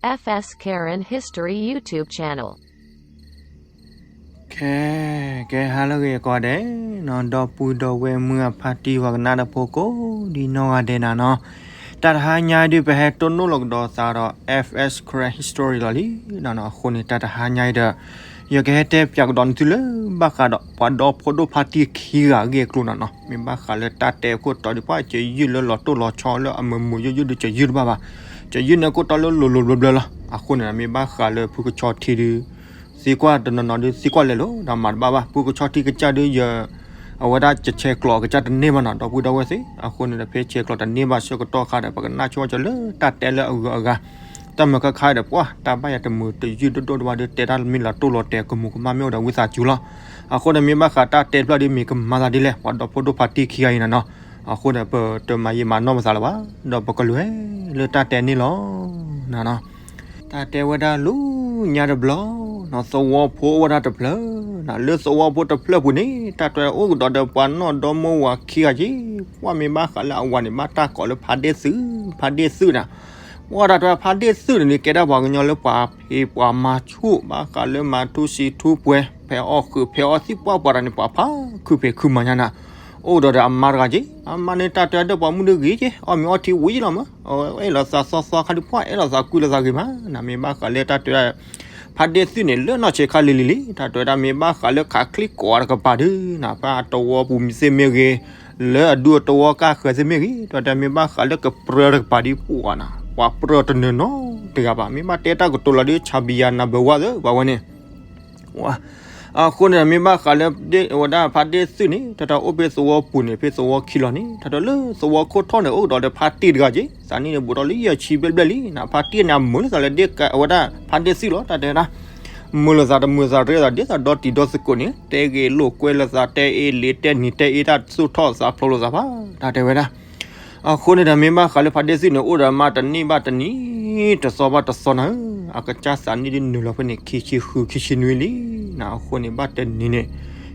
F S Karen History YouTube channel. ခဲ ကဲဟါလၢအဂ့ၤကိးဂၤဒဲးနီၤ, ဒီပုၢ်ဒီဝဲၢ်မုၢ်အဖါတံၢ်ပှၤကနၣ်တၢ်ဖိကိးဒ်နီၢ်ဂၤဒဲးနၤနီၤ, တၢ်တဟါညါအံၤဒုး ပဟဲတိၢ်နီၣ်လီၤကဒီးသးဒီး F S Karen History လီၤလံနီၤနီၤ. အဃိန့ၣ် တၢ်တဟါညါအံၤဒီး ယကဟဲတဲပၠးကဒီးနသုလၢဘၣ်ဃးဒီး ပှၤဒီဖိဒိၣ်ဖါတံၢ်ခံဂၤအဂ့ၢ်အကျိၤနၤနီၤ. မ့ၢ်ဘၣ်ဃးလၢတၢ်တဲအခိၣ်တီဒုး ပှၤကယုၢ်လၢလီၤတိၢ်လီၤဆီလၢအမုာ်မုာ်ယိၣ်ယိၣ်ဒုး ကယုၢ်တဘၣ်ဘၣ်, ကယုၢ်န့ၢ်ခိၣ်တီလၢလိၤလိၤဘျၢဘျၢလီၤ. အဃိန့ၣ် မ့ၢ်ဘၣ်ဃးလၢဖုကဆီထံဒုး သံကွၢ်တနီၤနီၤဒုး သံကွၢ်လဲၤလိၤဒီးမၤတဘၣ်ဘၣ်. ဖုကဆီထံကစၢ်ဒုး ယ အဝဲဒၣ်ကဆဲးကျိးအကစၢ်တန့ၢ်ဘၣ်နီၤ, ဒီပုၢ်ဒီဝဲၢ်သ့ၣ်. အဃိန့ၣ်ဒီး ဖဲဆဲးကျိးတန့ၢ်ဘၣ်ဆၢကတီၢ်ခါဒီး ပကနၣ်ဆိကမိၣ်ကၠီၤလၢတၢ်တဲလၢအဂုၤအဂၤ, တၢ်မုာ်ခါခါဒီး ပှၤတၢ်ဘၣ်ယၤတမုာ်တယုၢ်ဒိၣ်ဒိၣ်တဘၣ်ဒီး တဲတၢ်မ့ၢ်လီၤတိၢ်လီၤတဲာ်ကမူၤကမၣ်မ့ၢ်အိၣ်ဒီးဝံသးစူၤလီၤ. အဃိန့ၣ် မ့ၢ်ဘၣ်ဃးတၢ်တဲတဖျၢၣ်ဒုး မ့ၢ်ကမၤသးဒ်လဲၣ် ပှၤဒီဖိဒိၣ်ဖါတံၢ်ခံဂၤအံၤနၤနီၤ. အဃိန့ၣ် ပတမၤယံာ်မၤနီၢ်ပသးလၢၤဘၣ်, ဒီးပကလဲၤလၢတၢ်တဲန့ၣ်လီၤ. တၢ်တဲဝဲဒၣ်လၢညါတဘျီနီၤ, သဝီဖိအိၣ်ဝဲဒၣ်တဖျၢၣ်နီၤ, လၢသဝီဖိတဖျၢၣ်ပူၤန့ၣ် တၢ်တဲအိၣ်ကဒီးဒီးပှၤနီၢ်ဒီမါဝၤခံဂၤက့ၤ, ပှၤမ့ၢ်ဘၣ်ဃးလၢအဝၤန့ၣ် ဘၣ်တၢ်ကိးလၢဖါဒ့ၣ်သုး, ဖါဒ့ၣ်သုးနၤ. ပှၤတၢ်တဲဖါဒ့ၣ်သုးန့ၣ် ကဲဒၣ်ပှၤကညီလၢပှၤဖံးပှၤမၤဆူၣ် ဘၣ်ဃးလၢမၤထူစံထူပှဲၤ ဖဲအီၣ်ဃုာ်ဖဲအီၣ်သံၣ်ပှၢ်ပှၤတၢ်န့ၣ် ပှၤဖးခုဖံးခုမၤညါနၤ. အိၣ်ဒီးဒီးအမါတဂၤက့ၤ, အမါန့ၣ် တၢ်တဲဒီးပှၤမုၣ်ဒုးဂ့ၤက့ၤ, အီၣ်မ့ၤအီထံဝံၤလီၤမး, အဝဲအဲၣ်လိာ်သးသီသီခါဒုး ပှၤအဲၣ်လိာ်သးကွံလိာ်သးဂ့ၤမးနၤ. မ့ၢ်ဘၣ်ဃးလၢတၢ်တဲဒၣ် ဖါဒ့ၣ်သုးန့ၣ် လၢနီၢ်ဆံးခါလံၤလံၤလံ, တၢ်တဲဝဲဒၣ် မ့ၢ်ဘၣ်ဃးလၢခးချံကိးတကပၤဒုးနၤ, ဖဲအတဝီပူၤမံၤသ့ၣ်မ့ၢ်ဂ့ၤ, လၢအဒူအတဝီကၢ်ဃၢၤသ့ၣ်မ့ၢ်ဂ့ၤ, တၢ်တဲမ့ၢ်ဘၣ်ဃးလၢကပြၢတကပၤဒုး ပှၤနၤ, ပှၤပြၢတနၢၤနီတဂၤဘၣ်. မ့ၢ်ဘၣ်တဲတၢ်ကတိၤလီၤဒုး ဆၣ်ဘံယၤနၤဘၢဝါသၢ ပှၤဝဲန့ၣ် အဃိန့ၣ် မ့ၢ်ဘၣ်ဃးလၢ ဝဲဒၣ်ဖါဒ့ၣ်သုးန့ၣ် တၢ်တဲအိၣ်ဖဲသဝီပူၤန့ၣ် ဖဲသဝီခံလီၤန့ၣ် တၢ်တဲလၢသဝီခိၣ်ထီၣ်န့ၣ် အိၣ်ကဒီးဒီးဖါတံၢ်တဂၤက့ၤ, သးနံၣ်န့ၣ် ဘူးထီၣ်လၢယဲၢ်ဆံဘျဲၣ်ဘျဲၣ်လံနၤ. ဖါတံၢ်န့ၣ် အမုာ်လိာ်သးလၢဒ်အဝဲဒၣ်ဖါဒ့ၣ်သုးလီၤ. တၢ်တဲဝဲဒၣ် မုာ်လိာ်သးတမုာ်သးရ့သးဒ်သိးဒီတံၤဒီသကိးန့ၣ် တဲဂ့ၤလိာ်ကွဲလိာ်သး တဲအ့လံတဲနံၤ တဲအ့တၢ်သူၣ်ထီၣ်သးဖျိးလိာ်သးဘၣ်. တၢ်တဲဝဲဒၣ် အဃိန့ၣ်ဒီး မ့ၢ်ဘၣ်ဃးလၢဖါဒ့ၣ်သုးန့ၣ် အိၣ်ဒီးမါတနံၣ်ဘၣ်တနံၣ် တသီဘၣ်တသီနၤဧၢ, အကစၢ်သးနံၣ်ဒ်နုာ်လီၤဖဲန့ၣ် ခံဆံဃု ခံဆံနွံလံနၤ. အဃိန့ၣ် ဘၣ်တနံၤန့ၣ်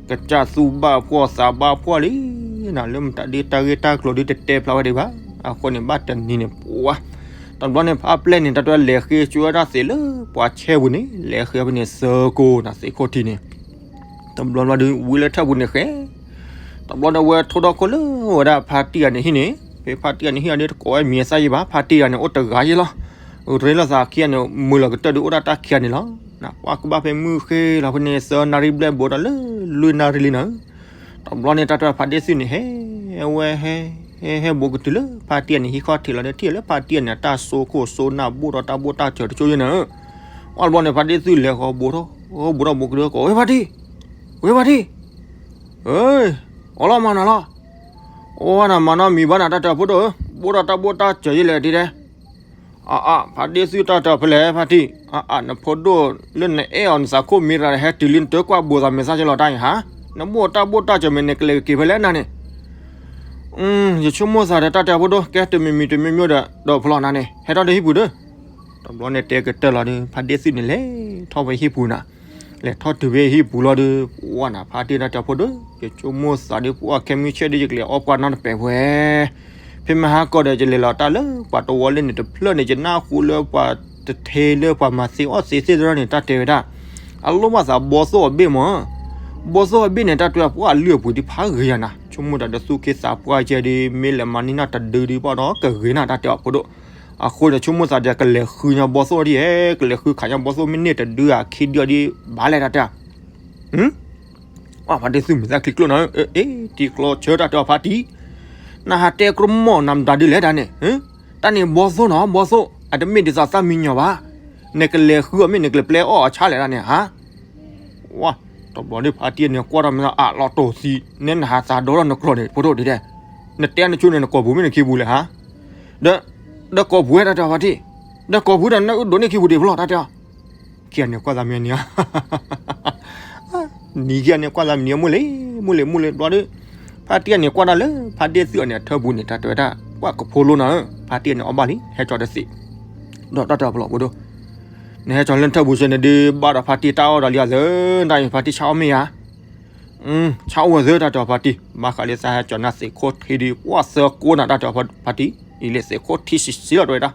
ကစၢ်သူၣ်ဘၣ်ဖှီၣ်သးဘၣ်ဖှီၣ်လံနၤ, လၢမတၤဒ်တၢ်ဂ့ၢ်တၢ်ကျိၤဒ်တတဲဖျါဝဲဒံးဘၣ်. အဃိန့ၣ် ဘၣ်တနံၤန့ၣ် ပှၤ တဘျီန့ၣ် ဖါပျဲၢ်န့ၣ် တၢ်တဲလဲၤဃ့ကၠိဝဲဒၣ်သ့ၣ်လၢပှၤဆဲပူၤန့ၣ် လဲၤဃ့ဖဲန့ၣ် သၢကိးနၤ သ့ၣ်ခိၣ်ထံးန့ၣ် တဘျီဘျီဒီး ဝံၤလၢထၢၣ်ပူၤန့ၣ်ဃဲ, တဘျီဒီးဝဲထိၣ်ဒီခိၣ်လၢဝဲဒၣ်ဖါတံၢ်ဂၤန့ၣ်ဟံၣ်န့ၣ်, ဖဲဖါတံၢ်ဂၤန့ၣ်ဟံၣ်အီၤဒ်တကိးဝဲမံၤအသၣ်ယံၤဘၣ်, ဖါတံၢ်ဂၤန့ၣ် အိၣ်တဂၤယံၤလီၤ. ရ့လိာ်သးခံဂၤန့ၣ် မုာ်လီၤကတၢၢ်ဒီးအိၣ်ဒၣ်တၢ်ခံဂၤန့ၣ်လီၤ. ပှၤကဘၣ်ဖဲမုၢ်ဃ့လီၤဖဲန့ၣ် သၢနၣ်ရံၣ်ဘျဲၣ်ဘူးဒီးလၢလွံၢ်နၣ်ရံၣ်လံနၤဧၢ. တဘျီန့ၣ် တၢ်တဲဖါဒ့ၣ်သုးန့ၣ် ဟဲဝဲဟဲ ဟဲဟဲဘူးကတုၤလၢဖါတံၢ်ဂၤန့ၣ် ဟံၣ်ခီၣ်ထံးလီၤဒီး ထံၣ်လၢဖါတံၢ်ဂၤန့ၣ် တၢ်စိခိၣ်စိနၢ်ဘိၣ်ထီၣ်တၢ်ဘိၣ်တၢ်စၢၤတကၠိယဲနၤဧၢ. အီၣ်တဘျီန့ၣ် ဖါဒ့ၣ်သုးလဲၤဃီၤဘူးထီၣ် ဘူးထီၣ်ဘူးကတုၤကိးဝဲဖါတံၢ်, ဝဲဖါတံၢ်, အၢ အီၣ်လီၤမၤနၤလီၤ. အိၣ်နၤမၤနီတမံၤဘၣ်နၤ တၢ်တဲအဖိဒိၣ်ဧၢ, ဘိၣ်ထီၣ်တၢ်ဘိၣ်တၢ်စၢၤယဲလဲၣ်ဒ်လဲၣ်. အါအါ ဖါဒ့ၣ်သုး တၢ်တဲအဖဲလဲၣ်ဖါတံၢ်, အါအါ နဖိဒိၣ်လၢနအဲၣ်အီၤနသးခိၣ်မံၤတဂၤန့ၣ် ဟဲတုၤလံ နတကွၢ်ဘိးသးမဲာ်သၣ်က့ၤလီၤတၢ်အံၤဟါ, နဘိၣ်တၢ်ဘိၣ်တၢ်စၢၤမ့ၢ် နကလဲၤကက့ၤဖဲလဲၣ်နၤန့ၣ်. ယဆိကမိၣ်သးဒီး တၢ်တဲအဖိဒိၣ် ကဲတမံၤမံၤတမံၤမံၤဒီး ဒီးဖျီနၤန့ၣ် ဟဲထီၣ်လၢဟံၣ်ပူၤဒီး တဘျီန့ၣ်တဲကတၢၢ်လီၤဒီး ဖါဒ့ၣ်သုးန့ၣ်လဲၤထီၣ်ဖဲဟံၣ်ပူၤနၤ, လဲၤထီၣ်တုၤဖဲဟံၣ်ပူၤလီၤဒီး ပှၤနၤ ဖါတံၢ် တၢ်တဲအဖိဒိၣ် ယဆိကမိၣ်သးဒီး ပှၤခဲမုၢ်ဆ့ၣ်ဒီး ယကလဲၤအီၣ်ပှၢ်နီတပဲာ်ဝဲ ဖဲမဟါကီးဒီး ယလဲၤလီၤတၢ်လၢပှၤတဝီလၢန့ၣ်တဖျၢၣ်န့ၣ် ယနၢ်ဟူလၢပှၤတထ့လၢပှၤမၤသ့အီၣ်သ့သ့ၣ်တဖၣ်န့ၣ် တၢ်တဲဝဲဒၣ် အလိၣ်ဘၣ်သးဘီသိၣ်အဘ့ၣ်မး, ဘီသိၣ်အဘ့ၣ်န့ၣ် တၢ်တဲပှၤအလုၢ်အပှ့ၤဒ်ဖးဂ့ၤယၤနၤ, ဆိကမိၣ်တၢ်ဒီးသူၣ်က့သးပှၢ်ကဲဒ် မ့ၢ်လဲၤမၤန့ၢ်နၢ်တဒုဒ်ပှၤဒီးကဂ့ၤနၤ တၢ်တဲအဖိဒိၣ်. အဃိန့ၣ် ဆိကမိၣ်သးဒီး ကလဲၤဃုညါဘီသိၣ်ဒ်ဟဲ ကလဲၤဃုခးညါဘီသိၣ် မ့ၢ်န့ၢ်တဒုဧါ ခံဒုဧါဒ်ဘၣ်လဲၣ် တၢ်တဲ အၢ ဖါတံၢ်သုးမုာ်သးချံကျိၣ်နၤဧၢ, အ့ တံၤကျီဆၢ တၢ်တဲအီၤဖါတံၢ်, နဟးတဲကြမိၣ်နၤမတၤဒ်လဲၣ်တၢ်န့ၣ်, တၢ်န့ၣ်ဘီသိၣ်နီၤ ဘီသိၣ် အတမ့ၢ်ဒ်သိးသၣ်မံညီၤဘၣ်, နကလဲၤဃုအီၤမ့ၢ် နကလဲၤပျဲအီၣ်အဆါလဲၣ်တၢ်န့ၣ်ဧါ. ဝါ တဘျီဒီးဖါတံၢ်န့ၣ် ကွၢ်ထီၣ်မ့ၢ်အလီၤတိာ်သံ, နဲနဟးသးဒီထီၣ်နကျိာ်န့ၣ် ဖိဒိၣ်ဒ်လဲၣ်, နတဲနဆိန့ၣ် နကိာ်ပူၤမ့ၢ်နခံပူၤလဲၣ်ဟါ, ဒီး ဒီးကိာ်ပူၤဝဲ တၢ်တဲအီၤဖါတံၢ်, ဒီးကိာ်ပူၤဒီး နအုၣ်ဒိးန့ၢ်ခံပူၤဒံးဖျီၣ် တၢ်တဲအီၤ ခံဂၤန့ၣ်ကွၢ်သးမံၤန့ၣ်, နံၤခံဂၤန့ၣ်ကွၢ်သးမံၤန့ၣ် မိၢ်လံ မိၢ်လံ မိၢ်လံ ဘျီဒီး ဖါတံၢ်ဂၤန့ၣ်ကွၢ်ဒၣ်လၢ ဖါဒ့ၣ်သုးအီၤန့ၣ် အထၢပူၤန့ၣ် တၢ်တဲဝဲဒၣ် ကွၢ်ကဖိလိနၤဧၢ, ဖါတံၢ်ဂၤန့ၣ်အီၣ်ဘၣ်လံ ဟဲကၠီတသ့, ဒီးတၢ်တဲအီၤဖျီၣ်ဖိဒိၣ်, နဟဲကၠီလၢနထၢပူၤဆၢန့ၣ်ဒုး ဘၣ်ဒီးဖါတံၢ်တၢ်အီၣ်ဒီးလံအသၢ, တၢ်အံၤဖါတံၢ်ဆၣ်အီၣ်မ့ၢ်ဧါ, ဆၣ်အိၣ်ဝဲသၢ တၢ်တဲအီၤဖါတံၢ်, ဘၣ်ဃးလၢသးဟဲကၠီနၤသ့ၣ်ခိၣ်ထံဒုး ပှၢ်သၢကိးနၤ တၢ်တဲအီၤဖါတံၢ်, အံၤလဲၣ်သ့ၣ်ခိၣ်ထံဆံးဆံးလီၤတဲဝဲဒၣ်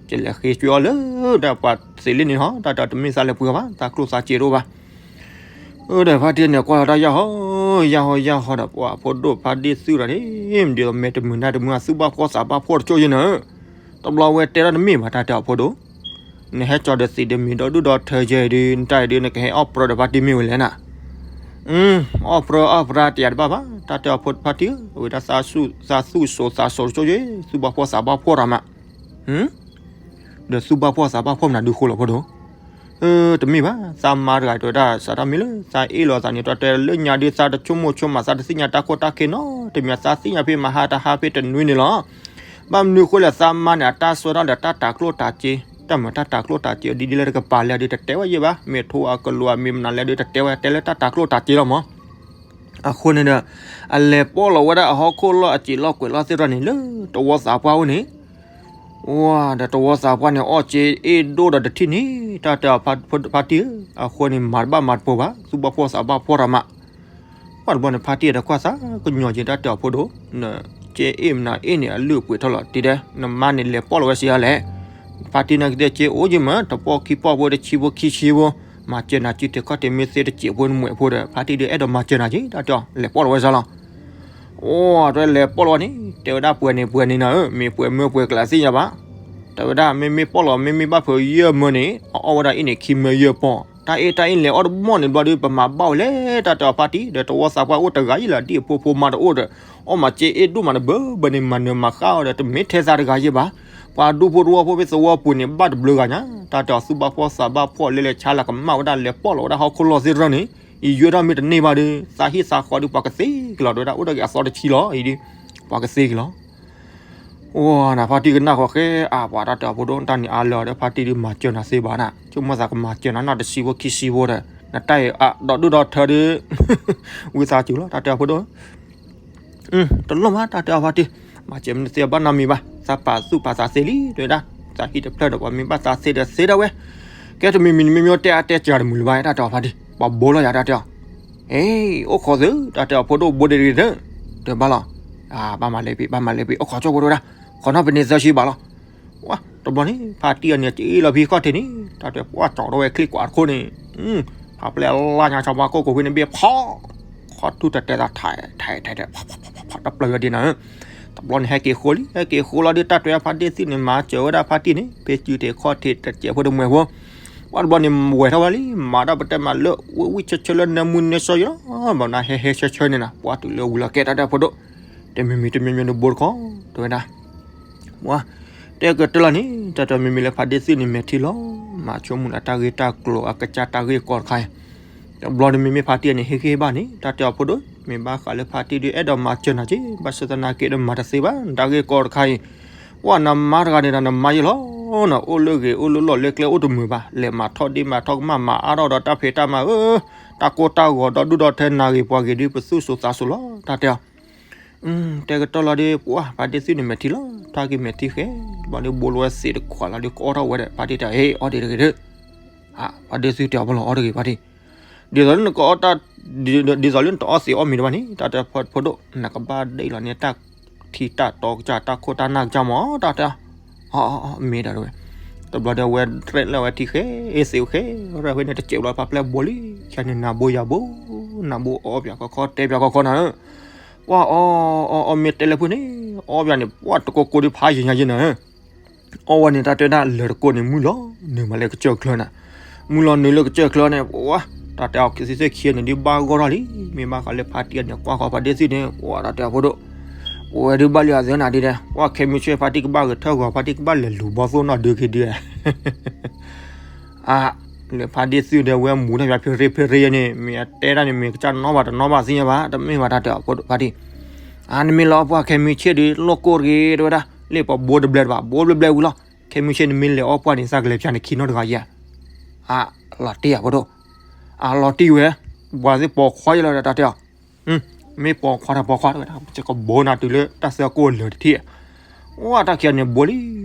ကလဲၤဃ့ကၠွဲအီၤလၢ တၢ်ပှၤသ့လံန့ၣ်ဟီ တၢ်တမ့ၢ်သးလဲၤပှ့ၤဘၣ် သးကျိၣ်သးစ့တအိၣ်ဘၣ်. အၢ ဒီးဖါတံၢ်န့ၣ်ကွၢ်လီၤတၢ်ယၢ်ဟီ ယၢ်ဟီ ယၢ်ဟီဒီး ပှၤဖိဒိၣ်ဖါတံၢ်သုးဒီးန့ၣ် မ့ၢ်ဒ်သိးမဲာ်တမုာ်နၢ်တမုာ် အသုဘၣ်ဖှီၣ်သးဘၣ်ဖှီၣ်တကၠိယဲၢ်နၤ. တဘျီဝဲတဲဒၣ်တမ့ၢ်ဘၣ် တၢ်တဲအီၤဖိဒိၣ် နဟဲကၠီဒီးသံးဒီးမံၤဒီဒူၣ်ဒီထၢယဲၢ်ဒုး နတၢ်အံၤဒုး နကဟဲအီၣ်ပြၢဒီးဖါတံၢ်မ့ၢ်ဝဲလဲၣ်နၤ. အီၣ်ပြၢအီၣ်ပြၢတယၤတဘၣ်ဘၣ် တၢ်တဲအီၤဖိဖါတံၢ်ဧၢ, ဝဲဒၣ်သးသူၣ်စိၤသးစိၤတကၠိယဲၢ် သုဘၣ်ဖှီၣ်သးဘၣ်ဖှီၣ်တၢ်မး ဒီးသုဘၣ်ဖှီၣ်သးဘၣ်ဖှီၣ်မနုၤဒုးဃိလီၤဖိဒိၣ်. တမ့ၢ်ဘၣ် သးမါတဂၤတဲဝဲဒၣ် စးထီၣ်မ့ၢ်လၢသးအ့ၣ်လိာ်သးန့ၣ် တၢ်တဲလၢညါဒုး သးတဆိကမိၣ်ဆိကမး သးတသ့ၣ်ညါတၢ်ခိၣ်တၢ်ခံနီတမံၤ သးသ့ၣ်ညါဖဲမဟါတဟါဖဲတနွံန့ၣ်လီၤ. ဘၣ်မနုၤဃိလဲၣ် သးမါန့ၣ် အတၢ်ဆၢထီၣ်ဒီးတၢ်တၤကျိၣ်တၤစ့ တၢ်မၤတၢ်တၤကျိၣ်တၤစ့ဒ်ဒ်လဲၣ်တကပၤလဲၣ်ဒုး တတဲဝဲယဲၢ်ဘၣ် မ့ၢ်ထိအကလိၤမ့ၢ်မနုၤလဲၣ်ဒုး တတဲဝဲ တဲလၢတၢ်တၤကျိၣ်တၤစ့လီၤမး. အဃိန့ၣ်ဒီး အလဲၤပီၣ်လီၤဝဲဒၣ်အဟီၣ်ခိၣ်လီၢ်အစံာ်လီၢ်ကွဲးလီၢ်သ့ၣ်တဖၣ်န့ၣ် လၢတဝီသးပှၢ်အိၣ်န့ၣ် ဝါဒီးတဝီသးပှၢ်န့ၣ် အီၣ်စ့အ့ၣ်ဒိၣ်ဒီးတထံၣ်န့ၣ် တၢ်တဲအီၤဖါတံၢ်ဧၢ, အဃိန့ၣ် မၤတဘၣ်မၤတပိၤဘၣ် သုဘၣ်ဖှီၣ်သးဘၣ်ဖှီၣ်တၢ်မး. ပှၢ်တဘျီန့ၣ် ဖါတံၢ်ဒီးကွၢ်သးကညီၤက့ၤ တၢ်တဲအီၤဖိဒိၣ် နစ့အ့ၣ်မနုၤအ့ၣ်န့ၣ် အလုၢ်အပှ့ၤထီၣ်လီၤတံၢ်ဒဲး နမါန့ၣ်လဲၤပီၣ်လီၤဝဲစ့အါလဲၣ်. ဖါတံၢ်နာ်က့သ့ၣ် စ့အိၣ်ယံၤမး တပီၢ်ခံပီၢ်ဖိတဆံဖိခံဆံဖိ မၤစၢၤနၤစုထံခီၣ်ထံးမ့ၢ်သ့တစဲးဖိနမှဲးဖိဒီး ဖါတံၢ်ဒုးအဲၣ်ဒိးမၤစၢၤနၤက့ တၢ်တဲအီၤ လဲၤပီၣ်လီၤဝဲစ့လီၤ. အိၣ် တဲလဲၤပီၣ်လီၤဝဲန့ၣ် တဲဝဲဒၣ်ပှဲၤန့ၣ်ပှဲၤန့ၣ်နၤဧၢ မ့ၢ်ပှဲၤမၢပှဲၤကျးသ့ၣ်ညါဘၣ်. တဲဝဲဒၣ် မ့မ့ၢ်ပီၣ်လီၤ မ့မ့ၢ်ဘၣ်ဖုးယဲၢ်မၢန့ၣ် အအီၣ်ဝဲဒၣ်အ့ၣ်န့ၣ် ခံမၢယဲၢ်ပီၢ် တၢ်အ့ၣ်တၢ်အ့ၣ်လဲၤအီၣ်တဘီၣ်န့ၣ်ဘျီဒုး ပမၤဘၣ်ဝဲလဲၣ် တၢ်တဲအီၤဖါတံၢ် ဒီးတဝီသးပှၢ်အိၣ်တဂၤယံၤလၢ ဒ်အဖိဖိမါတအိၣ်ဒီး အီၣ်မၤစ့အ့ၣ်ဒိၣ်မးတဘၢဘၢန့ၣ် မၤနၢၤမၤဃၣ်အီၤဒီး တမ့ၢ်ထဲသးတဂၤယံၤဘၣ်. ပှၤဒူဖိတဝီဖိဖဲသဝီပူၤန့ၣ် ဘၣ်တဘျုးဂၤညါ တၢ်တဲအီၤ သုဘၣ်ဖှီၣ်သးဘၣ်ဖှီၣ်လၢလဲၤဆါလၢကမၣ်ဝဲဒၣ် လဲၤပီၣ်လီၤဝဲဒၣ်ဟီၣ်ခိၣ်လီၢ်သ့ၣ်တဖၣ်န့ၣ် ယံၤယွဲထီၣ်မ့ၢ်တန့ၢ်ဘၣ်ဒီး သးဟံၣ်သးဃီဒုး ပှၤကသ့က့ၤလီၤ တဲဝဲဒၣ် အိၣ်ဒီးက့ၤအသီတဆံလီၤ အံၤဒုး ပှၤကသ့က့ၤလီၤ. အိၣ်နၤ ဖါတံၢ်ကနၣ်ဃီဃဲ အါ ပှၤတၢ်တဲအီၤဖိဒိၣ် တၢ်န့ၣ်အါလၢအီၤဒီး ဖါတံၢ်ဒုးမၤစၢၤနၤသ့ဘၣ်နၤ ဆိကမိၣ်သးကမၤစၢၤနၤနီၢ်တဆံဖိခံဆံဖိဒီး နတၢ်အံၤအါ ဒီဒူၣ်ဒီထၢဒုး ဝံသးစူၤလီၤ တၢ်တဲအီၤဖိဒိၣ် တလိၣ်မး တၢ်တဲအီၤဖါတံၢ် မၤစၢၤမ့ၢ်တသ့ဘၣ်နီတမံၤဘၣ် သးပာ်သူၣ်ပာ်သးသ့လံ တဲဝဲဒၣ် သးဟံၣ်တဖျၢၣ်ဒီး ပှၤမ့ၢ်ဘၣ်သးသ့ဒီးသ့ဒၣ်ဝဲ ကဲတမံၤမံၤန့ၣ် မ့မ့ၢ်တဲအါတဲစှၤတမုာ်လၢၤဘၣ် တၢ်တဲအီၤဖါတံၢ် ပှၤဘိလီၤယၤ တၢ်တဲအီၤ အ့ အိၣ်ခိးသု တၢ်တဲအီၤဖိဒိၣ်ဘိဒ့တဂ့ၤသၢ တဲဘၣ်လီၤ ဘၣ်မၤလဲၤပံး ဘၣ်မၤလဲၤပံး အိၣ်ခိးကၠိဖိတဲဝဲဒၣ် ခိးနီၢ်ပန့ၢ်သၢဆံဘၣ်လီၤ ဝါ တဘျီန့ၣ် ဖါတံၢ်အန့ၣ် က့ၤလီၤဖံးခီၣ်ထံးန့ၣ် တၢ်တဲပှၢ်ကၠီၤထီၣ်ဝဲချံကွၢ်တခိၣ်န့ၣ် ဖးပျဲၢ်လါညါ ဆီဖါကိၢ်ကိးဖဲန့ၣ်ဘ့ၣ်ဖီ ခီၣ်ထူၣ်တတဲသး ထဲထဲထဲ ဖးတပျၢၤဝဲဒ်နၤ တဘျီန့ၣ် ဟဲက့ၤဃိလံ ဟဲက့ၤဃိလီၤဒုး တၢ်တဲဖါတံၢ်သ့ၣ်န့ၣ် မၤစၢၤဝဲဒၣ်ဖါတံၢ်န့ၣ် ဖဲစုထံးခီၣ်ထံးတစဲးဖိတမှဲးဖိ ပှၢ်တဘျီန့ၣ် ဝဲၤထီၣ်ဝဲလံ မၤတၢ်ပတဲမးလၢ ဝံၣ်ဝံၣ်ဆၢဆၢလၢနၢမူနၢဆှီယံၤလီၤ ဘၣ်နၤဟဲဟဲဆၢဆၢန့ၣ်နၤ ပှၢ်တုၤလၢဝံၤလီၤကဲ တၢ်တဲဖိဒိၣ် တမံၤမံၤတမံၤမံၤန့ၣ် ဘိတခီ တဲဝဲဒၣ် ဝါ တဲကတၢၢ်လီၤန့ၣ် တၢ်တဲမ့မ့ၢ်လၢဖါတံၢ်သ့ၣ်န့ၣ် မဲာ်ထံလီၤ မၤဆိကမိၣ်လၢတၢ်ဂ့ၢ်တၢ်ကျိၤအကစၢ်တၢ်ဂ့ၢ်ကီတခါအံၤ တဘျီန့ၣ်မ့မ့ၢ်ဖါတံၢ်န့ၣ် ဟ့ၣ်ဂံၢ်ဟ့ၣ်ဘါန့ၣ် တၢ်တဲအီၤဖိဒိၣ် မ့ၢ်ဘၣ်ဃးလၢဖါတံၢ်ဒုး အဲၣ်ဒိးမၤစၢၤနၤက့ၤ ဘၣ်ဆၣ်သနာ်က့ဒီးမၤတသ့ဘၣ် နတၢ်ဂ့ၢ်ကီတခါအံၤ ဝါ နမါတဂၤန့ၣ်ဒီးနမါယံၤလီၤ နအိၣ်လၢဂ့ၤအိၣ်လၢလီၢ်လၢကျဲအိၣ်တမုာ်ဘၣ် လဲၤမၤထီၣ်ဒ့မၤထီၣ်ကမၣ်မၤအါထီၣ်ဒီးတၢ်ဖံးတၢ်မၤဧၢ တၢ်ကိၢ်တၢ်ဂီၤဒီဒူၣ်ဒီထၢနၤဂ့ၤပှၤဂ့ၤဒုး ပသူၣ်စိၤသးစိၤလီၤ တၢ်တဲအီၤ တဲကတၢၢ်လီၤဒီး ပှၢ် ဖါတံၢ်သ့ၣ်န့ၣ်မဲာ်ထံလီၤ တၢ်က့ၤမဲာ်ထံဃဲ ဘျီဒီးဘိလီၤဝဲသ့းတခွးလီၤဒီး ကအီၣ်ထီၣ်ဝဲဒီး ဖါတံၢ်တဲ ဟ့ၣ် အီၣ်ဒံးတဂ့ၤဒီး ဖါတံၢ်သ့ၣ်တဲအီၤ ဘၣ်လီၤအီၣ်တဂ့ၤ ဖါတံၢ် ဒ်သိးလၢနကအီၣ်တၢ် ဒ်သိးလၢနတအီၣ်သ့းအီၣ်မ့ၤတဘၣ်န့ၣ် တၢ်တဲဖိဒိၣ် နကဘၣ်ဒ့ၣ်လီၤန့ၣ် တၢ်ထံတၢ်တီကစၢ် တၢ်ခိၣ်တၢ်နၢ်ကစၢ်မး တၢ်တဲအီၤ အီၣ်အီၣ်အီၣ်မ့ၤဒီးဝဲ တဘျီဒီးဝဲရဲၣ်လၢဝဲထံဃဲ အ့ၣ်သ့းဃဲ ရဲၣ်ဝဲန့ၣ် တစဲးဘျီဖးပျဲၢ်ဘိလံ ခဲန့ၣ် နၤဘိယၤဘိ နၤဘိအီၣ်ပၠးခီခီ တဲပၠးခီခီနၤဧၢ ပှၢ်အီၣ်အီၣ်အီၣ်မ့ၢ်တဲလၢဖုန့ၣ် အီၣ်ပၠးန့ၣ် ပှၢ်တကိးကိးဒုးဖးယံာ်ညါယံာ်နၤဧၢ အီၣ်ဝဲန့ၣ် တၢ်တဲဒၣ်လၢတကိးန့ၣ် မုၢ်လီၤနုာ်မးလၢကစၢၢ်ချၢနၤ မုၢ်လီၤနုာ်လၢကစၢၢ်ချၢန့ၣ် ပှၢ် တၢ်တဲအီၤခံသ့ၣ်ခံန့ၣ် ဒ်ဘၣ်ဂီၢ်ထီၣ်လံ မ့ၢ်ဘၣ်ဃးလၢဖါတံၢ်အန့ၣ် ကွၢ်ဃီဖါတံၢ်သ့ၣ်န့ၣ် ပှၢ် တၢ်တဲအီၤဖိဒိၣ် ပဝဲဒုးဘၣ်လံအသးနၤဒ်လဲၣ် ပှၢ် ခဲမုၢ်ဆ့ၣ်ဖါတံၢ်ကဘၣ်ဂဲၤထၢၣ်ဂီၤ ဖါတံၢ်ကဘၣ်လဲၤလူၤဘီသိၣ်နီၢ်ဒုးက့ၤဒုး အါ လၢဖါတံၢ်သုးဒီးဝဲမူၤတၢ်ဖဲ ဖ့ရ့ဖ့ရ့န့ၣ် မ့ၢ်အတဲဒၣ်န့ၣ် မ့ၢ်ကစၢ်နီၣ်ဘၣ်တနီၣ်ဘၣ်သ့ၣ်ညါဘၣ် တမ့ၢ်ဘၣ် တၢ်တဲအီၤဖိဒိၣ်ဖါတံၢ် အါ နမ့ၢ်လၢအီၣ်ပှၢ် ခဲမုၢ်ဆ့ၣ်ဒုး လိၣ်ကိၢ်တဂ့ၤ တဲဝဲဒၣ် လၢပှၤဘိတဘျဲးတဘၣ် ဘိဘျဲးဘျဲးဝံၤလီၤ ခဲမုၢ်ဆ့ၣ်နမ့ၢ်လဲၤအီၣ်ပှၢ်န့ၣ် သးကလဲၤဖၠးနခံနီတဂၤယဲၢ် အါ လီၤတံၢ်ယၤဖိဒိၣ် အါ လီၤတံၢ်ဝဲ ပှၤသ့ၣ်ပိာ်ခွါယလီၤ တၢ်တဲအီၤ မ့ၢ်ပိာ်ခွါတၢ်ပိာ်ခွါတဝဲဒၣ် ပကဘိနၤတုၤလၢတၢ်သၢကိၢ်လၢာ်တထံၣ် ဝဲတၢ်ခံဂၤန့ၣ်ဘိလံ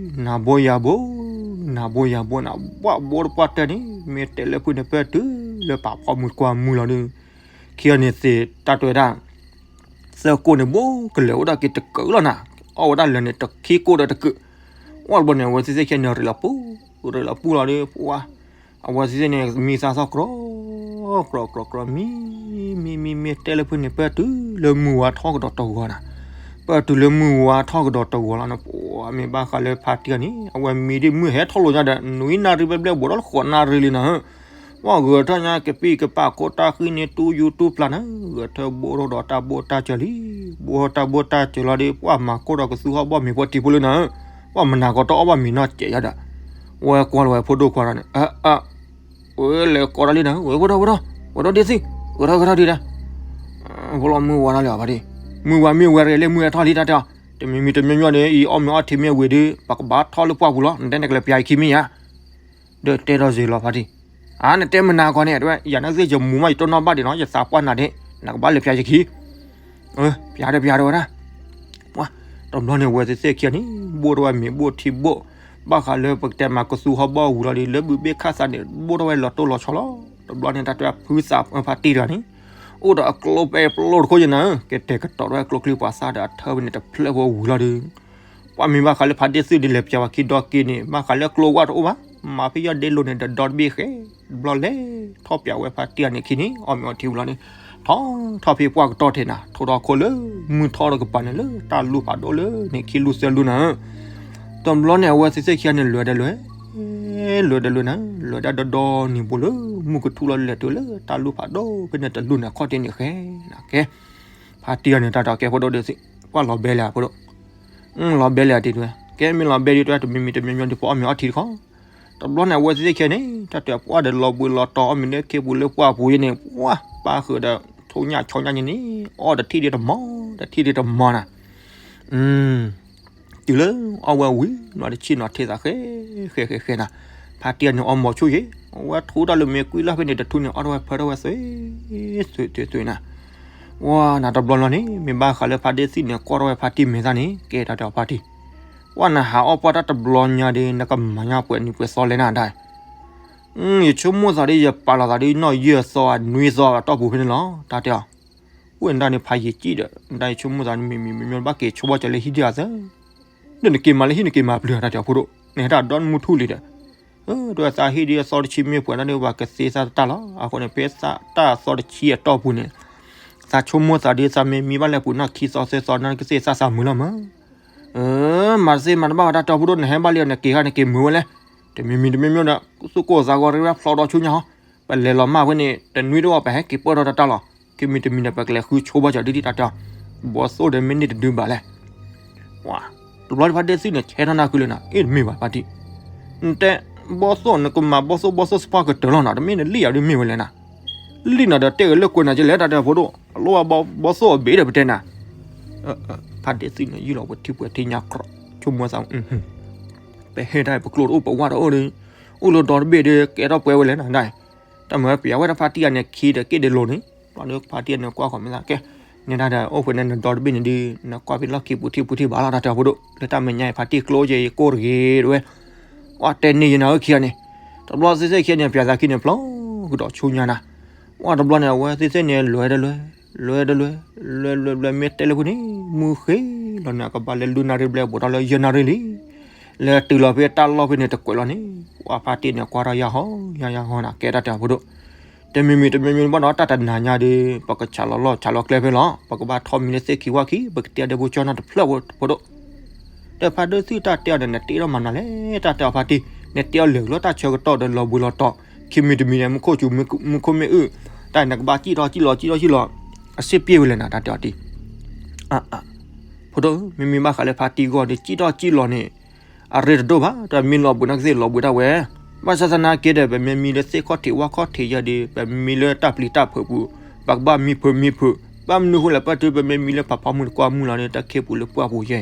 နၤဘိယၤဘိ နၤဘိယၤဘိ နဘၣ်ဘိတပှၢ်တၢၢ်န့ၣ် မ့ၢ်တဲလၢဖုန့ၣ်ပၢၢ်တုၤလၢပာ်ဖီမုၢ်ကွၢ်မုၢ်လီၤဒုး ခံဂၤန့ၣ်သ့ၣ်တၢ်တဲဝဲဒၣ် သၢကိၢ်န့ၣ်ဘိကလၢာ်အိၣ်ဒၣ်က့ၤတကုာ်လီၤနၤ အီၣ်ဝဲဒၣ်လၢာ်န့ၣ် တခံကိၢ်ဒီးတကုာ် ဝဲတဘျီန့ၣ် အဝဲသ့ၣ်သ့ၣ်ခံဂၤန့ၣ် ရ့းလီၤပူၤ ရ့းလီၤပူၤလီၤဒီး ပှၤ အဝဲသ့ၣ်သ့ၣ်န့ၣ် မံသးသီၣ်ကြီ ကြီ ကြီ ကြီ မံ မံ မံ မံ တဲလၢဖုန့ၣ် ပၢၢ်တုၤ လၢမုၢ်ဝါထီၣ်ကဒီးတဂီၤနၤ, ပၢၢ်တုၤလၢမုၢ်ဝါထီၣ်ကဒီးတဂီၤလီၤန့ၣ် ပှၤမ့ၢ်ဘၣ်ဃးလၢဖါတံၢ်န့ၣ် အဝဲမံဒ်မုၢ်ဟဲထီၣ်လိာ်ညါဒီး နွံနၣ်ရံၣ်ဘျဲၣ်ဘျဲၣ် ဘူးဒီးဃိးနၣ်ရံၣ်လံနၤဧၢ, ပှၤဂဲၤထၢၣ်ညါကပံာ်ကပာ်ခိၣ်တၢ်ဃံန့ၣ် တူၢ်ယူၤတူၢ်ပျၢ်နၤ, ဂဲၤထၢၣ်ဘိၣ်ထီၣ်ဒီးတၢ်ဘိၣ်တၢ်စၢၤလံ, ဘိၣ်ထီၣ်တၢ်ဘိၣ်တၢ်စၢၤလီၤဒီး ပှၤမၤကိၢ်ဒီးကသူဟီၣ်ဘီၣ်မ့ၤဖိတံၤဖိလၢနၤဧၢ, ပှၤမနၤကီးတအီၣ်ဘၣ်မ့ၤနီၢ်စဲးယါဒီး, ဝဲကွၢ်လီၤဝဲဖိဒိၣ်ခွါဒီးန့ၣ် အ ဝဲလဲၤကိးတၢ်လံနၤ, ဝဲဝဲဒီးဝဲဒီး ဝဲဒီးဒ့သံ, ဝဲဒီးဝဲဒီးဒ့ဒၣ်, ဖိလီၤမုၢ်ဝါထီၣ်လံအီၤဖါတံၢ်, မုၢ်ဝါမ့ၢ်ဝဲရ့လၢမုၢ်ဟဲထီၣ်လံတၢ်တဲအီၤ, တမံၤမံၤတမံၤမံၤန့ၣ် အံၤအီၣ်မ့ၤအီထံမ့ၢ်ဝံၤဒီး ပကဘၣ်ထီၣ်လၢပှၢ်ပူၤလီၤ, နတဲနကလဲၤပျးယခံမ့ၢ်ယါ, ဒီးတဲဒီးစ့လီၤဖါတံၢ်, အါနတဲမနၤကီးန့ၣ် တဲဝဲ ယၤနသ့ၣ်ယမူၤမး ယတိၢ်နီၣ်ဘၣ်ဒံးနီၤ ယသးပှၢ်နၤဒ့, နကဘၣ်လဲၤပျးယခံ ပျးဒီးပျးဒီးဝဲဒၣ်, ပှၤ တဘျီန့ၣ် အဝဲသ့ၣ်သ့ၣ်ခံဂၤန့ၣ် ဘိၣ်ထီၣ်ဝဲမ့ၤဘိၣ်ထံဘိၣ်, ဘၣ်ဃးလၢပကတဲမၤကသူဟီၣ်ဘီၣ်ဝံၤလီၤဒီး လၢဘုးဘ့ၣ်ခၣ်သးန့ၣ် ဘိၣ်ထီၣ်ဝဲလီၤတိၢ်လီၤဆီလီၤ. တဘျီန့ၣ် တၢ်တဲဖုသးဖါတံၢ်တဂၤန့ၣ် အိၣ်ဒီးအကျိပဲပျိတခိၣ်ယနၤ, ကတဲာ်ကတီၤထီၣ်ဝဲကျိချံပှၤသၣ်ဒီးအထၢဖဲန့ၣ်တဖျၢၣ်ဖိဝံၤလီၤဒီး ပှၤမ့ၢ်ဘၣ်ဃးလၢဖါတံၢ်သုးဒ်လဲၣ်ပျးဝဲခံဒီက့န့ၣ် ဘၣ်ဃးလၢကျိဝဲတအိၣ်ဘၣ်, မၤဖဲယီၢ်ဒ့လိၤန့ၣ်ဒီးဒီတဘ့ၣ်ဃဲ, တဘျီလဲၤထီၣ်ပျးဝဲဖါတံၢ်တဂၤန့ၣ်ခံန့ၣ် အီၣ်မ့ၤအီထံဝံၤလီၤန့ၣ် ထီၣ်ထီၣ်ဖဲပှၢ်ကတီၢ်ထဲနၤ, ထိဒီးခိၣ်လၢမုၢ်ထီၣ်တကပၤန့ၣ် လၢတၢ်လူၢ်ဖးဒိၣ်လၢန့ၣ်ခံလူၢ်သၢလူၢ်နၤ, တဘျီန့ၣ် အဝဲသ့ၣ်သ့ၣ်ခံဂၤန့ၣ် လဲၤဒီးလဲၤ, လဲၤဒီးလဲၤနၤ, လဲၤဒၣ်ဒီဒီနံၤဘိလၢမုၢ်ကထူၣ်လီၤလဲၤတုၤလၢတၢ်လူၢ်ဖးဒိၣ်ဖဲန့ၣ်တလူၢ်န့ၣ် အခီၣ်ထံးန့ၣ်ဃဲနၤကဲ, ဖါတံၢ်တဂၤန့ၣ် တၢ်တဲအီၤ ကဲဖိဒိၣ်ဒ့သံ, ပှၤလီၤဘဲလဲၣ်အဖိဒိၣ်, လီၤဘဲလဲၣ်အတံၢ်တဲဝဲ, ကဲမ့ၢ်လီၤဘဲဒ်တဲဝဲ တမံၤမံၤတမံၤမံၤဒီး ပအီၣ်မ့ၤအီထံတခီ, တဘျီန့ၣ် အဝဲသ့ၣ်သ့ၣ်ခံဂၤန့ၣ် တၢ်တဲအီၤ ပှၤဒီးလီၤဘှံးလီၤတီၤ အီၣ်မ့ၤလၢခ့ပူၤလၢပှၢ်ပူၤယဲန့ၣ် ပှၤပၢ်ဃုာ်ဒီး ထိၣ်ညၣ်ဆီညၣ်ညါန့ၣ် အီၣ်တထံၣ်ဒ်တမီၤ တထံၣ်ဒ်တမီၤနၤ တုၤလၢအီၣ်ဝဲဝံၤ နီၢ်တဆံနီၤထံသးဃဲ ဃဲဃဲဃဲနၤ, ဖါတံၢ်န့ၣ်အီၣ်မ့ၤဆိယဲ, အဝဲထူတၢ်လၢမ့ၤကွံလၢဖဲန့ၣ်တထူန့ၣ် အီၣ်ထီၣ်ဝဲဖၢထီၣ်ဝဲသွဲ သွဲသွဲသွဲနၤ, ဝဲနၤတဘျီလီၤန့ၣ် မ့ၢ်ဘၣ်ဃးလၢဖါတံၢ်သံၣ်န့ၣ် ကွၢ်ထီၣ်ဝဲဖါတံၢ်မဲာ်သၣ်န့ၣ် ကဲတၢ်တဲအီၤဖါတံၢ်, ပှၤနဟးအီၣ်ပှၢ်တၢ်တဘျီညါဒီး နကမၤညါပှဲၤနံၤပှဲၤသီလဲၣ်နၤဒၣ် ယဆိကမိၣ်သးဒီး ယပာ်လီၤသးဒီးနီၢ်ယဲၢ်သီနွံသီအတီၢ်ပူၤဖဲန့ၣ်လီၤ တၢ်တဲအီၤ, အိၣ်နဒၣ်န့ၣ်ဖးယံာ်ကံၣ်ဒီး နဒၣ်ယဆိကမိၣ်သးန့ၣ် မ့မ့မ့မ့ၢ်ဘၣ်က့ၤဆိဘၣ်စၢၤလၢဟံၣ်ဒံးအသၢ, ဒီးနက့ၤမၤလၢဟံၣ် နက့ၤမၤပျုၤတၢ်တဲအီၤဖိဒိၣ် နဟဲတၢ်ဒီနမုၢ်ထူၣ်လံဒီး, တဲဝဲသးဟံၣ်ဒံးအသီတဆံမ့ၢ်ပှဲၤဒၣ်န့ၣ် ပှၤကသ့သးတၢ်လီၤ အဃိန့ၣ် ဖဲသးတၢ်အသီတဆံအတီၢ်ပူၤန့ၣ်, သးဆိကမိၣ်သးဒီးသးမ့ၢ်မံဘၣ်လၢပူၤနီၢ်ခံသီသၢသီန့ၣ် ကသ့သးသးမုာ်လီၤမး မၤတသ့မၤတဘၣ်ဝဲတၢ်တဲအီၤဖိဒိၣ် နဟဲဘၣ်လံအီၤ နက့ၤဃါနက့ၤမုာ်ဝဲလဲၣ်, တမံၤမံၤတမံၤမံၤဒီး သူၣ်ကိၢ်သးဂီၤတဂ့ၤဝဲဖျီဒီးဆူညါဟီ, ပလဲၤလီၤမၢ်ဝဲန့ၣ် တနွံတဝီ ပဟဲက့ၤပၢၢ်ထီၣ်တၢ်လီၤ, ခံမံၤတမံၤဒီး ပကလဲၤဃုဆိဘၣ်စၢၤဒ်တၢ်တဲအီၤ, ဘီသိၣ်ဒီးမ့ၢ်န့ၢ်တဒုဘၣ်လဲၣ်, တဘျီတဖၣ်ဒ့သ့ၣ်န့ၣ် ဆဲထီၣ်နၢ်ခုလၢနၤ အ့ၣ်တမ့ၢ်ဘၣ်ဖါတံၢ်, နတဲ ဘီသိၣ်နကမၤဘီသိၣ်ဘီသိၣ်သပှၢ်ကတၢၢ်လီၤနၤ တမ့ၢ်နလံၣ်ယၤဒ်မ့ၢ်ဝဲလဲၣ်နၤ လံၣ်နၤဒီးတဲဂ့ၤလၢကွဲးနၤကလဲၣ် တၢ်တဲအီၤဖိဒိၣ် အလိၣ်ဘၣ်ဘီသိၣ်အဘ့ၣ်ဒီးပတဲနၤ, ဖါတံၢ်သ့ၣ်န့ၣ် ယုၢ်လီၤပထံပှဲၤထံညါကြီ, ဆိကမိၣ်သး, ပဟဲတၢ်ပကျိတအိၣ်ပဝၢ်တအိၣ်ဒီး, အိၣ်လၢဒီတဘ့ၣ်ဒီး ကဲထီၣ်ပှဲၤဝဲလဲၣ်နၤဒၣ်, တၢ်မၤပျးဝဲဒၣ်ဖါတံၢ်အန့ၣ်ခံဒီးက့ၣ်ဒဲးလိၤန့ၣ်, ဘျီဒီးဖါတံၢ်အန့ၣ်ကွၢ်ဃီၤမ့ၢ်သးကဲ, နဲဒၣ်ဒီးအိၣ်ဖဲန့ၣ်နဒီတဘ့ၣ်န့ၣ်ဒီး နကွၢ်ဖဲလီၢ်ခံပူၤထံပူၤထံဘၣ်လီၤ တၢ်တဲအီၤဖိဒိၣ် လၢတၢ်မဲာ်ညါအံၤ ဖါတံၢ်ကျိယဲအံၤကိၢ်တဂ့ၤတဝဲ ကွၢ်တဲန့ၢ်ယနၤဧၢခံဂၤန့ၣ်, တဘျီသ့ၣ်သ့ၣ်ခံဂၤန့ၣ် ပျးသးခံန့ၣ် ဖျီကဒီးဆူညါနၤ, ဝဲတဘျီန့ၣ် အဝဲသ့ၣ်သ့ၣ်န့ၣ် လဲၤဒီးလဲၤ, လဲၤဒီးလဲၤ, လဲၤလဲၤလဲၤ မ့ၢ်တဲလၢဖုန့ၣ် မုၢ်ဃ့လီၤန့ၣ် အကဘၣ်လၢလွံၢ်နၣ်ရံၣ်ဘျဲၣ် ဘူးထီၣ်လၢယဲၢ်နၣ်ရံၣ်လံ, လဲၤတုၤလီၤဖဲတၢ်လီၢ်ဖဲန့ၣ်တကွဲးလီၤန့ၣ်, ပှၤဖါတံၢ်န့ၣ် ကွၢ်ထီၣ်ယၢ်ဟီ ယၢ်ယၢ်ဟီနၤ ကဲတၢ်တဲအီၤဖိဒိၣ် တမံၤမံၤတမံၤမံၤဘၣ်ဒီး တၢ်တနၤညါဒီး ပကဆးလီၤလီၢ်ဆးလီၤကျဲဖဲလီၤ, ပကဘၣ်ထီၣ်မံၤလၢသ့ၣ်ခံဝၣ်ခံ ပကတဲဒီးဖိကၠီနီတဖျၢၣ်ဖိဒိၣ်, ဒီးဖါတံၢ်သ့ၣ်တၢ်တဲအီၤန့ၣ် နတဲထီၣ်မၤနၤလဲၣ် တၢ်တဲအီၤဖါတံၢ်, နတဲအီၤလဲၤကလီတၢ်ဆၢကတီၢ်ဒီးလီၤဘှံးလီၤတီၤ, ခံမံၤတမံၤန့ၣ် မူခိၣ်စူၤ မူခိၣ်မ့ၣ်အုၣ်, တၢ်နကဘၣ်စံၣ်ထီၣ်စံၣ်လီၤစံၣ်ထီၣ်စံၣ်လီၤ, အစ့ၢ်ပျ့ၢ်ဝဲလဲၣ်နၤ တၢ်တဲအီၤတံၢ် ဖိဒိၣ်ဧၢ, မ့မ့ၢ်ဘၣ်ဃးလၢဖါတံၢ်ဂီၢ်ဒီး စံၣ်ထီၣ်စံၣ်လီၤန့ၣ် အရ့တဒိၣ်ဘၣ်, တၢ်မ့ၢ်လီၤဘှံးနကသ့ၣ်လီၤဘှံးဒၣ်ဝဲ, ဘၣ်ဆၣ်သနာ်က့ဒီး ပမ့ၢ်မံလၢသ့ၣ်ခီၣ်ထံးဝၣ်ခီၣ်ထံးယဲဒီး ပမံလၢတၢ်ပျံၤတၢ်ဖုးပူၤ, ပကဘၣ်မံဖုးမံဖုး, ဘၣ်မနုၤဃိလဲၣ် ပၢၢ်တုၤပမ့ၢ်မံလၢဖးဖီမုၢ်တကွၢ်မုၢ်လီၤဒီး တၢ်ခ့ပူၤလၢပှၢ်ပူၤယဲ,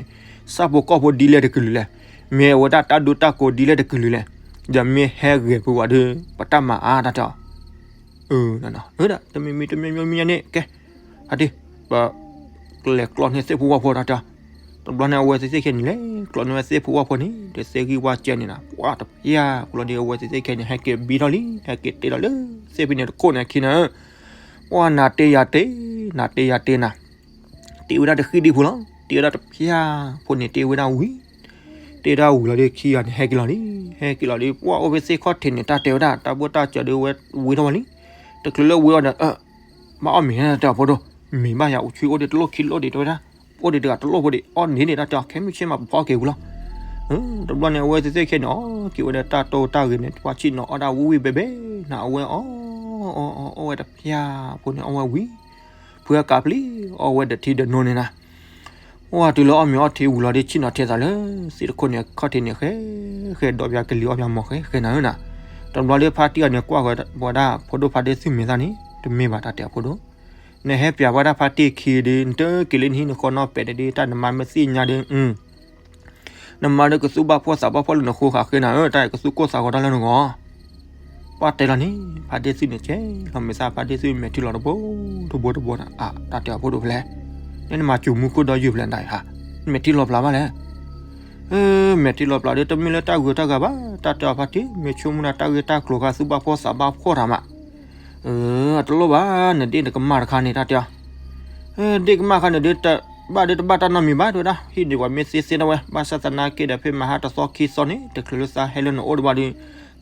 ဆၣ်ဖိကီၢ်ဖိဒ်လဲၣ်တကလုာ်လဲၣ်, မ့ၢ်အဝဲဒၣ်တၢ်ဒူတၢ်ကိးဒ်လဲၣ်တကလုာ်လဲၣ်, ဒီးမ့ၢ်ဟဲဂဲၤဖုးဝဲဒီး ပတၢ်မၤအါတၢ်တဲအီၤ အၢ တမံၤမံၤတမံၤမံၤမံၤညါန့ၣ် ကဲ ဖါတံၢ် ပကလဲၤကျီန့ၢ်သ့ၣ်ဖိဝၣ်ဖိတၢ်တဲအီၤ, တဘျီန့ၣ် အဝဲသ့ၣ်သ့ၣ်ခဲန့ၣ် လဲၤကျီန့ၢ်ဝဲသ့ၣ်ဖိဝၣ်ဖိန့ၣ် ဒီးသ့ၣ်ဂံၢ်ဝၣ်ကဲန့ၣ်နၤ ပှၤတဖျၢၣ်ဖိလီၤဒီး အဝဲသ့ၣ်သ့ၣ်ခဲန့ၣ် ဟဲက့ၤဘံထီၣ်လံ ဟဲက့ၤတ့လီၤလၢသ့ၣ်ဖဲန့ၣ်တခိၣ်န့ၣ်အခံနၤဧၢ, ပှၤနၤတ့ယၤတ့ နၤတ့ယၤတ့နၤ တ့ဝဲဒၣ်တဃံၣ်ဒံၣ်ဖိလီၤ, တ့ဝဲဒၣ်တဖျၢၣ်ဖိန့ၣ် တ့ဝဲဒၣ်ဝံၤ, တ့ဒၣ်ဝံၤလီၤဒီး ခံဂၤန့ၣ် ဟဲက့ၤလီၤလံ, ဟဲက့ၤလီၤဒီး ပှၢ်အိၣ်ဖဲသ့ၣ်ခီၣ်ထံးန့ၣ် တၢ်တဲဝဲဒၣ် တၢ်ဘိၣ်တၢ်စၢၤဒီးဝဲဝံထီၣ်ဝဲလံ. တချုးလၢဝံအီၤဒီး ဘၣ်အီၣ်မ့ၤ တၢ်တဲအီၤဖိဒိၣ်, မ့ၢ်ဘၣ်ယၤ အိၣ်ဆံအိၣ်ဒီးတလိၣ်ခံလိၣ်ဒံး တဲဝဲဒၣ်, အိၣ်ဒီးတဂၤတလိၣ်ဖိဒံး အီၣ်န့ၢ်ဒံး တၢ်တဲအီၤ ခဲမုၢ်ဆ့ၣ်မး ပဖီက့ၤဝံၤလီၤ. တဘျီန့ၣ် အဝဲသ့ၣ်သ့ၣ်ခဲန့ၣ် အီၣ်က့ၤဝဲဒီးတၢ်တိၢ်တၢ်ဂ့ၤန့ၣ် ပှၤဆ့ၣ်နီၤအီၣ်ဒၣ်ဝံၣ်ဝံၣ်ဘဲဘဲနၤ အဝဲအီၣ်အီၣ်အီၣ်ဝဲတဖျၢၣ်ဖိန့ၣ် အီၣ်ဝဲဝံၤ ဖုအကးပျံၤ အီၣ်ဝဲဒီးထံဒီးနိန့ၣ်နၤ အိၣ်တုၤလၢအီၣ်မ့ၤအီၣ်ထံဝံၤလီၤဒီး ဆ့ၣ်နီၤထဲသးလၢ သ့ၣ်တခိၣ်န့ၣ် ခီၣ်ထံးန့ၣ် ဃဲဃဲဒီးပၠးကလံၤအီၣ်ပၠးမီၤဃဲဃဲနၤဧၢနၤ. တဘျီဒီး ဖါတံၢ်အီၤန့ၣ် ကွၢ်ဃီၤဝဲဒၣ် ဖိဒိၣ်ဖါတံၢ်သုမဲာ်သၣ်န့ၣ် တမ့ၢ်ဘၣ် တၢ်တဲအီၤဖိဒိၣ်, နဟဲပၠးဝဲဒၣ်ဖါတံၢ်ခံဒီး နတက့ၤလၢနဟံၣ်နဃီနီၢ်ပဲာ်န့ၣ်ဒီး တၢ်နမါမ့ၢ်သ့ၣ်ညါဒီး နမါဒီးကသူၣ်ဘၣ်ဖှီၣ်သးဘၣ်ဖှီၣ်လၢနဃိဃာ်ဃဲနၤဧၢ, တၢ်အံၤကသူၣ်ကိၢ်သးဂီၤတၢ်လၢနဂီၢ် ပှၢ်တဲလီၤန့ၣ် ဖါတံၢ်သုန့ၣ် ကဲလီၤမဲာ်သၣ် ဖါတံၢ်သုမဲာ်ထံလီၤတဘိတဘိတဘိနၤ, အါ တၢ်တဲအီၤဖိဒိၣ်ဖဲလဲၣ်, နမၤစူၤမူခိၣ်ဒီးယုၢ်ဖဲလဲၣ်နတၢ်အံၤဟါ, နမဲာ်ထံလီၤဖျါဘၣ်လဲၣ်, မဲာ်ထံလီၤဖျါဒီး တမ့ၢ်လၢတၢ်ဂုၤတၢ်ဂၤဘၣ်, တၢ်တဲအီၤဖါတံၢ် မ့ၢ်ဆိကမိၣ်ဒၣ်တၢ်ဂ့ၢ်တၢ်ကျိၤခါ သူၣ်ဘၣ်ဖှီၣ်သးဘၣ်ဖှီၣ်တၢ်မး အတလိၣ်ဘၣ် နဒ့ၣ်နကမၢ်တခါန့ၣ် တၢ်တဲအီၤ, ဒ့ၣ်ကမၢ်ခါန့ၣ်ဒီး တဘၣ်ဒီးတဘၣ်တၢ်နီတမံၤဘၣ် တဲဝဲဒၣ်, ဟံၣ်န့ၣ်ပှၤမ့ၢ်သ့သ့ထီၣ်ဝဲ ဘၣ်ဆၣ်သနာ်က့ဒီး ဖဲမဟါတသီခံသီန့ၣ် တချုးလၢသးဟဲလၢနအိၣ်တဘၣ်ဒီး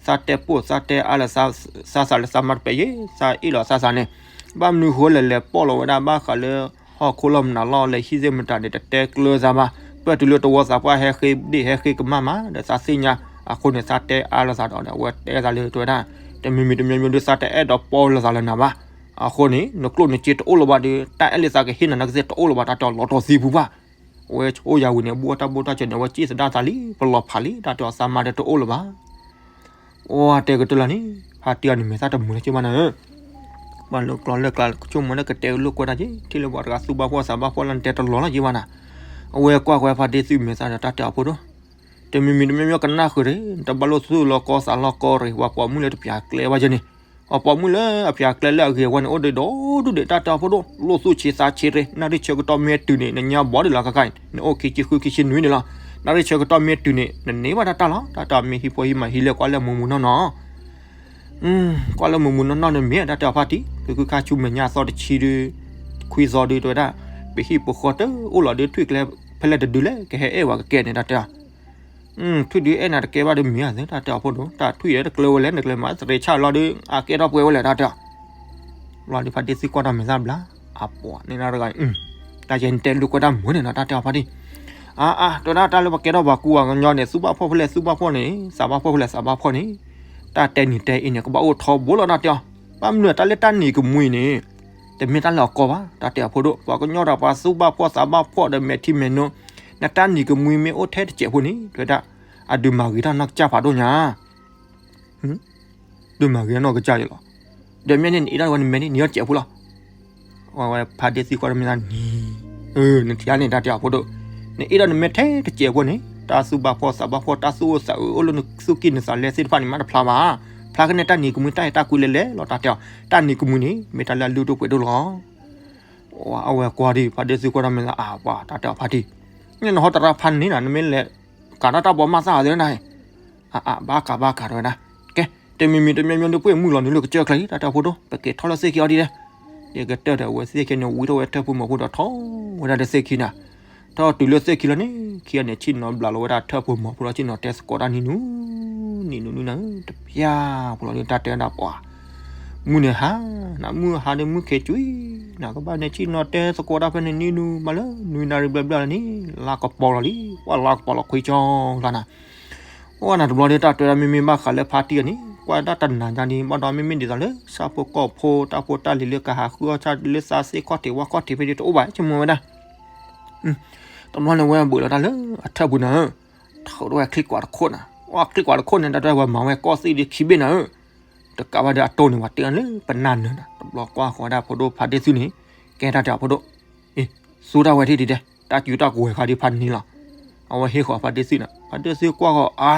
သးတဲပိၢ်သးတဲအါလၢ သးသးလၢသးမၤတပဲာ်ယ့ၣ် သးအ့ၣ်လီၤသးသးန့ၣ်, ဘၣ်မနုၤဃိလဲၣ်လဲၣ် ပီၣ်လီၤဝဲဒၣ်ဘၣ်ဃးလၢ ဟီၣ်ခိၣ်လီၢ်မနုၤလီၢ်လၢဟံၣ်သ့ၣ်မတၤန့ၣ် တတဲကျၢၤသးဘၣ်, ပၢၢ်တုၤလၢတဝီသးပှၢ်ဟဲဃ့ဒ့ၣ်ဟဲဃ့ကမၢ်မး ဒီးသးသ့ၣ်ညါ, အဃိန့ၣ် သးတဲအါလၢသးဒီး အဝဲတဲသးလၢ တဲဝဲဒၣ်, တမံၤမံၤတမံၤမံၤဒီး သးတအဲၣ်ဒိးပီၣ်လၢသးလၢနၤဘၣ်, အဃိန့ၣ် နကျိၣ်နစ့တအိၣ်လၢၤဘၣ်ဒီး တၢ်အဲၣ်လၢသး ကဟ့ၣ်နၤနကသ့ၣ်တအိၣ်လၢၤဘၣ် တၢ်တဲအီၤ လီၤတီၤသံဖုဘၣ်, အဝဲအိၣ်ယၤဝံၤန့ၣ် ဘူၣ်အီၣ်တၢ်ဘိၣ်တၢ်စၢၤန့ၣ် အဝဲစ့ၣ်သဒါသးလံ ပလီၤဖးလံ တၢ်တဲအီၤ သးမါဒီးတအိၣ်လၢၤဘၣ် အိၣ်တဲကတၢၢ်လီၤန့ၣ် ဖါတံၢ်အီၤန့ၣ်မဲာ်သၣ်တမုာ်လၢၤက့ဘၣ်နၤဧၢ, ပှၤလၢကျီလၢကျါ ကဆိကမိၣ်လၢကတဲလိာ်ကွဲတၢ်က့ ထံၣ်လၢပှၤတဂၤသူၣ်ဘၣ်ဖှီၣ်သးဘၣ်ဖှီၣ်လၢနတဲတလီၤလၢၤက့ဘၣ်နၤ, အဝဲကွၢ်ဃီဖါတံၢ်သုမဲာ်သၣ်ဒီး တၢ်တဲအီၤဖိဒိၣ်, တမံၤမံၤတမံၤမံၤကနၣ်ဃုာ်ရ့ၣ် နတဘၣ်လိၣ်သူၣ်လီၤကီသးလီၤကီရ့ၣ် ပှၤပိာ်မုၣ်လၢတပျၢ်ကျဲဘၣ်ယဲန့ၣ်, ပှၤပိာ်မုၣ်လၢအပျၢ်ကျဲလၢအဂ့ၤအဝါန့ၣ် အိၣ်ဒီးဒီဒူၣ်ဒံး တၢ်တဲအီၤဖိဒိၣ် လိၣ်သူၣ်ဆံးသးဆံးရ့ၣ် နၣ်ရံၣ်ဆၢကတီၢ်မ့ၢ်တုၤန့ၣ် နညါဘီဒ်လီၤကကါအံၤ နအိၣ်ခံဆံဃုခံဆံနွံန့ၣ်လီၤ, နၣ်ရံၣ်ဆၢကတီၢ်မ့ၢ်တုၤန့ၣ် နန့ၢ်ဘၣ်တၢ်တၢ်လီၤ တၢ်တဲအီၤ မ့ၢ်ဟံၣ်ဖိဟံၣ်မးဟံၣ်လၢကွၢ်လၢမုာ်မုာ်နီၢ်နီၢ် ကွၢ်လၢမုာ်မုာ်နီၢ်နီၢ်န့ၣ်မ့ၢ် တၢ်တဲအီၤဖါတံၢ် သုးခုခါဆူမဲာ်ညါသီတဆံဒု ခွံသီဒု တဲဝဲဒၣ် ပဟံၣ်ပဃီတအိၣ်လီၤဒီး ထွံၣ်ကျဲဖဲလဲၣ်တဒုလဲၣ် ကဟဲအဲၣ်ဝဲကကဲန့ၣ် တၢ်တဲအီၤ, ထွံၣ်ဒုအဲၣ်နၤတကဲဘၣ်ဒုမ့ၢ်ဧါ တၢ်တဲအီၤဖိဒိၣ် တၢ်ထွံၣ်အဲၣ်တကျၢၤဝဲလဲၣ် နကျဲမၤသရ့းဆၣ်လီၤဒု အကဲထီၣ်ပှဲၤဝဲလဲၣ် တၢ်တဲအီၤ ဘျီဒုဖါတံၢ်သုကွၢ်တၢ်မဲာ်သၣ်ဘျါ အပှၤန့ၣ်နတဂၤ တၢ်ယဲနတဲလိာ်ကွဲတၢ်မုာ်န့ၣ်နီၤ တၢ်တဲအီၤဖါတံၢ်, အါအါ တဲဝဲဒၣ်တၢ်လၢပကဲထီၣ်ပှၤကူပှၤကညီန့ၣ် သူၣ်ဘၣ်ဖှီၣ်ဖဲလဲၣ်သူၣ်ဘၣ်ဖှီၣ်န့ၣ် သးဘၣ်ဖှီၣ်ဖဲလဲၣ်သးဘၣ်ဖှီၣ်န့ၣ်, တၢ်တဲနံၤတဲအံၤန့ၣ် ကဘၣ်အိၣ်ထီဘိလီၤ တၢ်တဲအီၤ, ဘၣ်မနုၤတၢ်လၢတၢ်နံၤကမှံန့ၣ် တမ့ၢ်တၢ်လၢအကီဘၣ် တၢ်တဲအီၤဖိဒိၣ် ပှၤကညီဒီးပှၤသူၣ်ဘၣ်ဖှီၣ်သးဘၣ်ဖှီၣ်ဒီးမဲာ်ထံမဲာ်နိ နတၢ်နံၤကမှံမ့ၢ်အိၣ်ထဲတစဲးဖိန့ၣ် တဲဝဲဒၣ်, အဒုးမၤဂ့ၤတၢ်နီၢ်ကစၢ်ဖးဒိၣ်ညါ ဒုးမၤဂ့ၤနီၢ်ကစၢ်ယလီၤ, ဒီးမ့ၢ်န့ၣ် နအ့ၣ်ဒၣ်ဝဲနမဲာ်န့ၣ် နံၤအီၣ်တစဲးဖိလီၤ, ဝဲဖါတံၢ်သံကွၢ်တၢ်မဲာ်သၣ်နံၤ, နထံၣ်န့ၣ် တၢ်တဲအီၤဖိဒိၣ်, နအ့ၣ်ဒၣ်နမဲာ်ထဲတစဲးဖိန့ၣ် တၢ်သူၣ်ဘၣ်ဖှီၣ်သးဘၣ်ဖှီၣ် တၢ်သူၣ်အိၣ်သးအုးအိၣ်လၢနသူၣ်ကံၢ်နသးလဲသ့ၣ်တဖၣ်န့ၣ် မ့ၢ်တဖျါဘၣ်, ဖျါကန့ၣ်တၢ်နံၤကမှံတၢ်အဲၣ်တၢ်ကွံလဲၤလဲၤလီၤ တၢ်တဲအီၤ, တၢ်နံၤကမှံန့ၣ် မ့ၢ်တၢ်လၢအလုၢ်ဒိၣ်ပှ့ၤဒိၣ်လီၤ အဝဲကွၢ်ဒံး ဖါတံၢ်သံကွၢ်တၢ်မဲာ်သၣ် အါပှၤ တၢ်တဲအီၤဖါတံၢ်, နနဟီတရၣ်ဖးန့ၣ်နၤ နမ့ၢ်လဲၤကးတၢ်တၢ်ဘီမၣ်သၣ်အီၤသ့ၣ်နၤ, အါအါ ဘၣ်ကးဘၣ်ကး တဲဝဲဒၣ်, ကဲ တမံၤမံၤတမံၤမံၤဒီး ပှ့ၢ်မုၢ်လီၤနုာ်လၢကစၢၢ်ချၢအံၤ တၢ်တဲအီၤဖိဒိၣ် ပက့ၤထီၣ်လၢသ့ၣ်ခံအီၤဒ်လဲၣ်, ယကတၢၢ်ဒီး အဝဲသ့ၣ်ခံန့ၣ်ဝံထီၣ်ဝဲထၢၣ်ဖိမီၤဖိဒီးထီၣ်ဝဲဒၣ်ဒီးသ့ၣ်ခံနၤ, ထီၣ်တုၤလၢသ့ၣ်ခံလီၤန့ၣ် ခံဂၤန့ၣ် ဆ့ၣ်နီၤဘျးလီၤဝဲဒၣ်ထၢၣ်ဖိမီၤဖိဒီး ဆ့ၣ်နီၤတဲသကိးတၢ်နံၤနူ နံၤနူနံၤနၤဧၢ တပျၢ်ဖိလီၤဒီး တၢ်တဲဝဲဒၣ်ပှၤ မုၢ်န့ၣ်ဟါ, နမုၢ်ဟါဒီးမုၢ်ခဲၤကွံာ်, နကဘၣ်န့ၣ်ဆ့ၣ်နီၤတဲသကိးတၢ်ဖဲန့ၣ်နံၤနူ မၤလၢနွံနၣ်ရံၣ်ဘျဲၣ်ဘျဲၣ်လီၤန့ၣ် လါကပီၤလီၤလံ, ပှၤလါကပီၤလီၤခွံကၠီလါနၤ, အိၣ်နၤတဘျီဒီး တၢ်တဲဝဲဒၣ်မ့မ့ၢ်ဘၣ်ဃးလၢဖါတံၢ်အီၤန့ၣ် ကွၢ်ဒၣ်တနၤညါန့ၣ် ဘၣ်ဒီးမ့မ့ၢ်ဒ်သိးလၢ ဆၣ်ဖိကီၢ်ဖိ တၢ်ဖိတၢ်လံၤလၢကဟးဃုအီၣ်ဆၣ်လၢသးသ့ၣ်ခီၣ်ထံးဝၣ်ခီၣ်ထံး ဖဲဒၣ်တအိၣ်ဘၣ် ဆိကမိၣ်ဝဲဒၣ် တဘျီန့ၣ်ဝဲဘုးလီၤတၢ်လၢအထၢၣ်ပူၤနၤဧၢ, ထုးထီၣ်ဝဲချံကွၢ်တခိၣ်နၤ, ဝဲချံကွၢ်တခိၣ်န့ၣ် တၢ်တဲဝဲမၤဝဲကီၢ်သ့ၣ်ဒ်ခံဘ့ၣ်နၤဧၢ, တကးဘၣ်ဒီးအတိၢ်န့ၣ် ပှၤတဲအီၤလၢပနၢ်နၢၤနၤ, တဘျီကွၢ်ဃီဒၣ်ဖိဒိၣ်ဖါတံၢ်သုန့ၣ် ကဲတၢ်တဲအီၤဖိဒိၣ်, အ့ သူတၢ်ဝဲထံၣ်ဒံးဒဲး တၢ်စုတၢ်ကဝဲၤဃာ်ဒ်ဖးန့ၣ်လီၤ, အဝဲဟ့ၣ်ဃီဖါတံၢ်သုန့ၣ် ဖါတံၢ်သုကွၢ်ဃီ အါ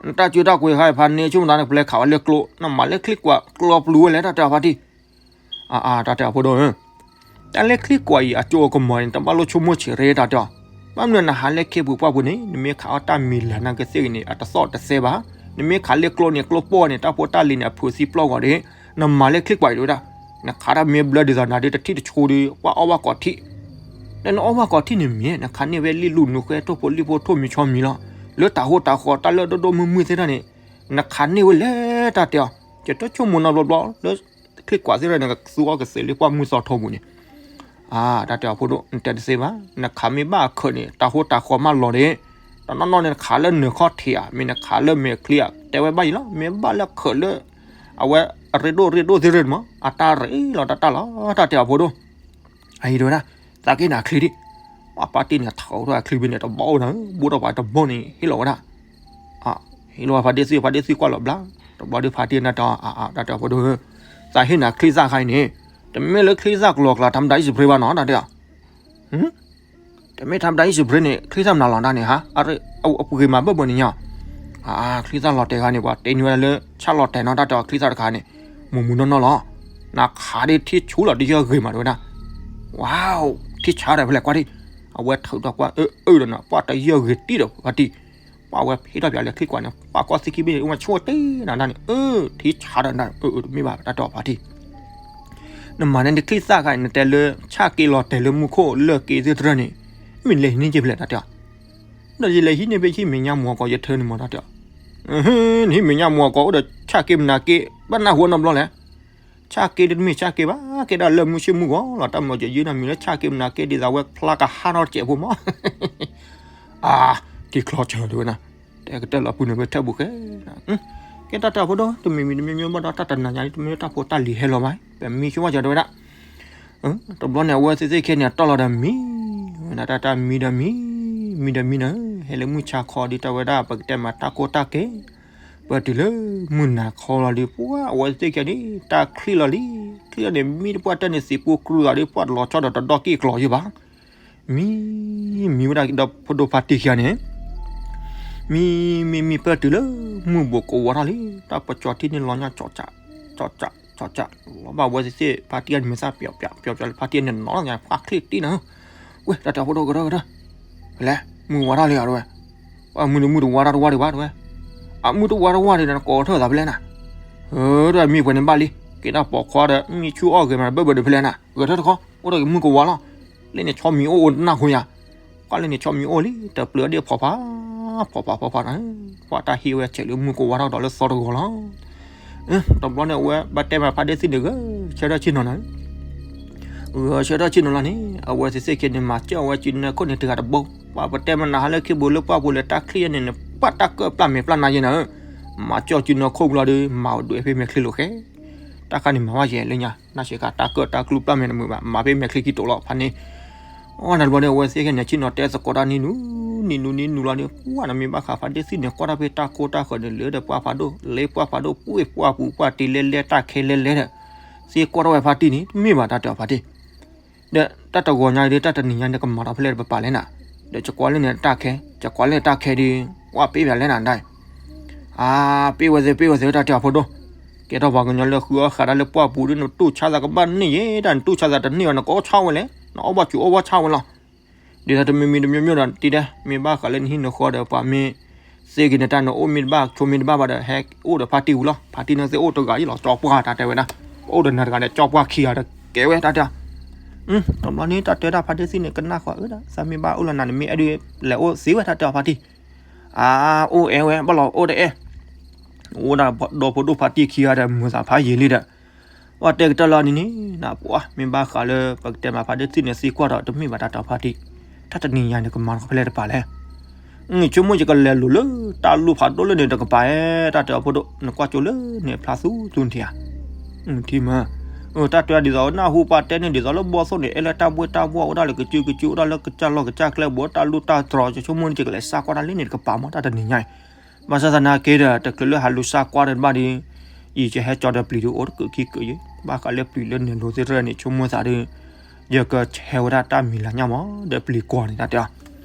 နတၢ်စုတၢ်ကဝဲၤဃာ်ဖးန့ၣ် ဆိကမိၣ်သးန့ၣ် ပလဲၤခးဝဲလၢကျိ နမၤလၢချံကွၢ်ကျီပျူၤဝဲလဲၣ် တၢ်တဲအီၤဖါတံၢ် အါအါ တၢ်တဲအီၤဖိဒိၣ်ဧၢ, တၢ်လၢချံကွၢ်အံၤ အစိအကမီၤန့ၣ် တဘၣ်လိၣ်ဆိကမိၣ်ဆံးရ့ တၢ်တဲအီၤ, ဘၣ်မနုၤနဟးလၢခ့ပူၤပှၢ်ပူၤန့ၣ် နမ့ၢ်ခးအီၣ်တၢ်မံၤလၢ်နကသ့ၣ်ဂ့ၤန့ၣ် အတသီၣ်တသဲဘၣ်, နမ့ၢ်ခးလၢကျိန့ၣ် ကျိပီၢ်န့ၣ် တၢ်ဖိတၢ်လံၤန့ၣ် အဖုးသံပျီၢ်ဂီၤဒီး နမၤလၢချံကွၢ်အံၤတဲဝဲဒၣ်, နခးတၢ်မ့ၢ်ဘျၢဒ်သိးနၤဒီး တထံၣ်တဆိဒီး ပှၤအီၣ်ဘၣ်ကိးထံၣ်, ဒီးနအီၣ်ဘၣ်ကိးထံၣ်န့ၣ်မ့ၢ် နခးန့ၢ်ဝဲလံာ်လူၤနူၤဃဲထိၣ်ဖိလံၣ်ဖိထိၣ်မံၤဆီမံၤလီၤ, လၢတၢ်ဟိတၢ်ဃီၤတၢ်လၢဒိၣ်ဒိၣ်မုၢ်မုၢ်သ့ၣ်တဖၣ်န့ၣ် နခးန့ၢ်ဝဲလဲၣ် တၢ်တဲအီၤ, ယတဆိကမိၣ်နီတဘျီဘျီလၢ ချံကွၢ်သ့ၣ်တဖၣ်န့ၣ် ကသူအီၤကသ့ၣ်လၢပှၢ်မုၢ်သီထိပူၤန့ၣ် အါ တၢ်တဲအီၤဖိဒိၣ် နတဲတသ့ဘၣ်, နခးမ့ၢ်ဘၣ်အခၢးန့ၣ် တၢ်ဟိတၢ်ဃီၤမးလီၤန့ၣ်, တနီၤနီၤန့ၣ် နခးလၢနၢၤခီၣ်ထံးဧါ, မ့ၢ်နခးလၢမဲာ်ချံဧါ, တဲဝဲဘၣ်ယံၤလီၤ, မ့ၢ်ဘၣ်လၢအခၢးလၢ အဝဲအရ့ဒိၣ်ရ့ဒိၣ်သ့ၣ်တဖၣ်န့ၣ်မး အတၢ်ရ့လီၤတၢ်တၢ်လီၤ တၢ်တဲအီၤဖိဒိၣ် အဟံးဒိဝဲဒၣ်, သးက့ၢ်နၤချံဒံး, ပှၤပၢ်တံၢ်န့ၣ် ထီၣ်ထီၣ်အချံဘ့ၣ်န့ၣ် တဘီအိၣ်နၤ, ဘူးထီၣ်ပှၤတဘီန့ၣ် ဟ့ၣ်လီၤဝဲဒၣ်, ဟ့ၣ်လီၤဝဲဖါတံၢ်သ့ၣ်, ဖါတံၢ်သ့ၣ်ကွၢ်လီၤဘျါ, တဘျီဒီးဖါတံၢ်န့ၣ်တဲအီၤ, တၢ်တဲအီၤဖိဒိၣ်ဧၢ, သးဟ့ၣ်နၤချံသၣ်ခါအံၤန့ၣ်, တမ့ၢ်လၢချံသၣ်ကလီၤကျါ ထါမတၤအံၣ်စပရ့ဘၣ်နီၤ တၢ်တဲအီၤ တမ့ၢ်ထါမတၤအံၣ်စပရ့န့ၣ် ချံသၣ်မနုၤလီၤတၢ်န့ၣ်ဟါ, အပှ့ၤမၤဘၢၣ်ဘၢၣ်န့ၣ်ညါ, ချံသၣ်လီၤတဲာ်ခါန့ၣ် ပှၤတ့န့ၢ်ဝဲဒၣ်လၢ ဆၣ်လီၤတဲာ်နီၤ တၢ်တဲအီၤ ချံသၣ်တခါန့ၣ်, မူၤမူၤနီၢ်နီၢ်လီၤ, နခးဒ်ထံဆူၣ်လီၤတယၢၢ်ဂ့ၤမးတဝဲဒၣ်, ဝါ, ထံဆါဒီးဖဲလဲၣ်ကွၢ်ဒံး, အဝဲထုးထီၣ်ကွၢ် အၢ အၢဒီးနီၤ ပှၤတယၢၢ်ဂ့ၤတံၢ်ဒီး ဖါတံၢ် ပှၤဝဲဖ့ထီၣ်ပၠးလၢချံကွၢ်န့ၣ် ပှၤကွၢ်သ့ၣ်ခံဘ့ၣ်န့ၣ် အိၣ်မးဆိၣ်တ့ၢ်နၤဒၣ်န့ၣ်, အၢ ထံဆါဒီးနၤ အၢ အၢ တမ့ၢ်ဘၣ် တၢ်တဲအီၤဖါတံၢ် နမၤန့ၢ်နချံသၣ်ခါအံၤ နတဲလၢ ဆၣ်က့လီၤတဲာ်လၢမူခိၣ်လၢၢ်က့သ့ၣ်တဖၣ်န့ၣ်, မ့ၢ်လဲၤဟံးန့ၢ်က့ၤဖဲလဲၣ် တၢ်တဲအီၤ, ဒီးယလဲၤဟံးန့ၢ်ဖဲဟံၣ်မဲာ်ညါမူၤအကိး ယထၢန့ၣ်မး တၢ်တဲအီၤ, နဟံၣ်မဲာ်ညါမူၤအကိး အိၣ်ဒီးဆၣ်က့မနၤက့ ဘၣ်နၢ်ဟူနီတဘျီလဲၣ်, ဆၣ်က့ဒ်တမ့ၢ်ဆၣ်က့ဘၣ် ကဲဒၣ်လၢမုၢ်ဆ့ၣ်မုၢ်ဂီၤလီၤ တၢ်မၤစၢၤယုၢ်နၤမံၤလၢဆၣ်က့မနၤက့ ဒ်သိးဝဲဖျါကဟါထီၣ်တစဲးဖိမး အါ, ထံချီဆၢတဝဲဒၣ်, တဲကတၢၢ်လီၤပူၤန့ၣ် ဝဲထၢၣ်ပူၤဃဲ, ကဲတၢ်တဲအီၤဖိဒိၣ် တမံၤမံၤတမံၤမံၤဘၣ်ဒီး တၢ်တနၤညါ တမ့ၢ်တၢ်ဖိတၢ်လံၤဟဲလီၤဘၣ် ပမံဆိဘၣ်စၢၤတဝဲဒၣ်, တဘျီန့ၣ် အဝဲသ့ၣ်သ့ၣ်ခဲန့ၣ် တီၢ်လီၤဒီးမံ, ဝဲဒၣ်တၢ်တၢ်မံဒီးမံ, မံဒီးမံနၤ, ဟဲလၢမုၢ်ဆါခီဒ်တၢ်ဝဲဒၣ် ပကတဲမးတၢ်ကိၢ်တၢ်ကဲ, ပတုၤလၢမုၢ်နၤခီလီၤဒီး ပှၤအဝဲသ့ၣ်သ့ၣ်ခဲန့ၣ် တၢ်ချံလီၤလံ, ချံလီၤန့ၣ် မံတပှၢ်တၢၢ်န့ၣ် သံးပူၤကြူးသးဒီး ပှၤတလီၤဆီဒီးတဒီက့ၣ်ကျီၤယိာ်ဘၣ် မံ, မံဝဲဒၣ်ဒီးဖိဒိၣ်ဖါတံၢ်ခံဂၤန့ၣ်, မံ, မံမံပၢၢ်တုၤလၢ မုၢ်ဘူးကဝီၤထီၣ်လံ, တၢ်ပကၠီၤထံန့ၣ်လီၤညါ ကၠီကၠး, ကၠီကၠး, ကၠီကၠး, လီၤဘၣ်ဝဲသ့ၣ်သ့ၣ် ဖါတံၢ်အန့ၣ်မ့ၢ်သၣ်ပျီပျီ ပျီပျီလၢဖါတံၢ်အန့ၣ်နီၤလီၤညါ ဖးချ့တံၢ်နၤ, ဝဲ တၢ်တဲအီၤဖိဒိၣ်ကရၢကရၢ, ဖဲလဲၣ် မုၢ်ဝါထီၣ်လံဧါတဝဲ, ပှၤမုၢ်တမုၢ်တဝါထီၣ်တဝါဒံးဘၣ်တဝဲ, အမုၢ်တဝါတဝါဒံးနၤ နကိးထၢၣ်သးဖဲလဲၣ်နၤ, တၢ်မံပှဲၤန့ၣ်ဘၣ်လံ, က့ၤတၢ်ပိာ်ခွါဒီး မံဆူၣ်အီၣ်ဂ့ၤမး ဘၢၣ်ဘၢၣ်ဒီးဖဲလဲၣ်နၤ, ဂဲၤထၢၣ်တခီ, အိၣ်ဒီးက့ၤမုၢ်ကဝါလီၤ, လၢန့ၣ်ဆီမံၤအိၣ်အိၣ်တနၢ်ဟူယၤ, ကွၢ်လၢန့ၣ်ဆီမံၤအိၣ်လံ တပျၢၤဒ်ဖီၣ်ဖး, ဖီၣ်ဖးဖီၣ်ဖးနၤ, ပှၤတၢ်ဟ့ၣ်ဝဲဆဲးလၢမုၢ်ကဝါထီၣ်ဒီးလၢသီတဂီၤလီၤ. တဘျီန့ၣ် အဝဲဘၣ်တဲမးဖါတံၢ်သ့ၣ်န့ၣ် ဂဲၤဆၢထၢၣ်ဆ့ၣ်နီၤနၤ, ဂဲၤဆၢထၢၣ်ဆ့ၣ်နီၤလီၤန့ၣ် အဝဲသ့ၣ်သ့ၣ်ခဲန့ၣ် မၤစၢၤဝဲစုနၢခိၣ်န့ၣ်တဂၤတဘိ, ပှၤပတဲမနၤဟးလၢခံဘူးလၢပှၢ်ပူၤလၢတၢ်ချံၣ်န့ၣ် နပှၢ်တၢ်ကၢၣ်ပျၢ်မဲာ်ပျၢ်နါယဲနၤ, မၤစၢၤစုနၢခိၣ်ပူၤလီၤဒီး မၤအိၣ်ဒွဲၣ်ဖဲမဲာ်ချံလိာ်ဃဲ တၢ်ခါန့ၣ်မၤဝဲယဲလၢညါ နၢ်စ့ၢ်ကီးတၢ်ကၢၣ်တၢ်ကျူပျၢ်မဲာ်တမုာ်ဘၣ် မၤဖဲမဲာ်ချံခံတိာ်လီၤဖးန့ၣ်, အီၣ်နၤတဘျီန့ၣ် အဝဲသ့ၣ်ခဲန့ၣ် ဆ့ၣ်နီၤတဲသကိးတၢ်နံၤနူၤ, နံၤနူၤနံၤနူၤလီၤဒီး ပှၢ်နမ့ၢ်ဘၣ်ဃးဖါတံၢ်သ့ၣ်န့ၣ် ကွၢ်တၢ်ဖဲတၢ်ကိၢ်တၢ်ဃၢၤန့ၣ် လၢဒီးပှၢ်ဖးဒိၣ် လၢပှၢ်ဖးဒိၣ် ပှ့ၢ်ပှၢ်ပူၤပှၢ်တံၤလဲလဲတၢ်ခဲလဲလဲဒီး, သ့ကွၢ်ထီၣ်ဝဲဖါတံၢ်န့ၣ် တမ့ၢ်ဘၣ်တၢ်တဲအီၤဖါတံၢ် ဒီးတၢ်တဂီၤညါဒီး တၢ်တနံၤညါန့ၣ် ကမၤထီၣ်ဖဲလဲၣ်တပပာ်လဲၣ်နၤ, ဒီးယကွၢ်လၢန့ၣ်တၢ်ခဲ, ယကွၢ်လၢတၢ်ခဲဒီး ကွၢ်ပ့ၢ်ပၠးလဲၣ်နၤဒၣ်, အါ, ပ့ၢ်ဝဲသ့ၣ် ပ့ၢ်ဝဲသ့ၣ် တၢ်တဲအီၤဖိဒိၣ်, ကဲထီၣ်ပှၤကညီလၢဃုအီၣ်ဃးတၢ်လၢပှၢ်ပူၤဒီး နတူၢ်ဆါသးကဘၣ်န့ၢ်ယဲ တၢ်နတူၢ်ဆါသးတန့ၢ်ဘၣ် နကအီၣ်ဆါဝဲလဲၣ်, နအီၣ်ဘၣ်စူၤအီၣ်ဘၣ်ဆါဝဲလီၤ. ဒ်သိးတမံၤမံၤတမံၤမံၤဒီး တံၤဒဲး မ့ၢ်ဘၣ်ဃးလၢနဟံၣ်နဃီဒီးပှၤမ့ၢ် သ့ဂ့ၤန့ၣ် တၢ်နအိၣ်မ့ၢ်တဘၣ် ဆိမ့ၢ်တဘၣ်ဘၣ်ဒီး ဟဲအိၣ်ဒီးဖါတံၢ်ဝံၤလီၤ. ဖါတံၢ်န့ၣ်သ့ၣ်အိၣ်တဂၤအံၤလီၤ ကၠီပှၢ်တၢ်တဲဝဲဒၣ်, အိၣ်ဒီးနၤတဂၤန့ၣ် ကၠီပှၢ်ခံဂၤဒီးကဲဝဲတၢ်တဲ, တဘျီန့ၣ် တၢ်တဲဒၣ်ဖါတံၢ်သ့ၣ်န့ၣ် ကနၣ်ဃီအၢဒၣ် သးမ့ၢ်ဘၣ်အိၣ်လၢနၤန့ၣ် မ့ၢ်အဲၣ်ဒိးလဲၤအိၣ်သ့ဝဲတၢ်တဲအီၤဖါတံၢ်, အါ, အိၣ်အဲၣ်ဝဲ ဘၣ်လီၤအိၣ်တအဲၣ် အိၣ်ဒၣ်ဒီဖိဒိၣ်ဖါတံၢ်ခံဂၤဒီး မုာ်သးဖးယံာ်လံဒီး ပှၤတဲကတၢၢ်လီၤန့ၣ်န့ၣ် နပှၤမ့ၢ်ဘၣ်ဃးလၢ ပကတဲမးဖါတံၢ်သ့ၣ်န့ၣ် သံကွၢ်ဒီးတမ့ၢ်ဘၣ်တၢ်တဲအီၤဖါတံၢ်, တၢ်တနံၤညါန့ၣ် ကမၤလီၤဖဲလဲၣ်တပာ်လဲၣ်, ဆိကမိၣ်ယကလဲၤလိာ်လၢတၢ်လူၢ်ဖးဒိၣ်လၢန့ၣ်တကပၤဧါ တၢ်တဲအီၤဖိဒိၣ် နကွၢ်ကၠိလၢန့ၣ်ဖျါသူသူထံဧါ, ထံမး, တၢ်တဲဒ်သိးနၢ်ဟူပှၤတဲန့ၣ် ဒ်သိးလၢဘီသိၣ်န့ၣ် အဲၣ်လၢတၢ်ဘှ့ၣ်တၢ်ဘှီၣ် အိၣ်ဒၣ်လၢကစုကစု အိၣ်ဒၣ်လၢကစၢ်လီၢ်ကစၢ်ကျဲ ဘူးတၢ်လူၢ်တၢ်တြီၤ ယဆိကမိၣ်န့ၣ် ယကလဲၤစးကွၢ်တၢ်လၢန့ၣ်တကပၤမး တၢ်တနံၤညါအံၤ, ဘၣ်ဆၣ်သနာ်က့ဒီး တချုးလၢဟးလူၤစးကွၢ်တဘၣ်ဒီး ယကဟဲကၠီဒီးပျံၤဒုးအိၣ်တကုးခံကုးယဲ, ဘၣ်ဃးလၢပျံၤလၢန့ၣ်လိၤသ့ၣ်တဖၣ်န့ၣ် ဆိကမိၣ်သးဒီး ယကဆဲးဝဲဒၣ်တၢ်မံၤလၤညါမး ဒီးပျံၤကွီၢ်န့ၣ်တၢ်တ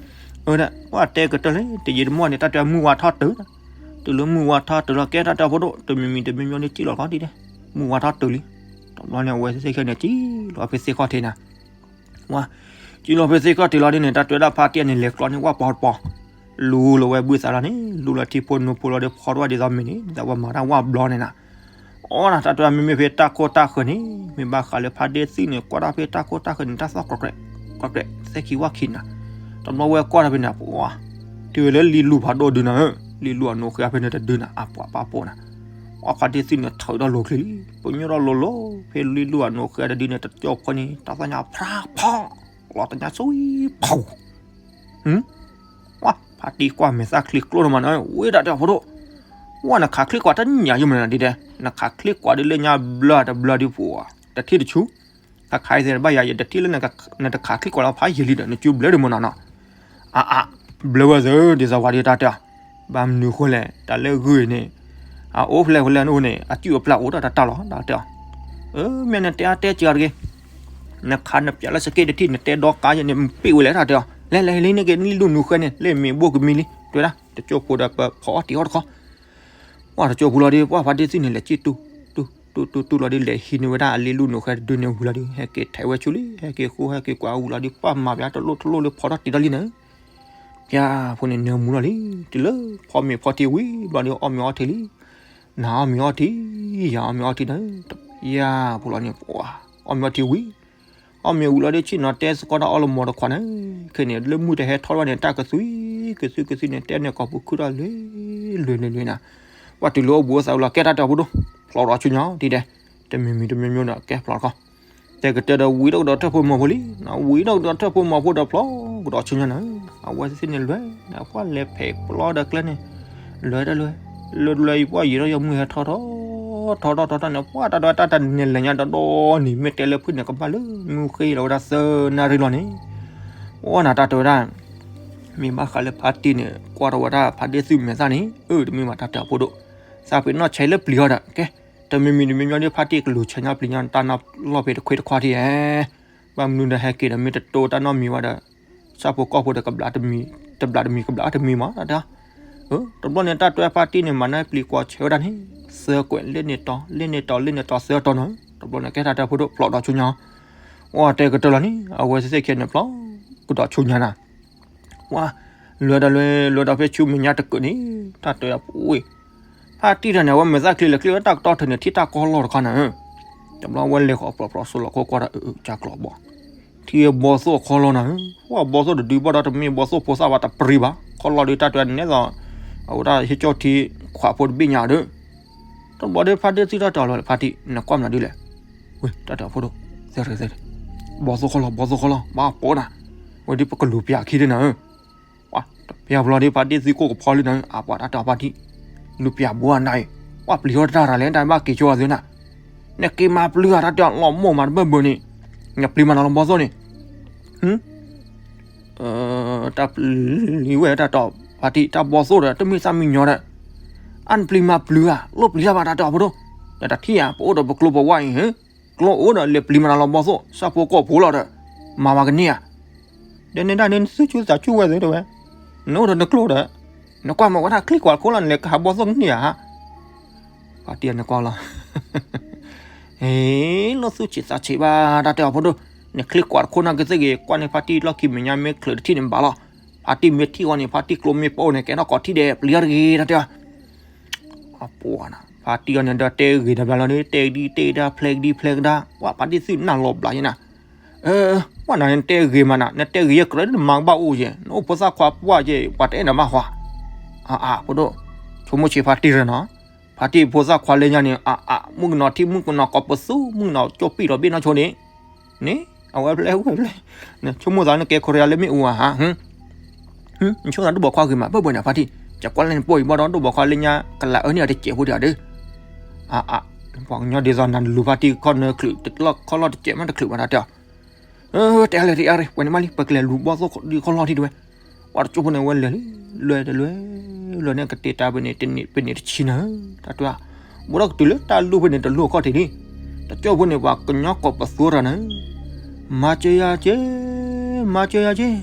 ဲအီၤ, အၢဒၣ် ပှၤတဲကတၢၢ်လၢ တယံာ်တမီၢ်န့ၣ် တၢ်တဲမုၢ်ဝါထီၣ်တုၤ, တုၤလၢမုၢ်ဝါထီၣ်တုၤလီၤ ကဲတၢ်တဲအီၤဖိဒိၣ် တမံၤမံၤတမံၤမံၤန့ၣ် စံၣ်လီၤခီဒံးဒဲး, မုၢ်ဝါထီၣ်တုၤလံ, တဘျီန့ၣ် အဝဲသ့ၣ်ခဲန့ၣ် စံၣ်လီၤဖဲသ့ၣ်ခီၣ်ထံးနၤ ဝါ, စံၣ်လီၤဖဲသ့ၣ်ခီၣ်ထံးလီၤဒ်န့ၣ် တၢ်တဲဒၣ်ဖါတံၢ်န့ၣ် လဲၤကျီန့ၢ်ဝၣ်ပီတပီ, လူလီၤဝဲဘုသးလီၤန့ၣ် လူလီၤထံဖိနိဖိလီၤဒီးဖီတဝၣ်ဒ်သိးမ့ၢ်န့ၣ် ဒ်သိးပှၤမၤတၢ်ဝၣ်ဘျီန့ၣ်နၤ, အီနၤ တၢ်တဲမ့မ့ၢ်ဖဲတၢ်ကိၢ်တၢ်ဃၢၤန့ၣ် မ့ၢ်ဘၣ်ဃးလၢဖါတံၢ်သ့ၣ်န့ၣ် ကွၢ်တၢ်ဖဲတၢ်ကိၢ်တၢ်ဃၢၤန့ၣ် တၢ်သီၣ်ကြဲးကြဲး သဲခံဝၣ်ခံနၤ, တဘျီဝဲကွၢ်တၢ်ဖဲန့ၣ် ပှၤ တုၤလၢလံာ်လူၢ်ဖးဒိၣ်ဒုနၤဧၢ, လံာ်လူၢ်အနိဃ့ဖဲန့ၣ်တဒုနၤ အပှၤပာ်ပိာ်နၤ, ပှၤဖါတံၢ်သံၣ်န့ၣ် ထုးဒီးလိၤချ့လံ, ပညိၣ်ထီၣ်လိၤလိၤ ဖဲလံာ်လူၢ်အနိဃ့တဒုန့ၣ် တကၠိဖိန့ၣ် တၢ်သၣ်ညါဖျါဖီ, လီၤတညါဆူဖီ, ဝါ ဖါတံၢ်ကွၢ်မဲာ်သၣ်ချံကျိၣ်တမးန့ၣ် ဝဲဒၣ်တဲအီၤဖိဒိၣ်, ဝါ နခးချံကွၢ်တညၣ်ယိမးနၤဒ်တဲ, နခးချံကွၢ်ဒ်လၢညါဘျၢတဘျၢဒ်ပူၤ, တထံၣ်တဆူ ခါခါအံၤသ့ၣ်တဘၣ်ယၤ ယတထံၣ်လၢနတခးချံကွၢ်လီၤဖးယံာ်လံဒီး နကၠူဘျၢဒ်မးနီၤနီၤ, အါအါ, ဘျၢဝဲသ့ၣ် ဒ်သိးဝဲဒ်တၢ်တဲအီၤ, ဘၣ်မနုၤဃိလဲၣ် တၢ်လၢဂုၢ်န့ၣ် အအိၣ်ဖျဲၣ်ဖဲလဲၣ်န့ၣ် အစုၣ်အပျၢ်အိၣ်ဒီးတၢ်တၢ်လီၤ တၢ်တဲအီၤ, မ့ၢ်နတဲအါတဲစှၤတဂ့ၤ, နခးနပျးလၢစက့တထံၣ် နတဲဒီကါယဲန့ၣ် ပ့ၣ်ဝဲလဲၣ်တၢ်တဲအီၤ, လဲၤလဲၤလံန့ၣ်က့ၤ လံာ်လူၢ်နူၤဃဲန့ၣ် လၢမ့ၢ်ဘိၣ်ကမံလံ တဲဝဲဒၣ် တကၠိဖိဒီးပဖီအီၣ်တ့ၢ်အီၣ်တခီ ပှၢ်တကၠိဖိလီၤဒီး ပှၢ်ဖါတံၢ်သံၣ်န့ၣ် လဲၤစံၣ်တူၢ်တူၢ်တူၢ်တူၢ်လီၤဒီး လဲၤဟံးန့ၢ်ဝဲဒၣ်အလံာ်လူၢ်နူၤဃဲတဒုန့ၣ်ဝံၤလီၤဒီး ဟဲက့ၤထဲးဝဲဆူလံ ဟဲက့ၤဃိဟဲက့ၤကွၢ်ဝံၤလီၤဒီး ပှၢ်မၤပၠးတလိၣ်တလိၣ်လၢဖီထီၣ်တ့ၢ်ထီၣ်လံန့ၣ်, ပှၢ်ဖိန့ၣ်နၢမူလီၤလံ, တုၤလၢဖီမ့ၤဖီထံဝံၤဘျီဒီး အီၣ်မ့ၤအီထံလံ, နၤအီၣ်မ့ၤအီထံ, ယၤအီၣ်မ့ၤအီထံဒီး, ပှၢ်ဖိလီၤန့ၣ် အီၣ်မ့ၤအီထံဝံၤ အီၣ်မ့ၤဝံၤလီၤဒီး ဆ့ၣ်နီၤတဲစ့ၢ်ကီးတၢ်အီၣ်လၢမီၤတခွးန့ၣ်, ခဲန့ၣ် လၢမုၢ်တဟဲထီၣ်ဘၣ်န့ၣ် တၢ်ကသွံကသွံကသွံန့ၣ် တဲန့ၣ်ကိာ်ပူၤခုၣ်ထီၣ်လွံၢ်လွံၢ်လွံၢ်နၤ, ပှၢ်တုၤလၢအိၣ်ဘူးအိၣ်သးဝံၤလီၤ ကဲတၢ်တဲအီၤဖိဒိၣ်, ဖျီဒီးဆူညါဒ်ဒဲး, တမံၤမံၤတမံၤမံၤဒီး ကဲဖျီတခီ, တဲကတၢၢ်ဒီးဝံၤဒီးကဒီးထၢၣ်ဖိမီၤဖိလံ, ဝံၤဒီးကဒီးထၢၣ်ဖိမီၤဖိဒီးဖျီကဒီးဆူညါနၤ, အဝဲသ့ၣ်န့ၣ်လွဲၤ, ပှၢ်လဲၤဖဲးပျီဒီးကျဲန့ၣ်, လွဲၤတလွဲၤ, လွဲၤတလွဲၤအံၤ ပှၢ်ယံာ်ထီၣ်ယမုၢ်ဟဲထီၣ်ထီၣ်ထီၣ်ထီၣ်ထီၣ်န့ၣ် ပှၢ်တၢ်ဒွဲတၢ်တၢ်န့ၣ်လဲၤညါဒီးဒီးန့ၣ် မ့ၢ်တဲလၢဖုၣ်န့ၣ်ကဘၣ်လၢမုၢ်ဃ့လီၤဝဲဒၣ်သၢနၣ်ရံၣ်လီၤန့ၣ်, အီၣ်နၤတၢ်တဲဝဲဒၣ်, မ့ၢ်ဘၣ်ဃးလၢဖါတံၢ်န့ၣ် ကွၢ်ထီၣ်ဝဲဒၣ်ဖါတံၢ်သံၣ်မဲာ်သၣ်န့ၣ် အၢ တမ့ၢ်ဘၣ်တၢ်တဲအီၤဖိဒိၣ်, သးပ့ၤနီၣ်ဆဲးလၢပျံၤအီၤဒီး ကဲ, တမံၤမံၤတမံၤမံၤဒီးဖါတံၢ်ကလူၤဆဲးညါပျံၤညါတၢ်နီၢ်လီၢ်ဖဲတခွ့တခွါထံၣ်ဧါ, ဘၣ်မနုၤဒီးဟဲက့ၤဒီးမ့ၢ်တတိၢ်တၢ်နီတမံၤဝဲဒီး ဆၣ်ဖိကီၢ်ဖိဒီးကဘျးတမံၤ, တဘျးတမံၤကဘျးတမံၤမး တၢ်တဲ, တဘျီန့ၣ် တၢ်တွဲဖါတံၢ်န့ၣ် မၤန့ၢ်ပျံၤကွၢ်ဆဲးဝဲဒၣ်န့ၣ်, သၢကွဲး လ့ၣ်န့ၢ်တီၤ လ့ၣ်န့ၢ်တီၤ လ့ၣ်န့ၢ်တီၤသၢတီၤနီၤ, တဘျီန့ၣ် ကဲတၢ်တဲဖိဒိၣ်ဖျိးဒီးဆူညါ, အိၣ်တဲကတၢၢ်လီၤန့ၣ် အဝဲသ့ၣ်ခဲန့ၣ်ဖျိးကဒီးဆူညါနၤ ဝါ, လွဲဒီးလွဲ လွဲဒီးဖဲဆူမဲာ်ညါတကၢၢ်န့ၣ် တၢ်တဲအီၤပူၤဝဲ, ဖါတံၢ်တၢ်န့ၣ် အဝဲမဲာ်သၣ်ချံလဲၤချံဝဲတၢ်ကတီၢ်ထၢၣ်န့ၣ် ထံၣ်တၢ်ကီၢ်လီၢ်တခါနၤ, တဘျီဝဲလဲၤဃီၤဖျိးဖျိးစိလီၤခိၣ်ကွၢ်ဒီး အၢ ကၢ်ကျီးဘီ, ထံၣ်ဘီသိၣ်အခီလီၤနၤ, ဝါ ဘီသိၣ်တဒုဘၣ်ဒီးတမ့ၢ်ဘီသိၣ်ဖိသၣ်ဘၣ်တပျံၤဘၣ်, ခီလီၤဒီးတၢ်တဲန့ၣ်သိး အဝဲဒၣ်ဟ့ၣ်ကၠီၣ်ထံခွးဖိတဘ့ၣ်ညါဒီး တဘျီဒီးဖါတံၢ်သံၣ်တၢ်တဲအီၤလီၤ ဖါတံၢ် နကွၢ်မနုၤဒ်လဲၣ်, ဝဲ တၢ်တဲအီၤဖိဒိၣ်, သဲ ဘီသိၣ်ခီလီၤ ဘီသိၣ်ခီလီၤ ဘၣ်ပိာ်နၤ, ဝဲဒ်ပကလူၤပျးခံဒ်နၤ, ဝါ တပျးဘျီဒီးဖါတံၢ်သံၣ်ကိၢ်ကဖီလံနၤ, အပှၤတၢ်တဲအီၤဖါတံၢ်, လူၤပျးဘိအနၤအံၤ, ဝါပျံၤထီၣ်တၢ်ရၤလဲၣ် တၢ်ဘၣ်က့ၤဆိအီၤသ့နၤ, နက့ၤမၤပျုၤဧါ တၢ်တဲအီၤလီၤမိၢ်မၤတဘၢၣ်ဘၢၣ်န့ၣ်, နပျံၤမၤနၤလီၤဘီသိၣ်န့ၣ်, တၢ်ပျံၤဝဲတၢ်တဲအီၤ, ဖါတံၢ် တၢ်ဘီသိၣ်ဒီး တမ့ၢ်သၣ်မံညီၤဒီး, အါနပျံၤမၤပျုၤဧါ လိၣ်ပျံၤတၢ်ဘၣ်တၢ်တဲအီၤဖိဒိၣ်, နတထံၣ်ဧါ ပအိၣ်ဒီးပကျိပဝါအံၤ, ကျိအိၣ်ဒီးလဲၤပျံၤမၤနၤလီၤဘီသိၣ် ဆၣ်ဖိကီၢ်ဖိလီၤဒီး, မၤမၤကန့ၢ်ဧါ, ဒီးန့ၣ်ဒၣ်န့ၣ် နသူၣ်ဆူၣ်သးဆူၣ်ဝဲသ့တဲဝဲ, နအိၣ်ဒီးနကျိဒီး, နကွၢ်မၤဝဲဒၣ်ချံကွၢ်ခိၣ်လီၤ နလဲၤကဟးဘီသိၣ်ကန့ၢ်ဧါ ဖါတံၢ်အနကွၢ်လီၤ, ဟ့ လီၤသူၣ်ဆံးသးဆံးဘၣ် တၢ်တဲအီၤဖိဒိၣ်, နချံကွၢ်တခိၣ်နာ်က့သ့ၣ်ဂ့ၤ ကွၢ်န့ၢ်ဖါတံၢ်လီၢ်ခံမဲာ်ညါမ့ၢ်ချုးတထံၣ်န့ၣ်ဘၣ်လီၤ, ဖါတံၢ်မ့ၢ်ထံၣ်ဝဲန့ၣ် ဖါတံၢ်ကျိမ့ၢ်ပိၢ်န့ၣ် ကဲထီၣ်ကိးထံၣ်ဒဲး ပျံၤတဂ့ၤ တၢ်တဲအီၤ, အပှၤနၤ, ဖါတံၢ်အီၤန့ၣ်ဒီးတဲဂ့ၤတဘျီလီၤဒီး တဲဒံတဲဒၣ်ဖျဲကဒံဖျဲကဒါ, ဝဲဖါတံၢ်သံၣ်နၢ်လီၤဘျးယဲနၤ ဝဲနၤ နတဲဂ့ၤမးနၤ နတဲဂ့ၤယဲကြၢးနမၤကဘၣ်အိၣ်ယဲ နအိၣ်ဖိသၣ်ခွါပှၢ်ယဲ ပှၤတအဲၣ်နၤဘၣ်ဟီ, အါအါ ဖိဒိၣ်, ဆိကမိၣ်ဆံးဖါတံၢ်ရၢနီၤ, ဖါတံၢ်ဖိသၣ်ခွါလၢညါန့ၣ် အါအါ မုၣ်ကနီၤထံၣ်မုၣ်ကနီၤကိးပသူ မုၣ်ကနီၤကၠိပံၣ်လီၤဘ့ၣ်နီၢ်ဆိန့ၣ်, န့ၣ် အဝဲဖျဲဝဲဖျဲ, နဆိကမိၣ်သးနကဲခိရံယါလၢမ့ၣ်အူဧါဟါ, နဆိကမိၣ်သးဒိၣ်ဘီခွါဂ့ၤမး ဘၢၣ်ဘၢၣ်န့ၣ်ဖါတံၢ်, ကကွၢ်လၢနပိၢ်အံၤဘၣ်ဒီး ဒိၣ်ဘီခွါလၢညါ ကလးအၢန့ၢ်အတစဲးဖိဒံးဒီး, အါအါ, ပှၤကညီဒ်သိးနလူၤဖါတံၢ်ခီၣ်နၢချုး ခီၣ်လီၢ်တစဲးမးတချုးဘၣ်တၢ်တဲအီၤ, တဲလဲၣ်တအါရံ ပှဲၤန့ၣ်မးလံ ပကလဲၤလူၤဘီသိၣ်ဒ်ခီၣ်လီၢ်ထံတဝဲ, ပှၤတကၠိဖိန့ၣ်ဝဲလဲၤလံ, လွဲတလွဲ, လွဲန့ၣ်ကတ့တၢ်ပန့ၣ် ပန့ၣ်တဆံနၤ, တၢ်တဲ, ဘူးဒီးကတုၤလၢတၢ်လူၢ်ဖဲန့ၣ် တလူၢ်အခီၣ်ထံးလံ, တကၠိဖိန့ၣ် ပှၤကညီကိးပသူတၢ်နၤ, မၤစၢၤယၤက့, မၤစၢၤယၤက့,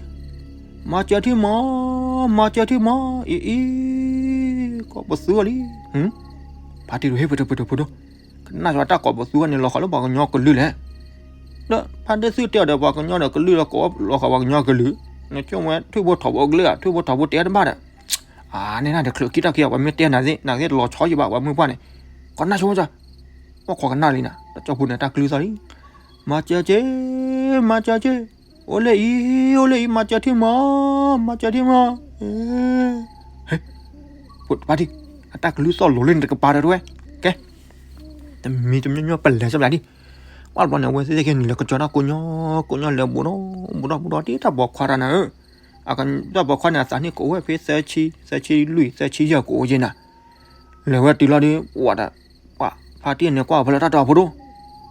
မၤစၢၤထံမး, မၤစၢၤထံမး, အံၤအံၤ, ကိးပသူအီၤလံ, ဖါတံၢ်တဟ့ၣ်ပတပတပဒိၣ်, ကနၣ်ယွၤတၢ်ကိးပသူန့ၣ် လီၤဃာ်လၢပှၤကညီကလုာ်လဲၣ်, ဒီးဖါတံၢ်သံၣ်တဲအီၤဒီး ပှၤကညီဒီးကလုာ်ဒီးကိးလီၤဃာ်ပှၤကညီကလုာ်, နဆိကမိၣ်ဝဲထွံၣ်ဖိထိးဖိကလုာ်ဧါ, ထွံၣ်ဖိထိးဖိတဲတဘၣ်ဒီး, အါန့ၣ်နၤဒီးချုးခံထီၣ်ခံအီၤ ပှၤမ့ၢ်တဲနၤသ့ၣ် နၤသ့ၣ်တလီၤဆီယဘၣ် ပှၤမုၢ်ပှၢ်န့ၣ်, ကနၣ်ဆိကမိၣ်, အိၣ်ခိးကနၣ်လံနၤ တကၠိဖိန့ၣ် တၢ်ကလုၢ်သီၣ်လံ, မၤစၢၤက့, မၤစၢၤက့, အိၣ်လၢအံၤ, အိၣ်လၢအံၤ, မၤစၢၤထံမး, မၤစၢၤထံမး. ဟဲ, ဖါတံၢ်, အတၢ်ကလုၢ်သီၣ်လိၤလၢန့ၣ်တကပၤဒီးတဝဲ, ကဲ, တမံၤတမံၤမံၤပလဲၤစၢၤဘျးဒံး, ကွၢ်တဘျီန့ၣ် အဝဲသ့ၣ်ခဲန့ၣ် လဲၤကစၢၤတၢ်ကိးညီ, ကိးညီလဲၤဘူးဒီး, ဘူးဒီးဘူးဒီး ဒ်တၢ်ပိာ်ခွါတၢ်နၤဧၢ, အကတၢ်ပိာ်ခွါန့ၣ် အသးနံၣ်ကအိၣ်ဝဲဖဲသၢဆံ, သၢဆံလွံၢ်, သၢဆံယဲၢ်ကအိၣ်က့ၤနၤ, လဲၤဝဲတုၤလီၤဒီး ပှၤတၢ်, ပှၤဖါတံၢ်န့ၣ်ကွၢ်အီၤဖဲလၢတၢ်တၢ်အိၣ်ဖှိၣ်ဒိၣ်,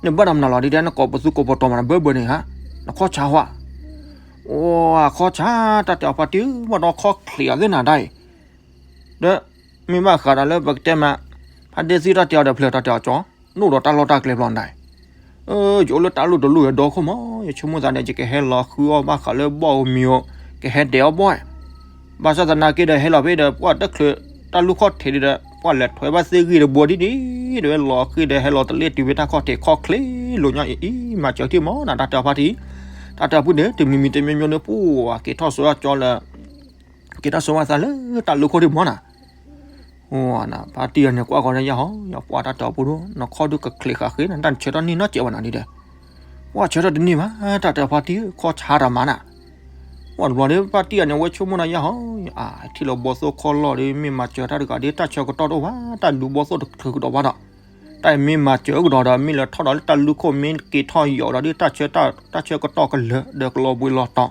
နဘၣ်တၢ်မနုၤလီၤဒ်တဲ နကိးပသူကိးပတီၤမးနဘၢဘၢန့ၣ်ဧါ, နခီၣ်ဆါဝဲ, အိၣ်အခီၣ်ဆါ, တၢ်တဲအီၤဖါတံၢ်ဧၢ, ဘၣ်ဒီးခီၣ်ချံးအီၤသ့ၣ်နၤဒၣ်အံၤ, ဒီး မ့ၢ်ဘၣ်ဃးဒီးလၢပကတဲမး, ဖါတံၢ်သံတၢ်တဲအီၤဒီးဖျၢၣ်တၢ်တဲအီၤကၠီ, နအိၣ်ဒီးတၢ်လီၢ်တၢ်ကျဲဘျီနၤ, ယအိၣ်လၢတၢ်လိၣ်တလိၣ်အဒီခိၣ်မး, ယဆိကမိၣ်သးဒီး ယကဟဲလီၤဃုအီၣ်ဘၣ်ဃးလၢဘီၣ်ဧိၤမံၤဧိၤ, ကဟဲဒဲးအီၣ်ဘီၣ်, ဘၣ်ဆၣ်သနာ်က့ဒီးဟဲလီၤဖဲဒီး ပှၤတချုးတၢ်လူၢ်ခီၣ်ထံးဒီး ပှၤလဲၤထွဲဘၣ်သ့ၣ်ဂံၢ်တဘိဒ်န့ၣ်, ဒီးဝဲလီၤဃံၤဒီးဟဲလီၤတလ့ၣ်တုၤဖဲတၢ်ခီၣ်ထံးခီၣ်ချ့လိာ်ညီအံၤအံၤ, မၤစၢၤထံမးနၤ တၢ်တဲအီၤဖါတံၢ်, တၢ်တဲအီၤဖါတံၢ်န့ၣ် တမံၤမံၤတမံၤမံၤန့ၣ် ပှၤက့ၤထီၣ်စိအီၤကၠီလၢ က့ၤထီၣ်စိဝဲသးလၢတၢ်လူၢ်ခိၣ်ထံးမးနၤ, အိၣ်နၤ ဖါတံၢ်အီၤန့ၣ် ကွၢ်ဃီၤဒီး ယဟီ, ယပှၤတၢ်တဲအီၤဖိဒိၣ်, နခီၣ်ဒုးကချံးဃာ်ဃ့နၤ တၢ်နဆၢထီၣ်န့ၢ်နီတစဲးဘၣ်နၤဒ်ဒီး, ပှၤဆၢထီၣ်တန့ၢ်ဘၣ် တၢ်တဲအီၤဖါတံၢ် ခီၣ်ဆါတၢ်မးနၤ, ပှၤတဘျီဒီး ဖါတံၢ်အီၤန့ၣ် အဝဲဆိကမိၣ်ဒီး ယဟီ, ထံၣ်လီၤဘီၣ်သိၣ်ခီၣ်လီၢ်ဒီး မ့ၢ်မၤစၢၤတၢ်တဂၤဒီး တၢ်ဆၢကတီၢ်တအိၣ်ဘၣ်, တၢ်လူၤဘီၣ်သိၣ်တချုးကဒီးဘၣ်ဒီး တၢ်မ့ၢ်မၤစၢၤကဒီးဒီး မ့ၢ်လဲၤထီၣ်ဒီးလၢတၢ်လူၢ်ခိၣ် မ့ၢ်က့ၤထီၣ်ယီၤဒီး တၢ်ဆၢ, တၢ်ဆၢကတီၢ်ကလၢာ်ဒီးကလီၤဘှံးလီၤတီၤ,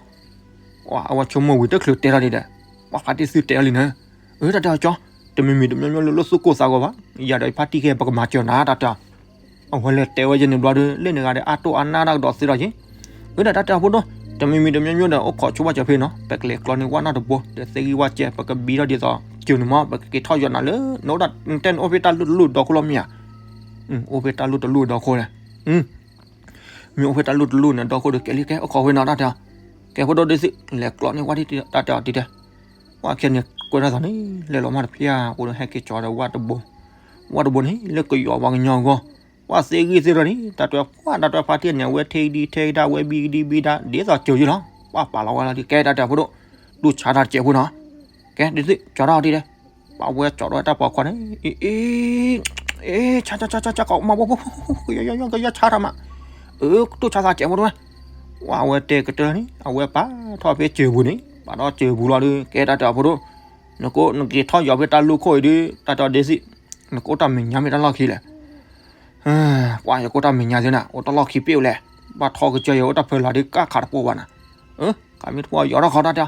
အဝဲဆိကမိၣ်ဝံၤတချုးတဲထီၣ်ဒ်ဒီး, ပှၤဖါတံၢ်သုတဲအီၤလံနၤ, အၢ တၢ်တဲအီၤကၠီ, တမံၤမံၤတမံၤမံၤလၢလၢသူၣ်ကိၢ်သးဂီၤဘၣ်, ယၤဒီးဖါတံၢ်ခဲ ပကမၤစၢၤနၤ တၢ်တဲအီၤ, အဝဲလဲၤတဲဝဲယဲန့ၣ်ဘျီဒီး လၢန့ၣ်ဂၤဒီး အါတိၢ်အါနါတၢ်ကဒီးသ့ဒီးယ့ၣ်, အၢ ဒီးတၢ်တဲအီၤဖိဒိၣ်, တမံၤမံၤတမံၤမံၤဒီး အိၣ်ခိးဆိဘၣ်စၢၤဖဲနီၤ, ပကလဲၤကျီန့ၢ်ဝၣ်နီၢ်တဘိ, ဒီးသ့ၣ်ဂံၢ်ဝၣ်စဲး ပကဘံထီၣ်ဒ်သိးစၢၤန့ၣ်မး, ပကက့ၤထီၣ်ယီၤနၤလၢ နအိၣ်ဒၣ်တဲနအိၣ်ဖဲတၢ်လူၢ်တလူၢ်ဒီခိၣ်လီၤမ့ၢ်ဧါ, အိၣ်ဖဲတၢ်လူၢ်တလူၢ်ဒီခိၣ်လဲၣ်, မ့ၢ်အိၣ်ဖဲတၢ်လူၢ်တလူၢ်န့ၣ် ဒီခိၣ်ဒီးကဲလံကဲ အိၣ်ခိးဝဲနီၤတၢ်တဲအီၤ, ကဲဖိဒိၣ်ဒ်သိး လဲၤကျီန့ၢ်ဝၣ်ဒ်တၢ်တဲအီၤဒ်တဲ, ဝၣ်ခဲန့ၣ် ကွဲထီၣ်သးန့ၣ် လဲၤလီၤမးတဖျၢၣ် အိၣ်ဒီးဟဲက့ၤကၠီဒီးဝၣ်တဘိ, ဝၣ်တဘိန့ၣ် လၢကယီၤပှၤကညီအဂီၢ်, ဝၣ်သ့ဂံၢ်သ့ၣ်ဒီးန့ၣ် တၢ်တဲပှၢ်တၢ်တဲဖါတံၢ်န့ၣ် အဝဲထဲဒံထဲဒၣ် အဝဲဘံကဒံဘံဒါ ဒ်သိးစၢၤယ့ၣ်လီၤ, ပှၢ်ပာ်လီၤဝဲလီၤဒ်ကဲတၢ်တဲအီၤဖိဒိၣ်, ဒိၣ်ဆါတၢ်တစဲးဖိနီၤ, ကဲဒ်သိး ကၠီထီၣ်ဒ်တဲ ပှၤဝဲကၠီထီၣ်ဝဲတၢ်ပိာ်ခွါန့ၣ်, အ့ အ့ ဆါ ဆါ ဆါ ဆါ ဆါ ကီးမၤဘိဘိ ကယီယီယီ ကယီဆါတၢ်မး, အၢ ကတိၢ်ဆါသးစဲးဖိတဝဲ, ဝဲအဝဲတဲကတၢၢ်န့ၣ် အဝဲပာ်ထီၣ်ဖဲစၢၤပူၤန့ၣ် ပာ်ထီၣ်စၢၤပူၤလီၤဒီး ကဲတၢ်တဲအီၤဖိဒိၣ်, နကိးနက့ၤထီၣ်ယီၤဖဲတၢ်လူၢ်ခိၣ်အံၤဒီး တၢ်တဲဒ်သိး, နကအိၣ်တၢ်မဲာ်ညါမ့ၢ်တၢ်လီၢ်ခံလဲၣ် ပှၤယကအိၣ်တၢ်မဲာ်ညါသ့နၤ အိၣ်တၢ်လီၢ်ခံပ့ၣ်အိၣ်လဲၣ်, ဘၣ်ထီကစၢ်ယဲၢ်အိၣ်တၢ်ဖၢလၢ်ဒီးကၢ်ခးတပိၢ်ဘၣ်နၤ, ကမ့ၢ်တပိၢ်ယီၤထီၣ်ခီတၢ်တဲ,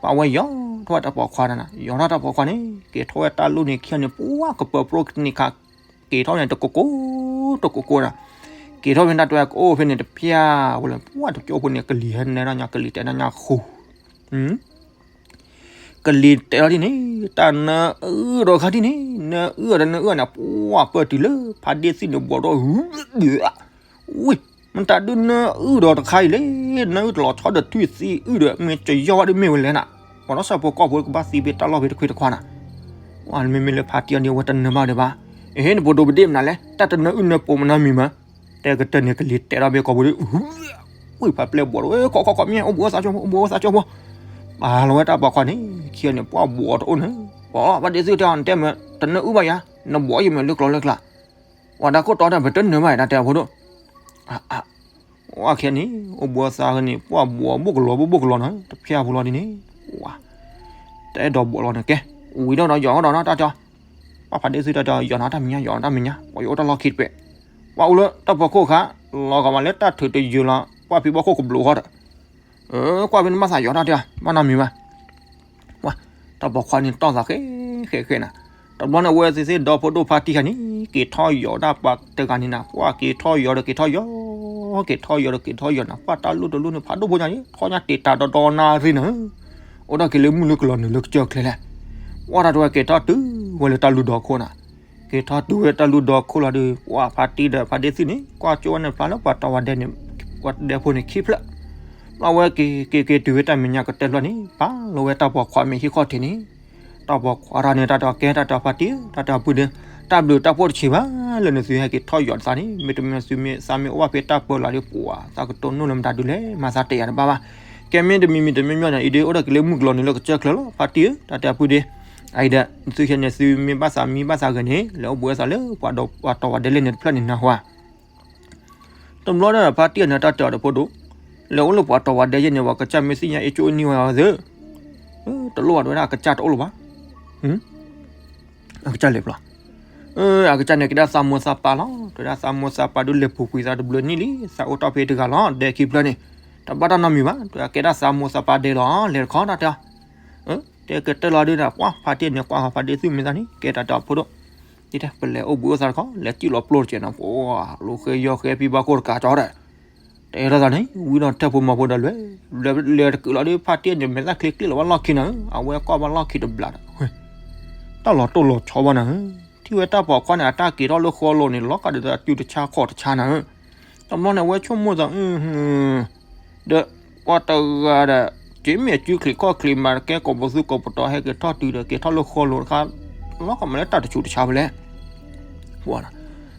ပှၤဝဲယီၤထီၣ်ဝဲတၢ်ပိာ်ခွါနၤ, ယီၤထီၣ်တၢ်ပိာ်ခွါန့ၣ် က့ၤထီၣ်ဝဲတၢ်လူၢ်န့ၣ်ခံန့ၣ် ပှၤကပၢၤပြိကနံၤခး, က့ၤထီၣ်န့ၣ်တကိကိ, တကိကိနၤ, က့ၤထီၣ်ဖဲတၢ်တဲကအိၣ်ဖဲန့ၣ်တဖျၢၣ်ဝဲလၢ ပှၤတကၠိဖိန့ၣ် ကလံၤဟဲနဲထီၣ်ညါ ကလံၤတဲထီၣ်ညါဃူ ကလံၤတဲထီၣ်ဒ်န့ၣ်, တၢ်နၢအုၣ်ဒီးခါဒ်န့ၣ်, နၢအုၣ်ဒီးနၢအုၣ်န့ၣ် ပှၤပၢၢ်တုၤလၢဖါဒ့သံၣ်န့ၣ်ဘီၣ်ဒီး, ဝံၤ, မတၤဒုးနၢအုၣ်ဒီးတခါအံၤလဲၣ်, နၢအုၣ်တလီၤဆီဒီးထွံၣ်သံအုၣ်ဒီး မ့ၢ်ကယီဝဲဒ်မ့ၢ်ဝဲလဲၣ်နၤ, ပှၤဒီးစၢဖှိၣ်ကီၢ်ဖိကဘၣ်သံဖဲတၢ်လီၢ်ဖဲတခွ့တခွါနၤ, ပှၤမ့မ့ၢ်လၢဖါတံၢ်အီၤဒ်အဝဲတနၢဘၣ်ဒီးဘၣ်, အဟ့ၣ်နပဒိးပဒ့ၣ်မနုၤလဲၣ်, တၢ်တနၢအုၣ်နၢပိာ်မနုၤမံၤမး, တဲကတၢၢ်န့ၣ် ကလံၤတဲထီၣ်ဖဲကီၢ်ပူၤဒီး ဝံၤဖးပျဲၢ်ဘီၣ်ဒီး ခီခီခီမ့ၢ် အိၣ်ဘူးအိၣ်သးကၠိဖိ အိၣ်ဘူးအိၣ်သးကၠိဖိ, ပာ်လီၤဝဲတၢ်ပိာ်ခွါန့ၣ် ခံဂၤန့ၣ် ပှၤဘီၣ်တအိၣ်န့ၣ်, ပှၤဘၣ်ဒ့သ့ၣ်တဲအီၤ နတဲမ့ၢ် တနၢအုၣ်ဘၣ်ယၤ, နဘီၣ်ယမ့ၢ်လၢကျီလၢကျါ, ပှၤဒါခိၣ်တီဒီး ပတနၢဘၣ်ယၤ တၢ်တဲအီၤဖိဒိၣ်, အါ, ဝဲခဲန့ၣ် အိၣ်ဘူးအိၣ်သးန့ၣ် ပှၤဘီၣ်ဘိၣ်ကလီၤဘိၣ်ဘိၣ်ကလီၤနီၤ တဖျၢၣ်ဖိလီၤဒ်န့ၣ်, ဝါ, တအဲၣ်ဒိးဘီၣ်လီၤန့ၣ် ကဲ, ဝံၤဒီးဒီးယီၤဒီးနီၤ တၢ်တဲအီၤ, ပှၤဖးဒ့သ့ၣ်တဲအီၤ ယီၤနၤတၢ်မဲာ်ညါ ယီၤနၤတၢ်မဲာ်ညါ ပှၤယအိၣ်တၢ်လီၢ်ခံတပဲး, ပှၤအိၣ်လၢတၢ်ဖီခိၣ်အခါ, လီၤဂာ်မးလၢတၢ်ထုးတယုာ်လီၤ ပှၤဖံးဘီၣ်ခိၣ်ကဘျိးဃီဒီး, ကွၢ်ဖဲန့ၣ်ဘၣ်သးယီၤတၢ်တဲအီၤ ဘၣ်နီတမံၤဘၣ် ဝါ, တၢ်ပိာ်ခွါန့ၣ်တီၢ်သးဃဲဃဲဃဲနၤ, တဘျီန့ၣ် အဝဲသ့ၣ်သ့ၣ်ဒီဖိဒိၣ်ဖါတံၢ်ခါန့ၣ် က့ၤထီၣ်ယီၤဒၣ်ပှၤတဂၤန့ၣ်နၤ ပှၤက့ၤထီၣ်ယီၤဒီးက့ၤထီၣ်ယီၤ, က့ၤထီၣ်ယီၤဒီးက့ၤထီၣ်ယီၤနၤ ပှၤတၢ်လိၣ်တလိၣ်န့ၣ် ဖးဒိၣ်ဖိညါန့ၣ် ထီၣ်ညါတ့ၢ်တၢ်ဒီဒီနၣ်ရံၣ်နၤ, အိၣ်ဒၣ်က့ၤလၢမုၢ်လၢကလီၤနုာ်လၢကစၢၢ်ချ့လဲၣ်, ပှၤတၢ်တဝဲက့ၤထီၣ်တုၤဝဲလၢတၢ်လူၢ်ဒီခိၣ်နၤ, က့ၤထီၣ်တုၤဝဲတၢ်လူၢ်ဒီခိၣ်လီၤဒီး ပှၤဖါတံၢ်ဒီးဖါတံၢ်သ့ၣ်န့ၣ် ကွၢ်ကၠိဝဲန့ၣ်ဖျါလၢပှၤတီၤဝဲဒဲန့ၣ်, ပှၤဒဲဖိန့ၣ်ခံဖျၢၣ် ဘျီဝဲက့ၤက့ၤက့ၤတုၤဝဲတၢ်မဲာ်ညါကတၢၢ်ဖျၢၣ်န့ၣ် ပာ်လီၤဝဲတၢ်ပိာ်ခွါမ့ၢ်ဟံၣ်ခီၣ်ထံးန့ၣ်, တၢ်ပိာ်ခွါတၢ်န့ၣ် တၢ်တဲအီၤကဲ တၢ်တဲအီၤဖါတံၢ်ဧၢ တၢ်တဲအီၤပုၢ်ဒီး, တၢ်ဘျုးတၢ်ဖှိၣ်တဆံးဘၣ်လၢနသုဟဲက့ၤထီၣ်ယီၤသးန့ၣ် မ့တမ့ၢ်သုမ့ၢ်သးမ့ၢ်အိၣ်ဘၣ်ဖဲတၢ်ပၢလီၤဒီး ပှၤသးကတိၤနူၢ်လၢမတၤဒုးလဲၣ် မၤသးတယာ်တဘၣ်ဘၣ်, ကဲမ့တမံၤမံၤတမံၤမံၤန့ၣ် အံၤဒ်အိၣ်ဒၣ်က့ၤလၢမုၢ်ကလီၤနုာ်လၢကစၢၢ်ချ့လီၤ ဖါတံၢ်ဧၢ တၢ်တဲအီၤပုၢ်ဒီး, အံၤဒီး သုခဲန့ၣ် သုမ့ၢ်ဘၣ်သးမံဘၣ်သးဂဲၤန့ၣ် လဲၤအိၣ်ဘူးဝဲသးလၢပှၤတီၤဝဲဒဲလဲၣ်န့ၣ်တဖျၢၣ်န့ၣ်နၢ်ဟူဧါ တဘျီဒီးဖါတံၢ်န့ၣ် တၢ်တဲအီၤဒီးဖိဒိၣ်, လဲၤအိၣ်လၢပှၤတီၤဝဲဒဲယဲန့ၣ် ပှၤကစၢ်မ့ၢ်သ့ၣ်ညါအ့ၣ်ကၠိအနံၣ်ဝဲအီၤသ့, တလိၣ်ဘၣ် တဲဝဲဒၣ် အကစၢ်တအိၣ်လၢၤဘၣ်, အကစၢ်လဲၤဘျီ, အကစၢ်န့ၣ်ကဲဒၣ်သးမိၢ်သးပၢ်လီၤ, တဲဝဲဒၣ်သးမိၢ်သးပၢ်ဒုးလဲၤပူၤကွံာ်သးတဘျုးနံၣ်လံ, သးအိၣ်တီၢ်ဖဲတဂၤလီၤ, ဒဲခံဖျၢၣ်န့ၣ်, တဘၣ်တၢ်နီတမံၤဘၣ်, တဲဝဲဒၣ်ကဲဒၣ်သးမိၢ်သးပၢ်ဒဲလီၤ, လဲၤတခီတၢ်တဲအီၤ တဲကတဲလီၤဒုးဒီး ပှၤဖါတံၢ်န့ၣ် ကွၢ်ဃီၤဖါတံၢ်သုမ့ၢ်သးန့ၣ် ကဲတၢ်တဲအီၤဖိဒိၣ်, တဲ ပလဲၤအိၣ်ဘှံးအိၣ်သါတခီ လဲၤစံၣ်လီၤပျိတကဲးနီၤ, ပှၤလိဃဲယီၤဃဲဖံဘၣ်ခိၣ်တကးကၠီဒီး, တဲထီၣ်သးန့ၣ် ဝံၤဒီးထၢၣ်ဖိမၤဖိဒီးလဲၤ, လဲၤတကုာ်လီၤဒုး ဖါတံၢ်န့ၣ် မဲာ်သၣ်ချ့ကျ့ၣ်လီၤဘၣ်လီၢ်ခံနၤဧၢ, အဝဲကွၢ်ဘၣ်လီၢ်ခံတဘျီဒီး တၢ်လီၤတိၢ်လီၤဆီဘၣ်နၤဧၢ, ထံၣ်ဝဲတၢ်ပိာ်ခွါန့ၣ် အတၢ်က့ၤထီၣ်လၢဃီလိၤန့ၣ် လီၤကဒီးအစုတဆါခီၣ်တဆါနၤဧၢ, တဘျီန့ၣ် အဝဲဆိကမိၣ်သး ဒီးပှၤတဂၤဒီး က့ၤမ့ၢ်အစုချံးခီၣ်ချံးမး ကဲကိးပသူကိးပတီၤ ဟဲက့ၤထီၣ်တုၤဒီး က့ၤထီၣ်လၢဃီလိၤတခါ လီၤကမၤလၢတၢ်တဆူးတဆါဖဲလဲၣ်,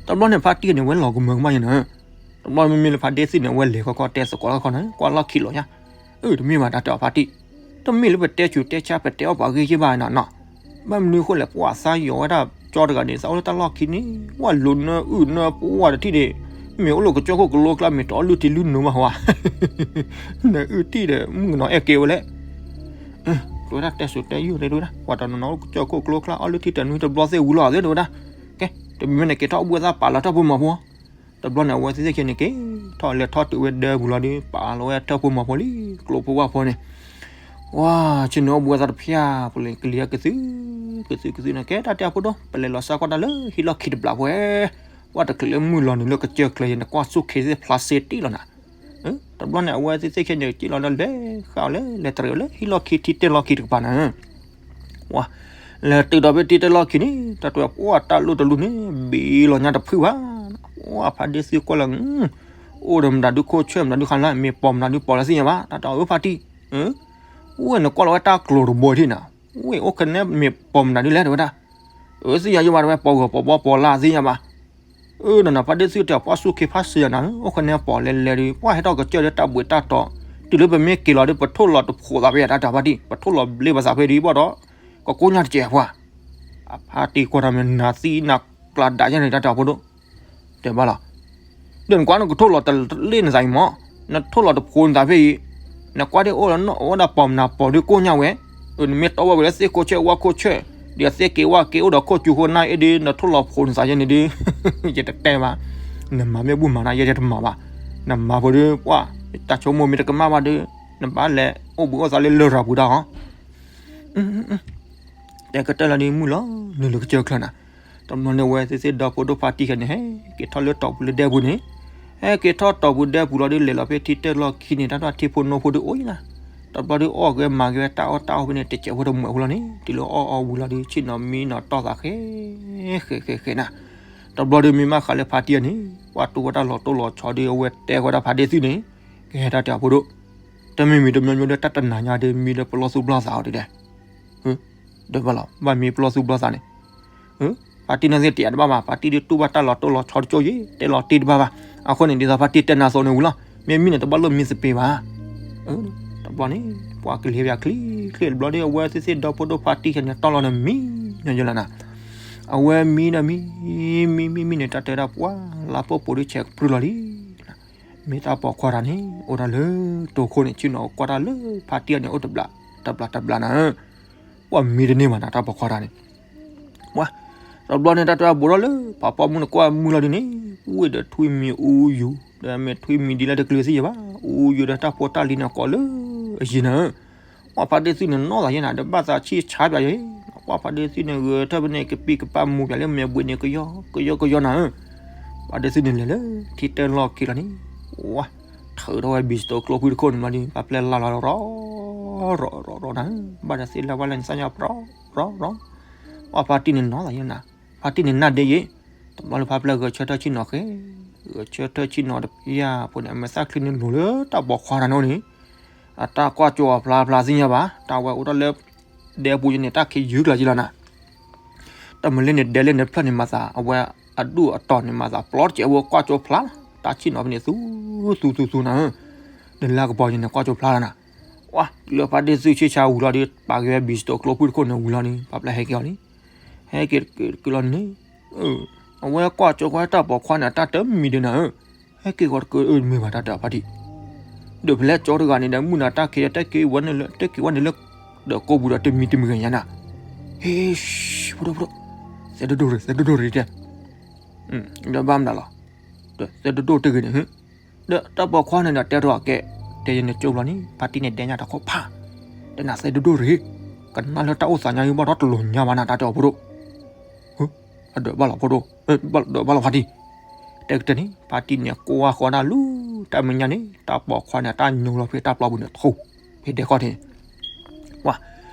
တဘျီန့ၣ် ဖါတံၢ်န့ၣ် ဝဲလီၤကမၢကမၣ်ယဲနၤ, တဘျီမ့မ့ၢ်လၢဖါတံၢ်သ့ၣ်န့ၣ် အဝဲလဲၤခီခီတဲသကိးခီနၤ ကွၢ်လီၢ်ခံလီၤညါ, အၢ တမ့ၢ်ဘၣ်တၢ်တဲအီၤဖါတံၢ်, တမ့ၢ်လၢပတဲဆူးတဲဆါပတဲအီၣ်ပှၤဂ့ၢ်ယဲၢ်ဘၣ်နၤနီၤ, ဘၣ်မနုၤအဃိလဲၣ် ပှၤသးယီၤဝဲဒၣ်ကၠီတဂၤန့ၣ် သးအိၣ်လၢတၢ်လီၢ်ခံန့ၣ် ဝဲလိၤနၢအုၣ်နၢပှၢ်တထံၣ်န့ၣ်, မ့ၢ်အိၣ်လၢကစၢၢ်ခိၣ်ကလိကျါ မ့ၢ်တအီၣ်လုၢ်ထံလုၢ်နိဘၣ်ဟီဧါ, နၢအုၣ်ထံၣ်ဒီး မုၣ်ကနီၤအဲၣ်ကဲဝဲလဲၣ် တဲဝဲဒၣ်တဲဆိးတဲယုၢ်တဲဝဲဒၣ် ပှၤတနီၤနီၤအိၣ်ကစၢၢ်ခိၣ်ကလိကျါ အီၣ်လုၢ်ထံတနွံတဘျီသ့ၣ်ဝံၤလီၤသ့ၣ်တဲဝဲဒၣ်, ကဲ တမံၤမ့ၢ်န့ၣ် က့ၤထီၣ်အိၣ်ဘှံးအိၣ်သါပာ်လီၤတၢ်ဖိမၤဖိ, တဘျီန့ၣ် အဝဲသ့ၣ်သ့ၣ်ခဲန့ၣ်က့ၤထီၣ်လဲၤထီၣ်တုၤဝဲဒၢပူၤလီၤဒီး ပာ်လီၤဝဲထၢၣ်ဖိမၤဖိလံ ကျိဖိဝၣ်ဖိန့ၣ်, ဝါ ဆ့ၣ်နီၤအိၣ်ဘှံးအိၣ်သါတဖၣ် ပလဲၤကလံၤကသု ကသုကသုန့ၣ် ကဲတၢ်တဲအီၤဖိဒိၣ် ပလဲၤလီၤစၢ်ကွၢ်တၢ်လၢဟံၣ်လီၢ်ခံတဘျီဖဲ ဝဲတချုးလၢမုၢ်လီၤနုာ်လၢကစၢၢ်ချၢယဲန့ၣ် ကွၢ်ဆူၣ်ခ့သ့ၣ်ဖျါစ့တံၢ်လီၤနၤ, တဘျီန့ၣ် အဝဲသ့ၣ်သ့ၣ်ခဲန့ၣ် က့ၤလီၤဒီးလဲၤဃာ်အီၤလၢ လဲၤတရံးအီၤလၢဟံၣ်လီၢ်ခံထံတဲလီၢ်ခံတကပၤနၤ, ဝါ လဲၤတုၤဒီးဖဲထံတဲလီၢ်ခံန့ၣ် တၢ်တဲပှၢ်တၢ်လိၣ်တလိၣ်န့ၣ် ဘံလီၤညါတဖုၣ်ဘၣ်, ဝါ ဖါတံၢ်သ့ၣ်ကွၢ်လၢ အိၣ်ဒီးမတၤဒုခိၣ်ဆၢၣ် မတၤဒုခါလၢ မ့ၢ်ပိာ်မတၤဒုပိာ်လၢသ့ၣ်ညါဘၣ် တၢ်တဲအီၤအၢဖါတံၢ်, ဝဲနကွၢ်လီၤဝဲတၢ်ကျိၤတဘိထံၣ်နၤ, ဝဲအိၣ်ခနဲမ့ၢ်ပိာ်မတၤဒုလဲၣ်တဲဝဲဒၣ်, အၢသ့ၣ်ညါယိဘၣ်တဲဝဲ ပိာ်ဂီၤပိာ်ဘီပိာ်လၢသ့ၣ်ညါဘၣ်, အၢ နနၤဖါတံၢ်သ့ၣ်တဲ ပှၢ်ဆူၣ်ခ့ဖးစ့ယၤနၤ အိၣ်ခနဲပိာ်လဲၤလဲၤဒီး ပှၢ်ဟဲထီၣ်ကစၢၢ်လၢတၢ်ဘှံးတၢ်တီၤ, တုၤလၢပမ့ၢ်က့ၤလီၤဒီး ပထိၣ်လီၤတဖိးသးဖဲယၤတၢ်တဲဖါတံၢ် ပထိၣ်လီၤဘျ့ပသးဖဲဒ်ဘၣ်ဒီး ကကိၢ်ညါတစဲးပှၢ်, အဖါတံၢ်ကွၢ်တၢ်မ့ၢ်နၤသံနၤကျါဒၣ်ယဲန့ၣ်တၢ်တဲအီၤဖိဒိၣ်, တဲဘၣ်လီၤ ဒီးနကွၢ်နကထိၣ်လီၤတလ့ၣ်နသးအံၤမး, နထိၣ်လီၤတဖိးနသးဖဲအံၤ, နကွၢ်ဒ်အိၣ်လၢနအိၣ်ဒၣ်ပိာ်မနၤပိာ်ဒုးကိၢ်ညါဝဲ, နမ့ၢ်တီဝဲဝဲလၢသ့ၣ်ခိၣ်ဆၢၣ်ဝၣ်ခိၣ်ဆၢၣ်, ဒီးသ့ၣ်က့ၤဝၣ်က့ၤအိၣ်ဒီးခိၣ်စူၤခိၣ်နၢ်အံၤဒုး နထိၣ်လီၤဖိးနသးယဲန့ၣ်ဒုး, ယတတဲဘၣ်, နမၤမ့ၢ်ဘူၣ်မၤနၤ ယဲယတမၤဘၣ်, နမၤဖိဒုးပှၢ်, တၢ်ဆိကမိၣ်မ့ၢ်တကမၣ်ဘၣ်ဒုး, နဘၣ်လဲၤအိၣ်ဘှံးအိၣ်သါလၢလရာ်ပူၤတၢ်ဟီ တဲကတၢၢ်လီၤဒ်မုၢ်လီၤနုာ်လၢကစၢၢ်ချၢနၤ, တဘျီန့ၣ်ဝဲသ့ၣ်သ့ၣ်ဒီဖိဒိၣ်ဖါတံၢ်ခဲန့ၣ် ဟဲက့ၤထီၣ်လၢတီၤပူၤလၢဒဲပူၤန့ၣ်, ဟဲက့ၤထီၣ်တီၤပူၤဒဲပူၤလီၤဒ် လဲၤလီၤဖဲထံတဲလီၢ်ခံန့ၣ် တၢ်ထံဖိနိဖိဒုးအိၣ်ယဲနၤ, တဘျီဒုးအီၣ်က့ၤမၤက့ၤဝဲတၢ်အီၣ်တၢ်အီဖဲန့ၣ် တစဲးဖိတမှဲးဖိလီၤန့ၣ် တုၤလၢအီၣ်အီဝံၤလီၤဒုး ဆ့ၣ်နီၤမံနီၤတီၢ်သးဃဲ ဃဲဃဲဃဲနၤ, တဘျီဒုးမ့ၢ်မးဃးလၢဖါတံၢ်န့ၣ် ပှၢ်တိၢ်ဝဲတၢ်လီၤတိၢ်လီၤဆီဒုး အဝဲတဲဃီတၢ်ဖါတံၢ်သ့ၣ်န့ၣ်, ကဟဲတၢ်တဲအီၤဖိဒိၣ် တမ့ၢ်မံၤတမံၤမံၤဒီး တၢ်တနၤညါဒီး မံၤဒီးပလီၢ်သူၣ်ပလီၢ်သးအီၤဒ်လဲၣ်, ဒီးဘၣ်လီၤ ဘၣ်မံၤပလီၢ်သူၣ်ပလီၢ်သးန့ၣ်, ဖါတံၢ်န့ၣ်သ့ၣ်တယာ်တဘၣ်ဘၣ် ဖါတံၢ်ဒုးတူၢ်ဘၣ်တၢ်လီၤတိၢ်လီၤဆီတကၠိယဲ တဲလီၤတ့ၢ်တဘၣ်ဘၣ်, အဃိန့ၣ် ဒ်သိးဖါတံၢ်တဲနၤသိးန့ၣ်ဝံၤလီၤ မ့ၢ်မံၤန့ၣ် တဘၣ်လိၣ်မံၤသပ့ၤဘၣ်, တဘျီန့ၣ် ပှၤကလံၤပှၤချံချ့တဘျီဒီး အဝဲသ့ၣ်သ့ၣ်ဒီဖိဒိၣ်ဖါတံၢ်ခဲန့ၣ် တီၢ်လီၤန့ၣ်မံၤနီၤယလီၤနၤ, အဝဲမံဒီးမံၤ မံမံမံန့ၣ် တၢ်တဲဝဲဒၣ်ပှၢ် လါပိာ်ပိာ်ဒုးဆဲးကပြုၢ်လီၤလံ မ့ၢ်တၢ်ပိာ်ခွါတၢ်န့ၣ် အိၣ်ဒၣ်လၢတိခိၣ်န့ၣ် ဆ့ၣ်နီၤကွၢ်တၢ်လၢဖါတံၢ်န့ၣ် အိၣ်တဘျးတဘျးတဘျးနၤဧၢ, ပှၢ်မံတန့ၢ်ဘၣ်နၤ တၢ်ပိာ်ခွါတၢ်န့ၣ်, ပှၢ် တဘျီန့ၣ် တၢ်တဲဘိးထီၣ်လၢ ဖးပီမုၢ်နကွၢ်မုၢ်လီၤဒုးန့ၣ် ဝ့ၢ်ဒီးထွံၣ်မံၤအူယူၤ ဒီးမ့ၢ်ထွံၣ်မံၤဒ်လဲၣ်တကျၢၤသ့ၣ်ယဘၣ် အူယူၤဒီးတၢ်ဖိတၢ်လံၤန့ၣ် ကိးလၢအယံၤနၤဧၢ ပှၢ်ဖါတံၢ်သ့ၣ်န့ၣ် နီၢ်သးယဲနၤ ဒီးဘၣ်သးဆံၣ်ဆါပၠးယဲ, ပှၢ်ဖါတံၢ်သ့ၣ်န့ၣ် ဂဲၤထၢၣ်ဖဲန့ၣ် ကပံၢ်ကပၢ်မူၤပၠးလၢမဲာ်ဘှံးန့ၣ် ကယီ ကယီကယီနၤဧၢ, ဖါတံၢ်သ့ၣ်န့ၣ်လဲၤလၢထံတဲလီၢ်ခံလီၤန့ၣ်, ဝါ ထုးထီၣ်ဝဲဘံၣ်စတိၤကျိဖုတခိၣ်န့ၣ်မးဒီး ပှၢ်ပျဲလၢ်လီၤရီ ရီရီရီနၤဧၢ, ဘၣ်ဒီးသ့ၣ်လၢ်ဝဲလၢနသးညါ ရီရီရီ, ပှၢ်ဖါတံၢ်န့ၣ်နီၢ်သးယဲနၤ, ဖါတံၢ်န့ၣ်နၢ်ဒ့ယဲ, တဘျီလၢဖါပျဲဂဲၤဆၢထၢၣ်ဆ့ၣ်နီၤဃဲ ဂဲၤဆၢထၢၣ်ဆ့ၣ်နီၤတဖၣ်ဖိန့ၣ် အမဲာ်သၣ်ချံန့ၣ်လိၤလၢတၢ်ပိာ်ခွါတၢ်န့ၣ်အိၣ်န့ၣ်, အတၢ်ကွၢ်ကၠိအဖျါဖျါသ့ၣ်ညါဘၣ် တၢ်ဝဲအိၣ်ထီၣ်လၢ ဒဲပူၤယဲန့ၣ် တၢ်ခံးယုၢ်ကျါက့လီၤနၤ, တၢ်မၤလၢန့ၣ် ဒဲလၢန့ၣ်ဖျၢၣ်န့ၣ်မၤသး အဝဲအဒူၣ်အတီၤန့ၣ်မၤသးပျီတစဲးဖိကွၢ်ကၠိဖျါလီၤ, တၢ်ဆ့ၣ်နီၤဖဲန့ၣ် သူသူသူသူနၤဧၢ, ဒီးလၢကပီၤယဲန့ၣ် ကွၢ်ကၠိဖျါလီၤနၤ, ဝါ လၢဖါတံၢ်သုဆ့ၣ်ဆါဝံၤလီၤဒီး ပာ်က့ၤဝဲဘံၣ်စတိၤကျိဖုတခိၣ်န့ၣ်ဝံၤလီၤန့ၣ် ပှၢ်ပျဲဟဲက့ၤအီၤလံ, ဟဲက့ၤတက့ၤလီၤန့ၣ် အဝဲကွၢ်ကၠိကွၢ်တၢ်ပိာ်ခွါန့ၣ် အတၢ်တမံၤဒဲးနၤဧၢ, ဟဲက့ၤဂီၤတက့ၤအၢမ့ၢ်ဘၣ်တၢ်တဲဖါတံၢ်, ဒီးဖဲလဲၣ်ကၠီတဂၤန့ၣ်ဒီး မုၢ်နၤတၢ်ခံးဒီး တဲက့ၤဝဲန့ၣ်လၢ တဲက့ၤဝဲန့ၣ်လၢ ဒီးကိးပူၤဒီးတမံၤတမံၤဂ့ၤညါနၤ, ဟ့ၣ် ဖိဒိၣ်ဖိဒိၣ်, သဲဒိၣ်ဒိၣ်ရ့ၣ် သဲဒိၣ်ဒိၣ်ရ့ၣ်တဲ, ဒီးဘၣ်မနုၤလီၤ, ဒီးသဲဒိၣ်ဒိၣ်တဂ့ၤန့ၣ် ဒီးတၢ်ပိာ်ခွါန့ၣ်ဒီးတဲထီၣ်ကဲ, တဲယန့ၣ်ကၠိဘျီန့ၣ် ဖါတံၢ်န့ၣ်ဒဲညါတခီဖး, တဲနၤသဲဒိၣ်ဒိၣ်ရ့ၣ်, ကနၣ်လၢတၢ်အိၣ်သးညါဂ့ၤဘၣ်ဒီးတလိၤညါဘၣ်နၤ တၢ်တဲအီၤဖိဒိၣ်, အဒီးဘၣ်လီၤဖိဒိၣ်, ဒီးဘၣ်လီၤဖါတံၢ်, တဲကတၢၢ်န့ၣ် ဖါတံၢ်န့ၣ်ကွၢ်ဃီဒၣ်လူၤ တၢ်မဲာ်ညါန့ၣ် တၢ်ပိာ်ခွါန့ၣ် တၢ်ညိလီၤဖဲတၢ်ပျီပူၤန့ၣ် ထူ ဖဲဒဲကီၢ်ထံး ဝါ,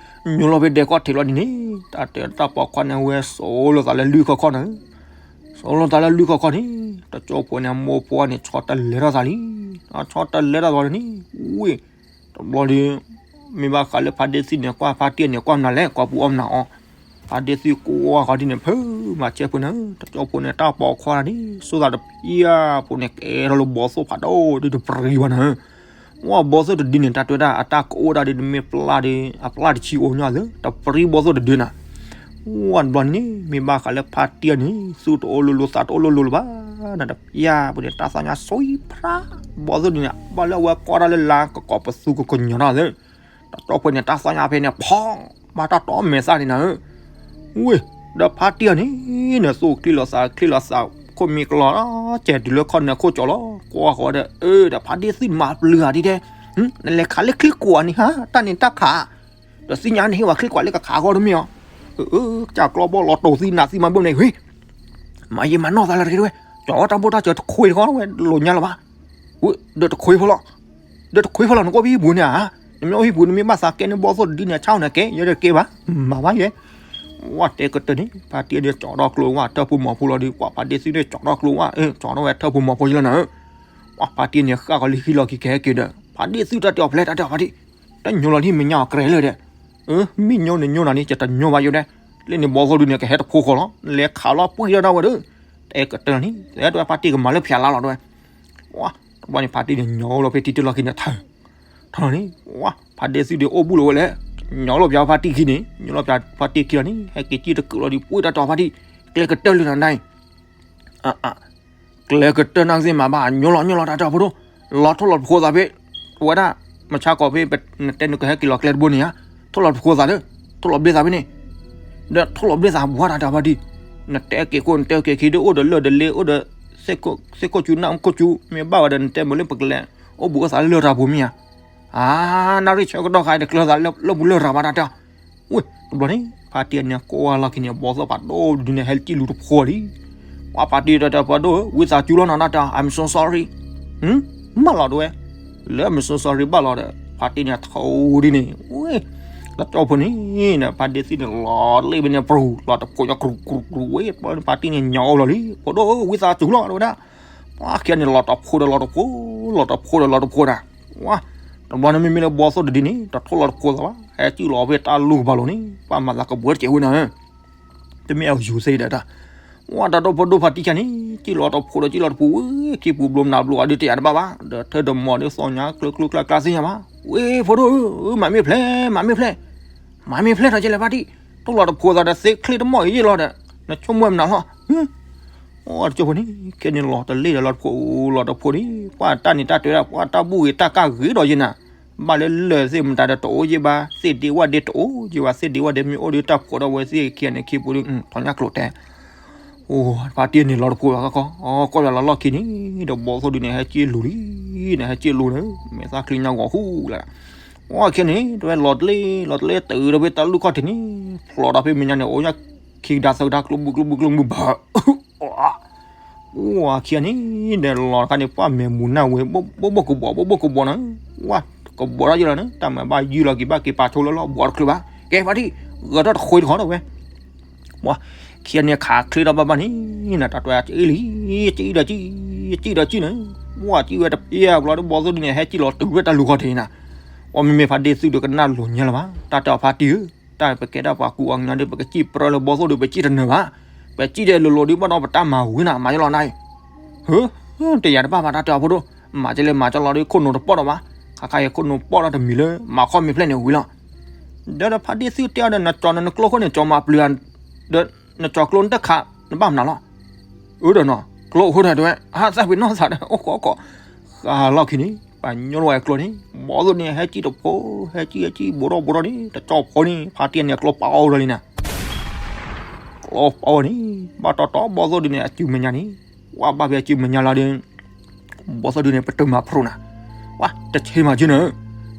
ညိလီၤဖဲဒဲကီၢ်ထံးလီၤဒ်န့ၣ် တၢ်တဲတၢ်ပိာ်ခွါန့ၣ် ဝဲစိာ်လိာ်သးလၢလွံၢ်ခီခီန့ၣ်, စိာ်လိာ်သးလၢလွံၢ်ခီခီန့ၣ် တကၠိဖိန့ၣ် မိၢ်ဖိန့ၣ် ဆီတလဲထီၣ်သးလံ, ဆီတလဲထီၣ်သးန့ၣ်, ဝ့ၢ်, တဘျီဒီး မ့ၢ်ဘၣ်ဃးလၢဖါတံၢ်သံန့ၣ် ကွၢ်ဖါတံၢ်န့ၣ် ကွၢ်မနုၤလဲၣ် ကွၢ်ပူၤအီၣ်မနုၤအီၤ, ဖါတံၢ်သံကွၢ်ဃီဒ်န့ၣ် ဖုမၤဆဲးဖိန့ၣ် တကၠိဖိန့ၣ် တၢ်ပိာ်ခွါန့ၣ် စိာ်သးတဖျၢၣ်ဖိန့ၣ် ကဲထီၣ်လၢဘီသိၣ်ဖးဒိၣ်ဒ်တပရံဘၣ်န့ၣ် ဝဲဘီသိၣ်တဒုန့ၣ် တၢ်တဲဒၣ် အတၢ်ကအိၣ်ဒၣ်ဒ်တမ့ၢ်ပျၢ်ဒီး အပျၢ်တဆံအိၣ်ညီသ့ တပရံဘီသိၣ်တဒုန့ၣ်, ဝဲတဘျီန့ၣ် မ့ၢ်ဘၣ်ဃးလၢဖါတံၢ်န့ၣ် သူၣ်တအိၣ်လိၤလိၤသးတအိၣ်လိၤလိၤလၢၤဘၣ်, တပျၢ်ဖိန့ၣ် တၢ်သးညါဆိဖျါ, ဘီသိၣ်ဒုန့ၣ် ဘၣ်လၢအဝဲကီၢ်တၢ်လၢလါကကိးပသူကကညီၤထီၣ်သ့ တကၠိဖိန့ၣ် တၢ်သးညါဖဲန့ၣ် ဖီၣ်, ဘၣ်တၢ်တီမဲာ်သၣ်န့ၣ်နၤဧၢ, ဝ့ၢ်, ဒီးဖါတံၢ်အီၤန့ၣ် နသူၣ်ချံလီၤသးချံလီၤသး ခိၣ်မံကလီၤ ကဲတုၤလၢခီၣ်နၢၤခိၣ်ကၠီလီၤ ကွၢ်ဃီဒီး အၢ ဒီးဖါတံၢ်သံၣ်နမၤပျုၤဧါဒ်တဲ, နလဲၤခးလၢချံကွၢ်န့ၣ်ဟါ တၢ်န့ၣ်တၢ်ခး, ဒီးသ့ၣ်ညါန့ၣ်ဟ့ၣ်ဝဲချံကွၢ်လၢကခးအဂီၢ်တမ့ၢ်အီၤ, အၢ ကၢ်ကျီဘီၣ်လီၤတိာ်သံနးသံမၤဘၣ်န့ၣ် ဝ့ၢ် မၤယံာ်မၤနီၢ်သးလၢတဂ့ၤတဝဲ, ကၠီတၢ်ဘိၣ်တၢ်စၢၤတခွ့တခီဝဲလိာ်ညါလၢၤဘၣ်, ဝ့ၢ် ဒီးတခွ့ဖိလီၤ, ဒီးတခွ့ဖိလီၤ နကအိၣ်ဖဲဟံၣ်ပူၤန့ၣ်ဧါ, နမ့ၢ်အိၣ်ဟံၣ်ပူၤ နမ့ၢ်ဘၣ်သးကဲန့ၢ်ဘီသိၣ်တဒုန့ၣ် ဆါအီၤန့ၣ်ကဲယဲဒီးတကဲဘၣ်, မၤဘၣ်ယဲ, ဝဲတဲကတၢၢ်န့ၣ် ဖါတံၢ်န့ၣ်ကၠီထီၣ်ကျိဝဲ ထၢၣ်ဖိမီၤဖိလီၤဒီး ကွၢ်ဖါတံၢ်သံန့ၣ်ကၠီထီၣ်ကျိဝဲ ကၠီထီၣ်ဝဲထၢၣ်ဖိမီၤဖိယလီၤနၤဧၢ, ဝဲဖါတံၢ်န့ၣ် ဃၣ်ကီၤလံဟံၣ်လီၢ်ခံကဟဲက့ၤဒီး ဖါတံၢ်သံတၢ်တဲအီၤဖျဲၣ် တၢ်တဲအီၤဖါတံၢ်, တညိလီၤဒ်မဲာ်ညါအီၤကြဲးလၢာ်ဒီး, အၢ မ့ၢ်ညိန့ၣ်ညိနၤန့ၣ် ယတညိဘၣ်ယိၣ်ဒဲး, လၢန့ၣ်ဘီသိၣ်ဒုန့ၣ် ကဟဲတဖိဃီလီၤ လဲၤခးလီၤပှဲၤယီၢ်ဒၣ်ဝဲဒီး, တဲကတၢၢ်လီၤန့ၣ် တဲဒၣ်ဖါတံၢ်ကမၤလၢဖျါလါလီၤဒၣ်ဝဲ, ဝဲ တဘျီန့ၣ် ဖါတံၢ်န့ၣ် ညိလီၤဖဲတံၢ်တလီၢ်ခံန့ၣ် ထၢၣ်, ထၢၣ်လီၤန့ၣ် ဝဲ ဖါတံၢ်သံဒုးအိၣ်ဘူးလီၤဝဲလဲၣ်, ညိလီၤဖျါဖါတံၢ်ခံန့ၣ် ညိလီၤဖျါဖါတံၢ်ခံလီၤန့ၣ် ဟဲက့ၤကံၣ်တကုာ်လီၤဒီး ပှ့ၤတၢ်တဲအီၤဖါတံၢ်, ကျဲကတၢၢ်လၢနၤန့ၣ် ကျဲကတၢၢ်နၤကသ့ၣ်မၤဘၣ် ညိလီၤညိလီၤတၢ်တဲအီၤဖိဒိၣ်, လီၤထိၣ်လီၤတဖိသးဖဲ, ဝဲဒၣ်, မဆါကီးဖဲ နတဲနကဟဲက့ၤလီၤကျဲတဘိန့ၣ်ဧါ, ထိၣ်လီၤတဖိသးဒီး, ထိၣ်လီၤဘျ့သးဖဲန့ၣ်, ဒီးထိၣ်လီၤဘျ့သးဘှါတၢ်တဲအီၤဖါတံၢ်, နတဲက့ၤခိၣ်နတဲက့ၤခံဒီး အိၣ်ဒီးလၢၢ်ဒီးလ့ အိၣ်ဒီး, သ့ၣ်ခိၣ်ကူနၢ်ခိၣ်ကူ မ့ၢ်ဘၣ်ဝဲဒီးနတဲမုာ်လၢပကလဲၤ, အိၣ်ဘူးအိၣ်သးလၢလရာ်ပူၤမ့ၢ်ဧါ အါ, နၣ်ရံၣ်ဆၢကတီၢ်ခါအံၤတကျၢၤသးလၢလရာ်ဘၣ်တၢ်တဲအီၤ, ဝ့ၢ် တဘျီန့ၣ် ဖါတံၢ်န့ၣ် ကိးဝဲလီၢ်ခံန့ၣ် ဘီသိၣ်ဖးဒိၣ်ဒုန့ၣ် ဟဲကံၣ်လူၤတဖိလံ, ပှၤဖါတံၢ်တၢ်တဲဖးဒိၣ်ဧၢ ဝံသးစူၤလီၤနီၤတၢ်တဲအီၤ I'm so sorry, မၢလီၤတဝဲ, လၢ I'm so sorry ဘၣ်လီၤဒီး ဖါတံၢ်န့ၣ် ထိၣ်ဒ်န့ၣ်, ဝ့ၢ်, တကၠိဖိန့ၣ် ဖါတံၢ်သံန့ၣ် လီၤတလ့ၣ်ဖဲန့ၣ် ပရူၤ လီၤတဖိညီကရူၤကရူၤကရူၤဝဲ, ဖါတံၢ်န့ၣ် ညိလီၤလံ, ဖးဒိၣ်ဧၢ ဝံသးစူၤလီၤတဝဲဒၣ်, ပှၤခံဂၤန့ၣ် လီၤတဖိဒီးလီၤတဖိ, လီၤတဖိဒီးလီၤတဖိဒၣ် ဝါ, တဘျီန့ၣ်မ့မ့ၢ်လၢဘီသိၣ်တဒုန့ၣ် တထိၣ်လီၤတဖိသးဘၣ်, ဟဲကံၣ်လီၤဖဲတၢ်လူၢ်ကပၤလီၤန့ၣ် ပှၤမၤသးကဘှဲတစဲးဝဲနၤဧၢ, တမ့ၢ်အယူၤသ့ဒီးတၢ်, ဝါ တၢ်ဒိၣ်ဖိဒိၣ်ဖါတံၢ်ခံဂၤန့ၣ် ကံၣ်လီၤတဖိဒီးကံၣ်လီၤတဖိဝဲ, ခံပူၤဘျိမနုၤဘျိအဒုးတယာ်တဘၣ်ဘၣ်, ဒီးထၢဒီးမီၤဒီးသီညါကျၢကျၢကျါကျါသ့ၣ်ညါဘၣ်, ဝ့ၢ် ဖိဒိၣ်ဧၢ မၤမ့ၢ်ဖျဲၣ် မၤမ့ၢ်ဖျဲၣ်, မၤမ့ၢ်ဖျဲၣ်ထီၣ်ကဲလဲၣ်ဖါတံၢ်, ထိၣ်လီၤတဖိသးဒီးသ့ချ့တမီၢ်အံၤယ့ၢ်လီၤဒီး နဆိကမိၣ်မနုၤလီၤ, အတကၠိဖိန့ၣ် ခဲန့ၣ်လီၤတလ့ၣ်ဒီးလီၤတဖိ, လီၤတဖိန့ၣ် ပှၤတၢ်န့ၣ်တၢ်တဲဝဲဒၣ် ပှၤတၢ်ဘူၣ်ဂ့ၤတၢ်ကၢ်ဂ့ၤဒီးယဲနၤ, ဘၣ်လၢလၢၢ်သ့ၣ်မတၤဒီးတအိၣ်ယဲဘၣ်, သ့ၣ်ဒ့ဝၣ်ဒ့တအိၣ်ယဲဘၣ်, သ့ၣ်ဒ့ဝၣ်ဒ့မ့ၢ်အိၣ်ဒီးတၢ်ဖိးဒီးဝဲသ့ၣ်ခံဂၤန့ၣ်ခံပူၤဒီး ထီၣ်ညါကျိၤတဲ အိ ဖါတံၢ်န့ၣ်လီၤတဖိဘၣ်ခီခီ, အကီၢ်ယွၤလီၤလီၢ်ခံန့ၣ် ဒီးဘီသိၣ်ဒုန့ၣ် ဟဲက့ၣ်လူၤလံ, န့ၣ်ဟဲက့ၣ်လူၤန့ၣ် မဲာ်သၣ်ချံညါဂီၤဟူလၢ, အိ ခဲန့ၣ် တဝဲလီၤတလ့ၣ် လီၤတလ့ၣ်တုၤဒီးဖဲတၢ်လူၢ်ခီၣ်ထံးန့ၣ် ဖျိးဒီးဖဲမဲာ်ညါန့ၣ် အိၣ်ညါခံကဒါသၢကဒါ ကျိဘူကျိဘူကျိဘူဘၣ် အိ ခံဂၤန့ၣ် ဒီးလီၤတခါန့ၣ် ပှၤမဲာ်မူၤနၢ်ဝဲ ဘိၣ်ဘိၣ်ကဘီး ဘိၣ်ဘိၣ်ကဘီးနၤ, ဝါ ကဘီးထီၣ်ယလီၤန့ၣ် တၢ်မၤဘၣ်ယုၢ်လီၤက့ၤဘၣ်က့ၤပာ်ဆိလၢလီၤ ဘီတချုးဘၣ်, ကဲဖါတံၢ် ဂဲၤထီၣ်တဃုတခီဒီးဝဲ, ဝါ ခံဂၤန့ၣ်ခးချ့ထီၣ်ဘၣ်ဘၣ်န့ၣ် နတၢ်တွဲကံၣ်လံ, ကံၣ်ဒီးကံၣ်, ကံၣ်ဒီးကံၣ်န့ၣ်, ဝါ ကံၣ်ဝဲတပျဲဘျီဒီး ဘီသိၣ်ဒုန့ၣ် ဟဲကံၣ်လီၤတုၤဖဲတၢ်လူၢ်ခီၣ်ထံးနၤ, ဝါ မ့မ့ၢ်ဖါတံၢ်သုဒီးကနၣ်လိၤညါလၢၤဘၣ်, တၢ်တဲအီၤဖါတံၢ်ဧၢ, တၢ်ပကဲဒၣ်ပှၤကူအီၤကညီဒီး ပကစံၣ်ပြၢလၢဘီသိၣ်ဒီး ပစံၣ်တနၢၤဘၣ်, ပစံၣ်ဒဲးလိၤလိၤဒီးဘၣ်ဒီးပတၢ်မၤဝံၤနၤ မၤယလီၤနၤအံၤ, ဟၢ တယာ်တဘၣ်ဘၣ်တၢ်တဲအီၤဖိဒိၣ်, မၤကလဲၣ်မၤကလီၤဒီးခိၣ်နူာ်တပီၣ်ဒီးဘၣ်, ခါခါအံၤခိၣ်နူာ်ပီၣ်ဒီးတမံၤလၢ မၤခီၣ်မ့ၢ်ဖျဲၣ်န့ၣ်ဝံၤလီၤ, ဒီးဒီးဖါတံၢ်သုတဲအီၤဒီး နကၠီနကျိခိၣ်န့ၣ် ကၠီမၤပျုၤဧါ, ဒီးနကၠီကျိနတခး နဘၣ်မနုၤလီၤ, အၢဒီးနီၤ ကျိအိၣ်ဒီးတဝဲ ဟးသၣ်ဖံးနီၢ်သးဒီး အိၣ်ဃီကီး, ဃးလီၢ်ခံန့ၣ် ပညိၣ်လီၤဝဲအကျိန့ၣ် ဘီသိၣ်န့ၣ် ဟဲကံၣ်တဖိ, ဟဲကံၣ် ဟဲကံၣ် ဘူးထီၣ်ဘူးထီၣ်န့ၣ် တကၠီၣ်ဖိန့ၣ် ဖါတံၢ်န့ၣ် အကျိပာ်အီၤဒီးလံနၤ, ကျိပာ်အီၤန့ၣ် ဘၣ်တီတီ ဘီသိၣ်ဒုန့ၣ် အစုမဲာ်ညါန့ၣ်, ဝဲဘၣ်ဖဲအစုမဲာ်ညါလီၤဒီး ဘီသိၣ်ဒုန့ၣ် ပတုာ်မၤဖရိၣ်နၤ, ဝဲ တဆ့မၤက့နၤ,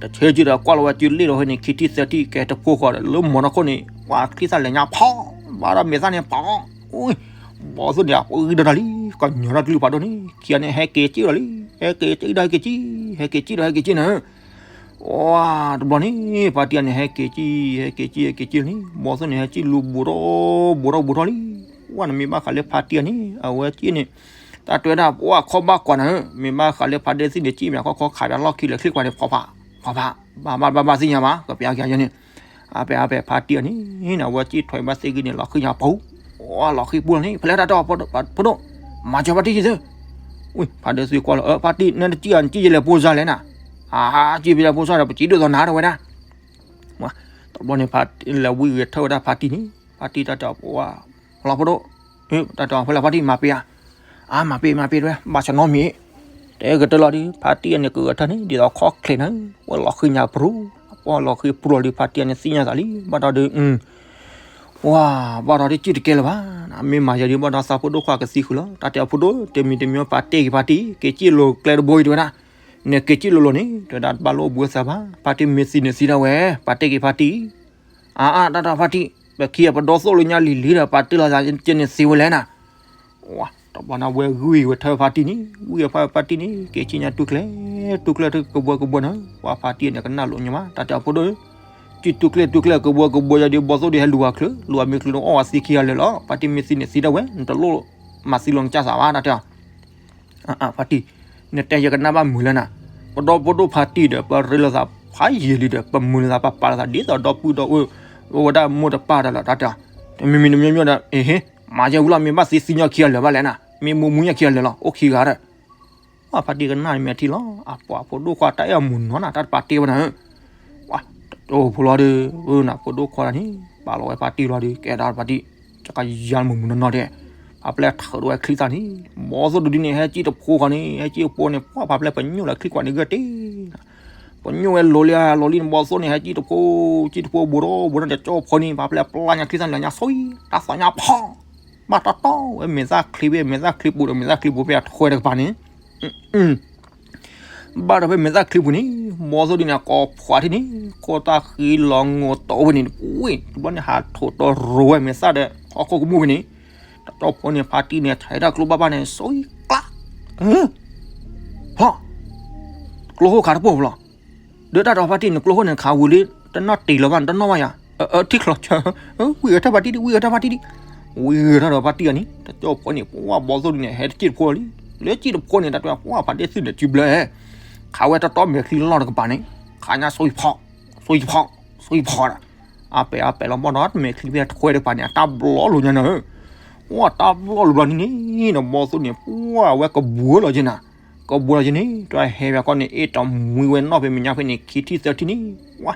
တဆ့က့ဒီး ကွၢ်လီၤဝဲစုလ့ၣ်ဒီးဖဲန့ၣ် ခံထံၣ်သၢထံၣ် ကဲတဖိဃီဒီး လၢမီၤနီၢ်ခိၣ်န့ၣ် ဝဲချံသၣ်လဲၤညါဖီ, ဘၣ်ဒီးမဲာ်သၣ်န့ၣ်ဖီ, ဘီသိၣ်န့ၣ် အပှ့ၤဒီးတၢ်လံ, ကညီၤထီၣ်ကလုၢ်ဖးဒိၣ်န့ၣ် ခံဂၤန့ၣ် ဟဲက့ၤက့ဒီးလံ, ဟဲက့ၤက့ဒီး ဟဲက့ၤက့, ဟဲက့ၤက့ဒီး ဟဲက့ၤက့နၤ ဝဲ တဘျီန့ၣ် ဖါတံၢ်န့ၣ် ဟဲက့ၤက့, ဟဲက့ၤက့ ဟဲက့ၤက့န့ၣ် ဘီသိၣ်န့ၣ် ဟဲက့ၤလူၤဘူးထီၣ်ဘူးထီၣ်ဘူးထီၣ်လံ, ဝဲ နမ့ၢ်ဘၣ်ဃးလၢဖါတံၢ်န့ၣ် အဝဲက့န့ၣ် တၢ်တဲဝဲဒၣ် ပှၤခီၣ်ဘၣ်ကွၢ်နၤ, မ့ၢ်ဘၣ်ဃးလၢဖါတံၢ်သ့ၣ်န့ၣ် က့မ့ၢ်ခီခီခးဒီးလီၢ်ခံလၢချံကွၢ်န့ၣ် ဖီဖး, ဖီဖး, ဘၣ်ဘၣ်ဘၣ်ဘၣ်သ့ၣ်ညါဘၣ် ကပျးက့ၤယန့ၣ်, အါဖဲအါဖဲဖါတံၢ်အန့ၣ် အဝဲက့ထွဲဘၣ်သ့ၣ်ဂ့ၤန့ၣ် လီၤဃံၤညါပူၤ, ဝဲ လီၤဃံၤပူၤလီၤန့ၣ် ဖဲလဲၣ်တၢ်တဲအီၤ ဖိဒိၣ်, မၤစၢၤဖါတံၢ်ယသု, ဝဲ ဖါတံၢ်သံကွၢ်လီၤ အၢ ဖါတံၢ် နတံၢ်အီၤ နကံၣ်ယလဲၤဖိစါလဲၣ်နၤ, အါ ကံၣ်ဖဲလဲၤဖိစါဒီး ပစံးဒိၣ်သိးနၤတဲဝဲဒၣ်, တဘျီန့ၣ် ဖါတံၢ်လဲၤဝံၤဂဲၤထၢၣ်ဝဲဒၣ်ဖါတံၢ်န့ၣ်, ဖါတံၢ်တၢ်တဲအီၤ ပှၤ လီၤဖိဒိၣ်, တၢ်တဲအီၤ ဖဲလဲၣ်ဖါတံၢ် မၤပ့ၤဧါ, အါ မၤပ့ၤ မၤပ့ၤတဲဝဲ ဘၣ်ဆၣ်နီတမံၤ, တဲကတၢၢ်လီၤဒီး ဖါတံၢ်အန့ၣ် ကဂဲၤထၢၣ်န့ၣ် ဒ်သိးခီၣ်ချ့နၤ, ဝဲလီၤဃံၤညါပူၤ, ပှၤလီၤဃံၤပူၤလီၤဒီး ဖါတံၢ်အန့ၣ်သ့ၣ်ညါသးလံ, ဘၣ်ဒီးဒီး ဝဲ ဘၣ်ဒီးဒ်ကံၣ်တကဲလၢၤဘၣ်, မ့ၢ်မၤယၤဒ်ဘၣ်ဒီးသးဖိဒိၣ်ခွါကသံဃုာ်လီၤ, တၢ်တဲအီၤ ဖိဒိၣ် တမံၤတမံၤ ပာ်တ့ၢ်က့ၤဖါတံၢ် က့ၤက့ၣ်လိၤကျဲတဘိအံၤတဲဝဲဒၣ်, နက့ၤက့ၣ်လိၤလိၤန့ၣ် တဲဝဲဒၣ် တဘၣ်လိၣ်ဘှံးသးဘၣ်, ဖါတံၢ်မ့ၢ်သံန့ၣ်သံဒၣ်ဝဲ, ပာ်တ့ၢ်က့ၤဖါတံၢ် အါအါ တၢ်တဲအီၤဖါတံၢ် ပခံဂၤပဒီသိၣ်လိညါလံၤလံၤဒီး ပာ်တ့ၢ်လီၤသးက့န့ၣ်သ့ဝဲလဲၣ်နၤ, ဝဲ တဘျီန့ၣ် ဝဲဂုၢ်ဝဲထၢဖါတံၢ်န့ၣ် ဂုၢ်ဝဲဖါတံၢ်န့ၣ် က့ၤက့ၣ်ညါတူၢ်ကျဲ, တူၢ်ကျဲကဘှီကဘှီနၤ, ဝဲဖါတံၢ်န့ၣ် ကနၣ်လိာ်ညီမး တၢ်တဲအီၤ ဖိဒိၣ်, က့ၤတူၢ်ကျဲတူၢ်ကျဲကဘှီကဘှီယၤဒီး ဘီသိၣ်ဒုးဟဲလူၤဝဲချုး လူၤအမ့ၢ်ချုးဒီးအီၣ်ဝဲသံခံဂၤလၢာ်လီၤ, ဖါတံၢ်မ့ၢ်သံန့ၣ်သံဒၣ်ဝဲ နတလိၣ်မၤသံလီၤနကစၢ်သးဘၣ် တၢ်တဲအီၤ အါအါ ဖါတံၢ်, နတဲယကနၣ်ဘၣ်မုာ်လၢနၤ, ပဒီဖိဒိၣ်ဖါတံၢ်ဒီး ပရ့လိာ်သးဖးယံာ်လံဒီး ပမုာ်လိာ်သး ပပာ်လိာ်သးဒ်သိးဒီပုၢ်ဒီဝဲၢ် ဝဲဒၣ်မိၢ်တပၢ်တၢ်လီၤ တၢ်တဲအီၤ, တမံၤမံၤတမံၤမံၤဒီး အ့ဟ့ မၤယဲဝံၤလီၤ မ့ၢ်ဘၣ်သံသံညီခံဂၤလၢာ်ဘၣ်လဲၣ်နၤ, မ့ၢ်မူမူညီခံဂၤလၢာ်လီၤ အိၣ်ခံဂၤဒီး ဝဲဖါတံၢ်ကနၣ်န့ၣ်မ့ၢ်ထံၣ်လီၤ, အပှၤဖိဒိၣ်ခွါတၢ်အဲၣ်အမုာ်နီၤနၤ တၢ်တပာ်တ့ၢ်ဝဲနၤဧၢ, ပှၤတအိၣ်ဖိလီၤဒီး နဖိဒိၣ်ခွါတၢ်န့ၣ် ပာ်လီၤဝဲဖါတံၢ်လီၤဒီး ကဲဒၣ်ဖါတံၢ် တကယၤမုာ်မုာ်နီၢ်နီၢ်ဒဲး, ပှၤပျဲၢ်ထုးထီၣ်ဝဲချံသၣ်န့ၣ်, ဘီသိၣ်ဒုဒ်န့ၣ် ဟဲကံၣ်တဖိဃီန့ၣ် ဟဲကံၣ်ဖိန့ၣ် ပှၤ ပှၤပျဲၢ်ပညိၣ်လၢချံကွၢ်န့ၣ်ဂ့ၤတ့ၢ်, ပညိၣ်ဝဲလီၤလံဧါ လီၤလံန့ၣ် ဘီသိၣ်န့ၣ် ဟဲကံၣ်တဖိ, ကံၣ်တဖိဘူးထီၣ်ဘူးထီၣ်န့ၣ် ကၠီဖီန့ၣ် ပှၤပျဲၢ်ပျၢ်ညါချံသၣ်န့ၣ် လီၤညါဆိအံၤ တၢ်သးညါဖီ, ဘၣ်တီတီဝဲ မဲာ်သၣ်ချံဖဲ မဲာ်သၣ်ချံပူၤဒီး မဲာ်သၣ်ချံပူၤဖဲအထွဲတကပၤန့ၣ် ဘၣ်ဒီးဖဲမဲာ်သၣ်ချံပူၤန့ၣ် ဘီသိၣ်ဒုန့ၣ် ကိးဖှးထံၣ်န့ၣ် ခိၣ်သၣ်ဃံလီၤငိးတီဝဲန့ၣ် ဝ့ၢ် တဘျီန့ၣ် ဟးထိးတီရိၤဝဲမဲာ်သၣ်ဒီး ဟီၣ်ခိၣ်ကမူၣ်ဖဲန့ၣ် တၢ်ကၠီဖီန့ၣ် ဖါတံၢ်န့ၣ် ထဲးတၢ်ကျိဘၣ်ဘၣ်န့ၣ် ဆိအံၤကျါ, ဖီ, ကျိဟိၣ်ခးတပိၢ်ဖီလီၤ ဒီးတၢ်ဒီးဖါတံၢ်န့ၣ် ကျိဟိၣ်န့ၣ် ခးဝံၤလံ တနီၣ်တ့ၢ်လၢၤဘၣ်န့ၣ် တနီၣ်ဘၣ်ယၤ, ထံၣ်ချီဆၢ, ဝံၢ်ဂဲၤထၢၣ်ဖါတံၢ်ဒံး ဝံၢ်ဂဲၤထၢၣ်ဖါတံၢ်ဒံး, ဝံၢ်ဂဲၤထၢၣ်ဒီးဖါတံၢ်အန့ၣ် တၢ်ကၠီဖီန့ၣ် ပှၤဘီသိၣ်ဒုန့ၣ် ဟဲတကံၢ်တဖိလံ, လၢကံၢ်တဖိန့ၣ် တၢ်တဲပှၤဖါတံၢ်သ့ၣ်န့ၣ် စုဘျၢ, ခးဝဲတီတီမဲာ်ချံလီၢ်တကပၤန့ၣ်, ခးညါဆိအံၤဖီ, ဆိအံၤဖီ, ဆိအံၤဖီဒီး, အါပဲာ်အါပဲာ်လီၤဘီၣ်ဒီး မဲာ်ချံဖဲထွဲတကပၤန့ၣ် အတၢ်ဘျီလိာ်ညါနၤဧၢ, ပှၤတၢ်ဘျီလိာ်ဘျီန့ၣ်န့ၣ် ဒီးဘီသိၣ်န့ၣ် ပှၤဝဲကဘှီလီၤက့နၤ ကဘှီလီၤက့န့ၣ် တၢ်ဟဲဝဲခီန့ၣ် အဲၣ်တီမှံဝဲနီၣ်ဖဲမဲာ်ညါဖဲန့ၣ် ခံထံၣ်သၢထံၣ်န့ၣ် ဝဲ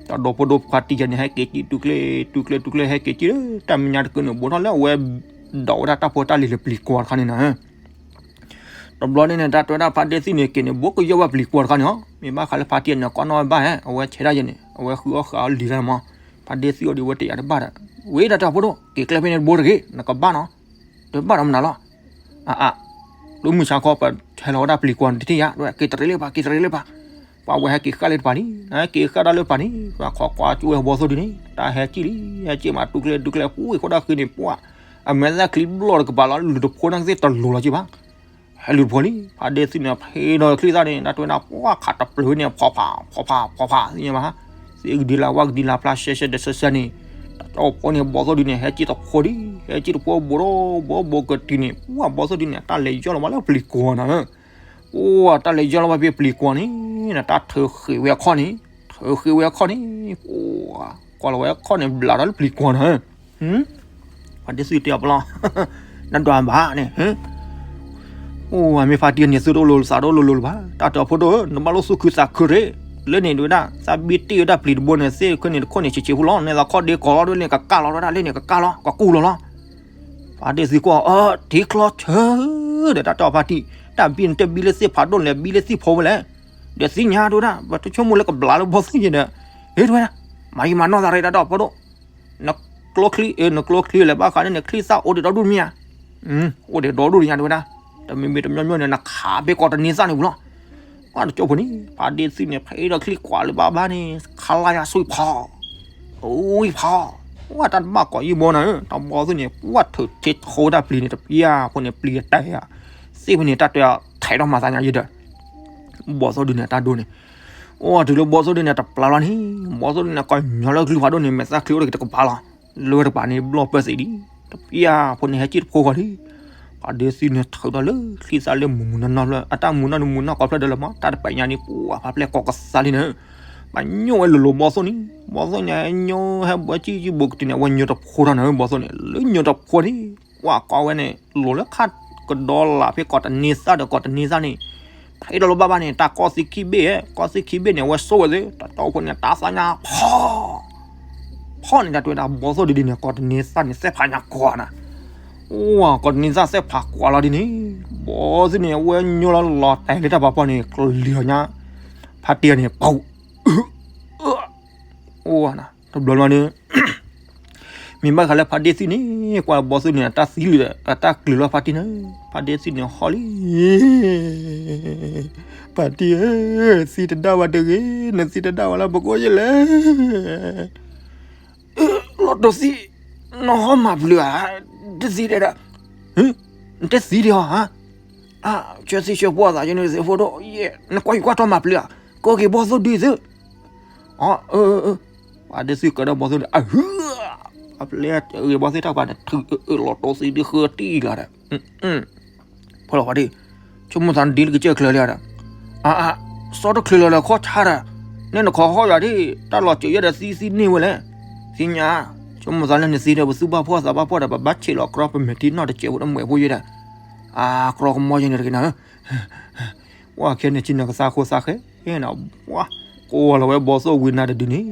တၢ်ဒီဖိဒိၣ်ဖါတံၢ်ယၤန့ၣ် ဟဲက့ၤကံၣ်တူၢ်ကျဲ တူၢ်ကျဲ တူၢ်ကျဲ ဟဲက့ၤကံၣ်လၢ တၢ်မဲာ်ညါတကုာ်န့ၣ် ဘူးထီၣ်လၢအဝဲ ဒိးဝဲဒၣ်တၢ်ဖိတၢ်လံၤလၢပျံၤကွာ်တခါန့ၣ်နၤ တဘျီန့ၣ်န့ၣ် တၢ်တဲဝဲဒၣ်ဖါတံၢ်သ့ၣ်န့ၣ် က့ၤန့ၣ် ဘူးကယီၢ်ဘၣ်ပျံၤကွာ်တခါန့ၣ်လီၤ. မ့ၢ်ဘၣ်ဃးလၢဖါတံၢ်န့ၣ် ကွၢ်နီၣ်ဝဲဘၣ်ဟဲ အဝဲဆဲးဒၣ်ယဲန့ၣ် အဝဲဃုအီၣ်ဃုအီလံၤတၢ်မး. ဖါတံၢ်သံအီၤဒ်ဝဲတယာ်တဘၣ်ဒီး ဝံၤတၢ်တဲအီၤဖိဒိၣ် က့ၤကျဲဖဲန့ၣ်တဘိတဂ့ၤ နကဘၣ်နီၤ တဘၣ်ဒီးမနုၤလီၤ. အအ လၢမုၢ်ဆါခီ ပဟဲလီၤဝဲဒၣ်ပျံၤကွာ်န့ၣ်တထံၣ်ယါ က့ၤတရံးလၢပၢ် က့ၤတရံးလၢပၢ် ပှၤဝဲဟဲက့ၤဃၣ်လၢတပၤလံ နက့ၤဃၣ်ဒၣ်လၢပၢ်န့ၣ် ပှၤခိးကွၢ်ကၠိဝဲဘီသိၣ်ဒုန့ၣ် တၢ်ဟဲကံၣ်လံ ဟဲက့ၤမး တူၢ်ကျဲ တူၢ်ကျဲ ပူၤ အံၤဃိဒၣ်ဃ့န့ၣ် ပှၤ အမဲာ်သၣ်ချံဘျီၣ်တကပၤလီၤ လုၢ်တဖိန့ၣ်သ့ၣ်တလိၤလီၤက့ဘၣ် ဟဲလုၢ်တဖိလံ ဖါတံၢ်သံန့ၣ် ဖ့ဒီးချံသၣ်န့ၣ် တၢ်တဲဝဲဒၣ် ပှၤခးတပျုာ်န့ၣ် ဖီဖး ဖီဖး ဖီဖး သ့ၣ်ညါဘၣ် သ့ၣ်ကဒံလၢဝၣ်ကဒံလၢဖျါ ရှဲရှဲဒီးဆၢဆၢန့ၣ် တၢ်တဲအီၤဖိန့ၣ် ဘီသိၣ်ဒုန့ၣ် ဟဲက့ၤတဖိဒံ ဟဲက့ၤတဖိဘိဒီး ဘိဘိကတံၤန့ၣ် ပှၤဘီသိၣ်ဒုန့ၣ် တၢ်လဲၤယီၢ်လီၤဘၣ်လၢပျံၤကွာ်နၤ ပှၤတၢ်လဲၤယီၢ်လီၤဘၣ်ဖဲပျံၤကွာ်န့ၣ် နတၢ်ထုးဃ့ဝဲအခီၣ်န့ၣ် ထုးဃ့ဝဲအခီၣ်န့ၣ် ပှၤ ကွၢ်လီၤဝဲအခီၣ်န့ၣ် ဘျးဒီးလၢပျံၤကွာ်နၤ ပှၤတံၢ်သံတဲအီၤပလီၢ် နဒွးဘၣ်န့ၣ် အိၣ် အမ့ၢ်ဖါတံၢ်န့ၣ် သူတအိၣ်လိၤသးတအိၣ်လိၤလိၤလၢၤဘၣ် တၢ်တဲအီၤဖိဒိၣ်ဧၢ နဘၣ်လိၣ်သူၣ်ခုသးခုရ့ လၢန့ၣ်ဒဝဲဒၣ် သးဘံတ့ၢ်ဝဲဒၣ်ပျံၤတဘိန့ၣ် သ့ၣ်ခဲန့ၣ်တခိၣ်န့ၣ်ဆံးဆံးဖိလီၤ နဲသးခီၣ်ဒ့ကီးလီၤဒ်န့ၣ် ကကၢ်လီၤဒၣ်လၢန့ၣ် ကကၢ်လီၤ ကကူလီၤလီၤ ဖါတံၢ်သံကွၢ် အၢ ထံချီဆၢ ဒီးတၢ်တဲအီၤဖါတံၢ် တၢ်ဘံန့ၣ်တဘံလၢသ့ၣ်ဖးဒိၣ်လဲၣ် ဘံလၢသ့ၣ်ဖိဝဲလဲၣ် ဒီးသ့ၣ်ညါတဝဲဒၣ် ပတဆိကမိၣ်လၢကဘျးလၢဘီသိၣ်ယဲဒီး, ဟ့ၣ်တဝဲဒၣ်, မၤယံာ်မၤနီၢ်သးရ့ဒၣ်ဒီးဖိဒိၣ်, နကျိချံ, နကျိချံလဲၤဘၣ်ဃးန့ၣ် နချံသၣ်အိၣ်ဒံးဒီဒူၣ်မ့ၢ်ဧါ, အိၣ်ဒံးဒီဒူၣ်ညါတဝဲဒၣ်, တမံၤမံၤတမံၤမံၤန့ၣ် နခးဘ့ၣ်ကီးတန့ၤသၣ်န့ၣ်ပူၤလီၤ. ပှၤတကၠိဖိန့ၣ် ဖါတ့ၢ်သံၣ်န့ၣ် ဖဲဒီးချံကွၢ်လၢၤဘၣ်ဘၣ်န့ၣ် ခါလါယၤဆူဖီ အိၣ်ဖီ, ဝဲတၢ်တဘၣ်ကိးယံာ်ဘီနၤဧၢ, တၢ်ဘီသိၣ်န့ၣ် ပှၤထုးထ့ထိတၢ်ပျံၤန့ၣ် တပျၢ်ဖိန့ၣ် ပျံၤအတဲာ်ဧါ, သ့ၣ်ဖိန့ၣ် တၢ်တဲအီၤထဲးထီၣ်မၤသးညါယဲဒီး, ဘီသိၣ်ဒုန့ၣ် တၢ်ဒိန့ၣ်, အိၣ်တုၤလၢဘီသိၣ်ဒုန့ၣ် တပျၢ်လီၤန့ၣ်, ဘီသိၣ်ဒုန့ၣ် ကညီလၢချံဖးဒိၣ်န့ၣ် မဲာ်သၣ်ချံအိၣ်တက့ၤတကပၤလီၤ, လၢတကပၤန့ၣ် ဘျီၣ်ပၢၢ်သံးဒံး, တပျၢ်ဖိန့ၣ် ဟဲက့ၣ်တဖိဃီလံ ဖါတ့ၢ်သံၣ်န့ၣ် ထုးထီၣ်လၢချံသၣ်လၢမုၢ်မုၢ်နီၢ်နီၢ်လၢ အတၢ်မုၢ်နီၢ်န့ၣ်မုၢ်နီၢ်ကိးဖျၢၣ်ဒီးလၢမး တၢ်တပာ်ညါန့ၣ် ပှၤဖါပျဲၢ်ကိးကစၢ်လံန့ၣ်, ပှၤညိၣ်ဝဲလိၤလိၤဘီသိၣ်န့ၣ်, ဘီသိၣ်န့ၣ် ညိၣ်ဟဲဘၣ်ကံၣ်ကံၣ်ဘိကတုၤန့ၣ် အဝဲညိၣ်တဖိထီၣ်န့ၣ် ဘီသိၣ်န့ၣ် လၢညိၣ်တဖိန့ၣ်, ပှၤကိးဝဲန့ၣ် လိၤလၢခါကဒီလးဖဲကိးတန့ၤသၣ်ဒီးကိးတန့ၤသၣ်န့ၣ်, ဖဲဒီးလီၤဘၣ်ဘၣ်န့ၣ် တၢ်ကီၢ်သံခံဘ့ၣ်ဧါ, ကီၢ်သံခံဘ့ၣ်န့ၣ် အဝဲဆိဝဲသ့, တတီဖိန့ၣ် တၢ်သၣ်ညါဖီ ဖီန့ၣ် တၢ်တဲဝဲဒၣ် ဘီသိၣ်ဒ်ဒ်န့ၣ် ကိးတန့ၤသၣ်န့ၣ် သဲၣ်ဖးညါကွၢ်နၤ, အိၣ် ကိးတန့ၤသၣ်သဲၣ်ဖးကွၢ်လီၤဒ်န့ၣ်, ဘီသိၣ်န့ၣ် အဝဲညိၣ်လီၤလီၤတဲာ်လၢတၢ်ပာ်ဖီန့ၣ် ကလံၤလီၤညါ, ဖါတ့ၢ်န့ၣ် ပူၤ အိၣ် တဘျီဘျီန့ၣ် မ့ၢ်ဘၣ်ဃးလၢဖါတ့ၢ်သံၣ်န့ၣ် ကွၢ်ဘီသိၣ်န့ၣ် အတၢ်သံလံဒီး အတၢ်ကျုၤလီၤဖါတ့ၢ်န့ၣ်, ဖါတ့ၢ်သံၣ်န့ၣ်ဟီၣ်လံ, ဖါတ့ၢ်ဧၢ, သံတဒၣ်ဝဲတဂ့ၤ, နသံတဒၣ်ဝဲလၢပကိးယဲၢ်လဲၣ်, လီၤတိၢ်သံ, နဟီၣ်မၤပျုၤဧါ, တသံဒဲးဒီး, နတသံဒံးဟီဧါ ဆၢသံဆၢပှၢ်သးယန့ၣ်သ့ၣ်ဖိဒိၣ်, နကွၢ်ယကွၢ်ထီၣ်မၤပျုၤဧါ, ကအိၣ်က့ၤဘီသိၣ်ဒုသု, အၢ ပှၤဒ်သံၣ်ကဒီးဘီသိၣ်ဒု အဟု, အပျဲၢ်ဂ့ၤဘီသ့ၣ်တၢ်ပှၤန့ၣ် ထုးအၢလီၤတိၢ်သံဒုဃၢတံၢ်လီၤဒီး, ဖီလီၤဖါတ့ၢ်, ဆိကမိၣ်သးနဒ်လၢကစၢၢ်ချၢလံဒီး, အါအါ, စီတချုးလီၤလၢခီၣ်ဆါဒီး, နဲနခီဟီၣ်ယၤဒ်, တၢ်လီၤစၢၤယဲဒီးသံသံန့ၢ်ဝဲလဲၣ်, သ့ၣ်ညါ, ဆိကမိၣ်သးလၢနသံဒီး ပသူၣ်ဘၣ်ဖှီၣ်သးဘၣ်ဖှီၣ်ဒီး ပဘၣ်ဆဲးလီၤကြီ ပမဲာ်ထံနီၢ်တစဲးဖိတမဲာ်ဖိယဲဒီး, အကြီကမီယဲန့ၣ်တဂ့ၤနၤဧၢ ပှၤခဲန့ၣ်ဆံန့ၣ်ကသါဃိသးဃဲ, ပှၤကိးလီၤဝဲဘီသိၣ်ဝံနါတဒုန့ၣ်,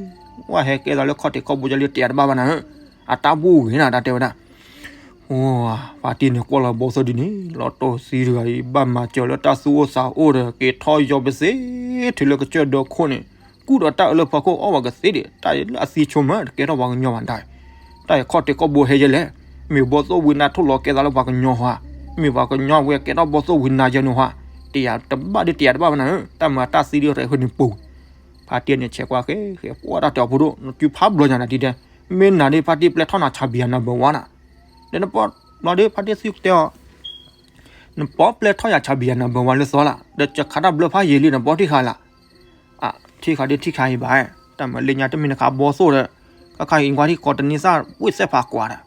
ပှၤဟဲကဲသးလၢခီၣ်ထံးခီၣ်ဘိယါလံတယၤတဘၣ်ဘၣ်နၤဧၢ, အတၢ်ဘူၣ်ဂ့ၤနၤတၢ်တဲဝဲဒၣ်, ဖါတံၢ်န့ၣ်ကွၢ်လီၤဘီသိၣ်ဒုန့ၣ်, လီၤတိၢ်သံတဂၤအံၤ ဘၣ်မၤစၢၤလၢတၢ်သူၣ်အိၣ်သးအိၣ်ဒီး က့ၤထီၣ်ယီၤပသ့, တုၤလၢကစၢၢ်ဒီခိၣ်န့ၣ်, ကူၣ်ဒီးတၢ်အၢလၢဖီခိၣ်အီၣ်ဝဲကသ့ဒံး, တၢ်အံၤလၢအသံဆိမၢ တကဲထီၣ်ပှၤကညီဘၣ်ဒၣ် တၢ်အံၤခီၣ်ထံးခီၣ်ဘိဟဲယဲလဲၣ်, မ့ၢ်ဘီသိၣ်ဝံနါထိၣ်လီၤကဲသးလၢပှၤကညီဧါ, မ့ၢ်ပှၤကညီဝဲကဲထီၣ်ဘီသိၣ်ဝံနါယဲန့ၣ်ဧါ, တယၤတဘၣ်ဒ်တယၤတဘၣ်ဘၣ်နၤဧၢ, တၢ်မၤတၢ်သံဒ်တၢ်ဃုန့ၣ်ပူၤ, ဖါတံၢ်န့ၣ်ဆဲးကွၢ်ဃဲဃဲ ပှၤတၢ်တဲအီၤဖိဒိၣ် နစုဖးဘျီညါနၤဒ်တဲ, မ့ၢ်နၤဒ်ဖါတံၢ်ပျဲထီၣ်နၤဆါဘံယၤနၤဘၢဝါနၤ, ဒီးနပီဘျီဒ်ဖါတံၢ်သံၣ်တဲအီၤ နပီပျဲထီၣ်ယၤဆါဘံယၤနၤဘၢဝါလၢသီလၢ်, ဒီးကခးတၢ်ဘျၢဖးယံာ်လံ နပီထံၣ်ဃာ်လၢ်, ထံၣ်ဃာ်ဒ်ထံၣ်ခါအံၤဘၣ်, တၢ်မၤလၢညါတမ့ၢ်နခးဘီသိၣ်ဒီး, ခါခါအံၤကွၢ်ထံၣ်ကိးတနံၤသၣ်ဝံၣ်သဲၣ်ဖးကွၢ်ဒီး,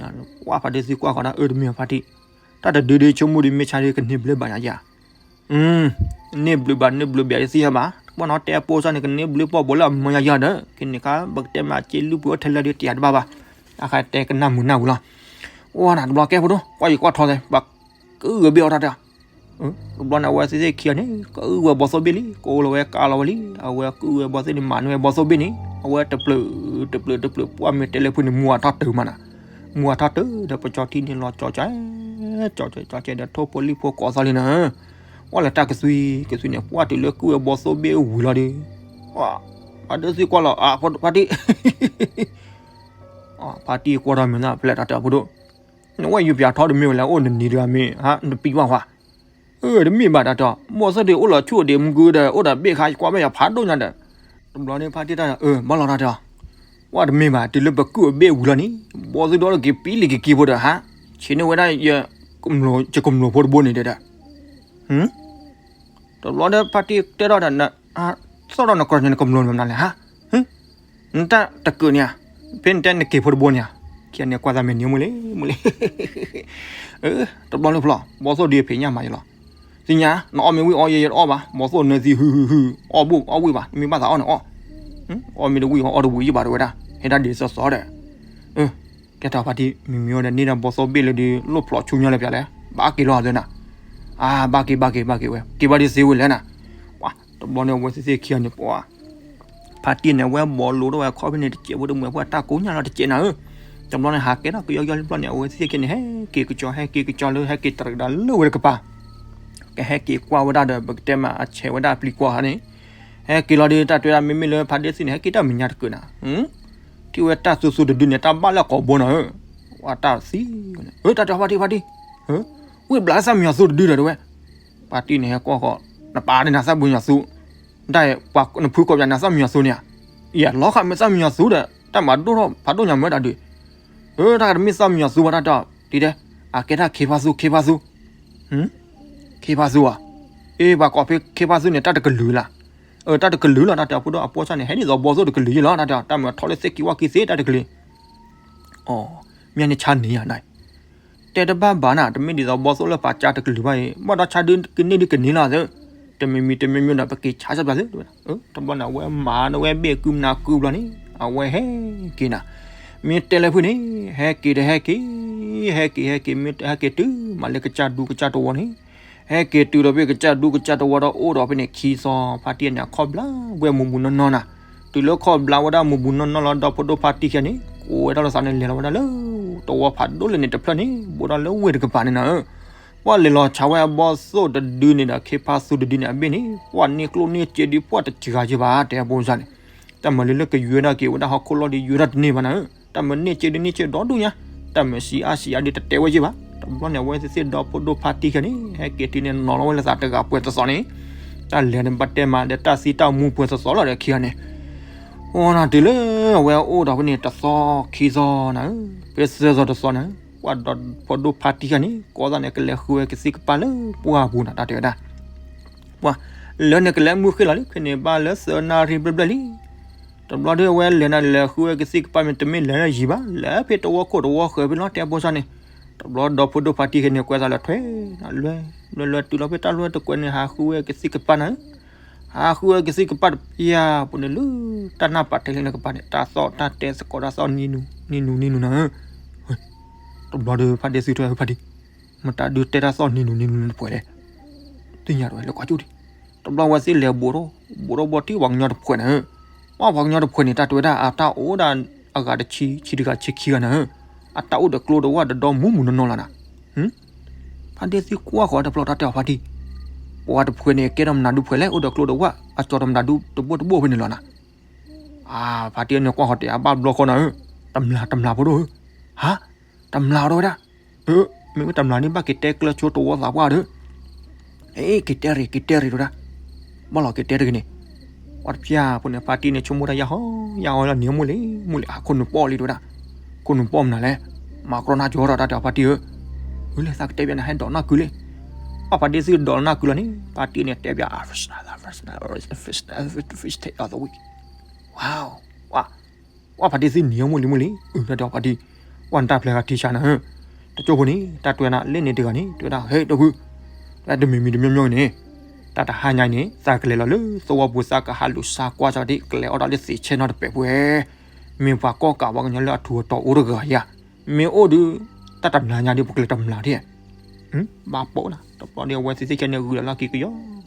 အၢ, ကွၢ်ဖါတံၢ်သံကွၢ်ဃီၤဒၣ် အၢတမ့ၢ်ဖါတံၢ်, တၢ်တဒုဒ်ဆိကမိၣ်ဒ်မ့ၢ်ဆါဒ်ကန့ၢ်ဘျၢဘၣ်ယၤယၤ န့ၢ်ဘျုးဘၣ်န့ၢ်ဘျုးဘၣ်ယသ့ၣ်ညါဘၣ်, ပှၤနီၢ်တဲအပိစၢ်န့ၣ် ကန့ၢ်ဘျုးပီၢ်ဘိလၢအမၢယၤယၤဒီး ကန့ၢ်ခါ ပကတဲမၤစ့လုၢ်ပှ့ၤအိၣ်ထဲလၢဒ်တယၤတဘၣ်ဘၣ်, အဃိတဲကနၣ်မုာ်နၢ်ဝံၤလီၤ, အိၣ်နၤတဘျီကဲဖိဒိၣ် ကွၢ်ယံၤကွၢ်ထီသဲး ပှၤကအုၣ်ဂဲၤဘ့ၣ်အီၤတၢ်တဲ, တဘျီန့ၣ် အဝဲသ့ၣ်သ့ၣ်ခံဂၤန့ၣ် ကအုၣ်ဝဲဘီသိၣ်ဘ့ၣ်လံ, ကအိၣ်လီၤဝဲကးလီၤဝဲလံ, အဝဲကအုၣ်ဝဲဘီသိၣ်န့ၣ် မၤန့ၢ်ဝဲဘီသိၣ်ဘ့ၣ်န့ၣ် အဝဲတပျုာ် တပျုာ် တပျုာ် ပှၢ်မ့ၢ်တဲလၢဖုန့ၣ် မူအထီၣ်တုၤမးနၤ, မူအထီၣ်တုၤဒီး ပကၠီထံန့ၣ်လီၤကၠီကၠီ ကၠီကၠီကၠီဒီး ထိၣ်ဖိလံၣ်ဖိကိးသီလံနၤ, ကွၢ်လၢတၢ်ကသွံ ကသွံန့ၣ် ပှၢ်တုၤလၢကအုၣ်ဝဲဘီသိၣ်ဘ့ၣ်ဝံၤလီၤဒီး, ဖါတံၢ်သံကွၢ်လီၤ ဖါတံၢ် ဖါတံၢ်ကွၢ်ထီၣ်မ့ၢ်သးဖဲလဲၣ်တၢ်တဲအဖိဒိၣ်, နဝဲယူၤပၠးထီၣ်တမ့ၢ်ဝဲလဲၣ် အိၣ်နနံၤတဂၤမ့ၢ် နပံၤဘၣ်ဝဲ, အၢ တမ့ၢ်ဘၣ်တၢ်တဲအီၤ ဘီသိၣ်ဒုးအိၣ်လီၤဆူၣ်အိၣ်ဒံးမုၢ်ကုဒီး အိၣ်ဒီးဘ့ၣ်ခါ ယကွၢ်ဘၣ်ယၤဖးဒိၣ်ညါဒီး, တဘျီန့ၣ်ဖါတံၢ်တၢ် အၢ ဘၣ်လီၤတၢ်တဲအီၤ, ကွၢ်တမ့ၢ်ဘၣ် တုၤလၢပကုၢ်အဘ့ၣ်ဝံၤလီၤန့ၣ် ဘီသိၣ်ဒုးအိၣ်တက့ၤပံလံၤက့ၤက့ၤဖိဒီးဟး, ဆ့ၣ်န့ၢ်ဝဲဒၣ်ယ ယကမျၢၢ်ဖိတဘိန့ၣ်ဒီး တဘျီဒီးဖါတံၢ်တဲထီၣ်ဒီး သီၣ်ထီၣ်နကီၢ်ညါနကမျၢၢ်မနုၤလဲၣ်ဟါ, နတၢ်တကုးန့ၣ်ဧါ, ဖဲနတဲနက့ၤဖိတဘိန့ၣ်ဧါ, ခံဂၤန့ၣ်ကွၢ်သးမဲာ်နံၤမုာ်လံ မုာ်လံ, တဘျီန့ၣ်ဖျီၣ် ဘီသိၣ်ဒုးဖံးညၣ်မးယလီၤ, သ့ၣ်ညါ နအီၣ်မ့ၢ်ဝံၣ်အီၣ်ယဲယတအီၣ်ဘၣ် ဘီသိၣ်နၢသံဟုဟုဟု အီၣ်ဘိၣ်အီၣ်ဝံၣ်ဘၣ် နမ့ၢ်ဘၣ်သးအီၣ်န့ၣ်အီၣ်, အီၣ်မ့ၢ်တဝံၣ်အီၣ်တဝံၣ်ယံၣ်ဘၣ်တဝဲဒၣ် ဟဲဒၣ်ဒ်သိးသိးဒီး ကဲထီၣ်ဖါတံၢ် မ့မ့ၢ်ဝဲဒီးန့ၢ်ဒီးဘီသိၣ်ဘ့ၣ်လၢဒုး လိၣ်ဖျိးဆူညါလၢပျၢ်လဲၣ်, ဘၣ်က့ၤလီၤသ့နၤ, အါ ဘၣ်က့ၤ ဘၣ်က့ၤ ဘၣ်က့ၤဝဲ က့ၤဘၣ်ဒ်သ့ဝဲလဲၣ်နၤ, ပှၤ တဘျီန့ၣ် အဝဲသ့ၣ်သ့ၣ်ခံဂၤန့ၣ် ပှၤ ဖါတံၢ်န့ၣ် အဝဲဘီလိတၢ်ဝဲခီၣ်ဖဲန့ၣ် တစဲးဖိတမှဲၤဖိတၢ်ကိးညါလီၤတစဲးနၤဧၢ, တဘျီန့ၣ် ဟးကဲထီၣ်ကယီကယီလံဘျီန့ၣ် အဝဲသ့ၣ်သ့ၣ်ခံဂၤန့ၣ် ဟဲက့ၤကစီၤ ဟဲက့ၤကစီၤလၢ ဟဲက့ၤတရံးဒၣ်လၢဝဲတကပၤ, ပ ကဟဲက့ၤကွၢ်ဝဲဒၣ်ဒီး ပကတဲမးအဆဲးဝဲဒၣ်ပျံၤကွၢ်ဧါန့ၣ်, ဟဲက့ၤလီၤဒီး တၢ်တဲဝဲဒၣ် မ့မ့ၢ်လၢဖါဒ့သုန့ၣ် ဟဲက့ၤတၢ်မဲာ်ညါတကုာ်နၤ, ထံၣ်ဝဲတၢ်သူသူတဒုန့ၣ် တၢ်ဘၣ်လၢအကိာ်ဘိနၤဧၢ, ဝဲတၢ်သံ, တၢ်တဲဖါတံၢ်ဖါတံၢ်, ဝံၣ်ဘျးသၣ်မံယီၤသူတဒုဒီးတဲဝဲ, ဖါတံၢ်န့ၣ်ဟဲကွၢ်ဃီ, နပာ်န့ၣ်နၤသၣ်မံယီၤသူ, တၢ်ပှၤနဖုကိးပယၤနၤသၣ်မံယီၤသူန့ၣ်ဧါ, အံၤလီၤဃာ်မ့ၢ်သၣ်မံယီၤသူဒီး တၢ်မၤဒိၣ်ထီၣ်ဖးဒိၣ်ညါမ့ၢ်တၢ်ဒုး, တၢ်တမ့ၢ်သၣ်မံယီၤသူဘၣ်တၢ်တဲအီၤ, ဒ်တဲ, အကဲတၢ်ခ့ဖါသူ ခ့ဖါသူ ခ့ဖါသူဧါ, အ့ ပှၤကိးဖဲခ့ဖါသူန့ၣ် တၢ်တကလုာ်လၢ်, တၢ်တကလုာ်လီၤ တၢ်တဲအီၤဖိဒိၣ်အပိစၣ်န့ၣ် ဟဲဒ်သိးဘီသိၣ်တကလုာ်ယ့ၢ်လီၤ တၢ်တဲအီၤ တၢ်မၤထီၣ်လၢသ့ၣ်ကံဝၣ်ကံသ့တၢ်တကလုာ်, အီ, မ့ၢ်န့ၣ်ဆါန့ၢ်ယၤနၤ, တဲတဘၣ်ဘၣ်နၤ တမ့ၢ်ဒ်သိးဘီသိၣ်လၢပှၤကါတကလုာ်ဘၣ်အံၤ ဘၣ်ဒီးဆါဒုကန့ၢ်ဒုကန့ၢ်လီၤသၢ, တမံၤမံၤတမံၤမံၤဒီး ပက့ၤဆါစၢ်ပျၢ်သၢ, တဘျီန့ၣ် အဝဲမၤဝဲဘ့ၣ်ကုမနၤကုဘျီန့ၣ် အဝဲဟဲက့ၤနၤ, မ့ၢ်တဲလၢဖုန့ၣ် ဟဲက့ၤဒီးဟဲက့ၤ, ဟဲက့ၤဟဲက့ၤ မ့ၢ်ဟဲက့ၤတုၤမးလၢကစၢ်ဒူကစၢ်တဝီန့ၣ်, ဟဲက့ၤတုၤဒီးဖဲကစၢ်ဒူကစၢ်တဝီဒီးအိၣ်ဒီးဖဲန့ၣ်ခံသီ, ဖါတံၢ်န့ၣ် အခီၣ်ဘျါဝဲမူးမူးနီၢ်နီၢ်နၤ, တုၤလၢခီၣ်ဘျါဝဲဒၣ်မူးမူးနီၢ်နီၢ်လီၤ ဒီဖိဒိၣ်ဖါတံၢ်ခံဂၤန့ၣ် ကိးဝဲဒၣ်လီၤသးန့ၣ် လဲၤလီၤဝဲဒၣ်လၢတဝီဖးဒိၣ်လၢန့ၣ်တဖျၢၣ်န့ၣ် ဘူးဒီးလၢဝ့ၢ်တကပၤန့ၣ်နၤဧၢ, ပှၢ်လဲၤလီၤဆါဝဲအဘီသိၣ်တဒုန့ၣ်ဒီး ခ့ဖါသူတဒုန့ၣ်အဘ့ၣ်န့ၣ် ပှၢ်န့ၢ်ကျိၣ်န့ၢ်စ့ဒု ပှၢ်တစှၤယဲၢ်ဘၣ် တဲအပိစၢ်န့ၣ်, တၢ်မၤလၢလၢကယွဲဒၣ်က့ၤဝဲဒၣ်ဟီၣ်ခိၣ်လီၢ်ဒု ယွဲဒၣ်တန့ၢ်ဘၣ်နၤဧၢ, တၢ်မၤန့ၢ်စ့ဒုန့ၢ်စ့ဒီဒူၣ်ညါ, တၢ်မၤစံးအါစံးအါဒုတတဲဝဲယဲၢ်ဘၣ်, တဘျီန့ၣ် အဝဲသ့ၣ်သ့ၣ်ဒီဖိဒိၣ်ဖါတံၢ်ခံဂၤန့ၣ် ဟဲက့ၤတုၤန့ၣ် နီၤလီၤဝဲလၢသးတဂၤပှဲၤသီသီန့ၣ်, တၢ်လဲၤန့ၣ်ဘၣ်တဲမးဒီးတၢ်သံတၢ်မူပှဲၤသီသီလီၤဒီးခံဂၤန့ၣ်, အိၣ်နၤတုၤလၢအဝဲအိၣ်ဒီးဖဲန့ၣ်တသီခံသီနၤဧၢ, ဖဲသၢသီတသီနၤဧၢ, ပှၢ်ဒီဖိဒိၣ်ဖါတံၢ်ခံဂၤန့ၣ် ကိးသးန့ၣ် ကလဲၤဃုဝဲကသံၣ်ကပၢ်လၢပှၢ်ပူၤနၤ တၢ်တဲဝဲဒၣ် ပှၢ်လၢန့ၣ်ကလဲၤမုၢ်ဃ့လီၤလံ ခဲန့ၣ်ဘၣ်လၢသၢနၣ်ရံၣ်ဘျဲၣ်ဘျဲၣ်လံ, တဘျီဒီးအဝဲလဲၤနၤလဲၤဃုဝဲကသံၣ်ကပၢ်မ့ၢ်တမ့ၢ်လဲၤလၢယံၤဘၣ် လဲၤဖဲတဝီခိၣ်တဝီဃၢၤဖဲလီၤ တဲအပိစၢ်န့ၣ်, တဘျီဒီဖိဒိၣ်ဖါတံၢ်ခံဂၤန့ၣ် ကွဲးသးလၢထွဲနၤ လွဲ လွဲလွဲတုၤလီၤဖဲတၢ်လွဲတကွဲးန့ၣ် ဟးဃုဝဲကသံၣ်ကပၢ်နၤဧၢ, ဟးဃုဝဲကသံၣ်ကပၢ်တပျၢ်ပူၤန့ၣ်လၢ တၢ်နၢ်ပာ်တဲလၢနကပၤန့ၣ် တၢ်သီၣ်တၢ်တဲသကိးတၢ်သီၣ်နံၤနူၤနံၤနူၤနံၤနူၤနၤဧၢ, တဘျီဒီးဖါဒ့သုထွဲဖါတံၢ်, မတၤဒုးတဲတၢ်သီၣ်နံၤနူၤနံၤနူၤနၤတပှဲၤလဲၣ်, သ့ၣ်ညါတဝဲလၢကွၢ်ကၠူၣ်ဒံး, တဘျီဝဲသ့ၣ်လဲၤဘူးထီၣ် ဘူးထီၣ်ဘီတံၢ်ပှၤကညီတဖုန့ၣ်ဧၢ, ပှၤပှၤကညီတဖုန့ၣ် တၢ်တဲဝဲဒၣ်အတၢ်အိၣ်ဒၣ်အဂၤတဆံ ဆံတဂၤဆံခံဂၤနၤဧၢ, အတၢ်အိၣ်ဒီးကျိတဝၣ်ဒီးဒီမူးမူးနီၢ်နီၢ်လီၤနၤ, ဖါဒ့သုကွၢ်ဃီတဖျီတၢ်တဲအီၤဖါတံၢ်, ပှၤတဖုန့ၣ် ကဲထီၣ်မနုၤဒုးဖုလဲၣ် အိၣ်ဒီးကျိတဝၣ် အကၠီၤတမနုၤဒုးတဘိတဘိဖဲန့ၣ်လီၤနၤ, အါ ဖါတံၢ်န့ၣ်ကွၢ်ဃီတဲအဘၣ်ဘျီဃီနၤဧၢ, တမျၢ်တမျၢ်ဖိဒိၣ်ဧၢ, ဟါ, တမျၢ်အီၤတဝဲဒၣ်, မ့ၢ်ဝဲတမျၢ်န့ၣ်ဘၣ်က့ၤတဲကျၢၤဆိတဝီသးပှၢ်ဒီး အ့ က့ၤတဲရ့ၣ် က့ၤတဲရ့ၣ်တဝဲဒၣ်, ဘၣ်လီၤက့ၤတဲတဂ့ၤန့ၣ်, ပှၤတပျၢ်ဖိန့ၣ် ဖါတံၢ်န့ၣ် ဆိကမိၣ်တၢ်ယၢ်ဟီယၢ်ဟီလၢနံၤမိၢ်လံ မိၢ်လံ အခိၣ်နူာ်ပီၣ်လံတဝဲဒၣ်, ခိၣ်နူာ်ပီၣ်မနုၤလဲၣ်, မၤကြီနါကၠီထီၣ်တၢ်တဲအီၤဖါတံၢ်ဧၢ, အၢ လၢသးကတဲပျၢ်န့ၣ် ဟဲဒိးနၢ်ကုလံ, ပှၤဖါတံၢ်သုဒိးနၢ်ကုလီၤန့ၣ် ဖါတံၢ်န့ၣ်တဲပျၢ် fish take of the week, wow, ပှၤဖါတံၢ်သုနံၤမိၢ်လံမိၢ်လံ, အၢ တၢ်တဲအီၤဖါတံၢ်, ပှၤနတၢ်ဖျဲးဂၤထံဆါနၤဧၢ, တကၠိဖိန့ၣ် တၢ်တွဲနၤလၢန့ၣ်တဂၤန့ၣ် တဲဝဲဒၣ် ဟဲဒီပုၢ်, တၢ်တမံၤမံၤတမံၤမံၤန့ၣ်, တၢ်တဟါညါအံၤန့ၣ် သးကလဲၤလီၤလၢသဝီပူၤ သးကဟးလူၤဆါကွၢ်စၢ်ဒံး ကလဲၤအီၣ်ဒၣ်လၢသ့ၣ်ဆဲနီတပဲာ်ပှဲၤ, မ့ၢ်ပှၤကီၢ်ကးပှၤကညီလၢအထူးအတီၤအိၣ်တဂၤဧါ, မ့ၢ်အိၣ်ဒီး တၢ်တမျၢ်ညါဒံး ပကလဲၤတမျၢ်ဒံး, ဘၣ်ပိာ်နၤ တဘျီဒီးအဝဲသ့ၣ်သ့ၣ်ခဲန့ၣ် ဂုာ်ဒီးလၢက့ၤ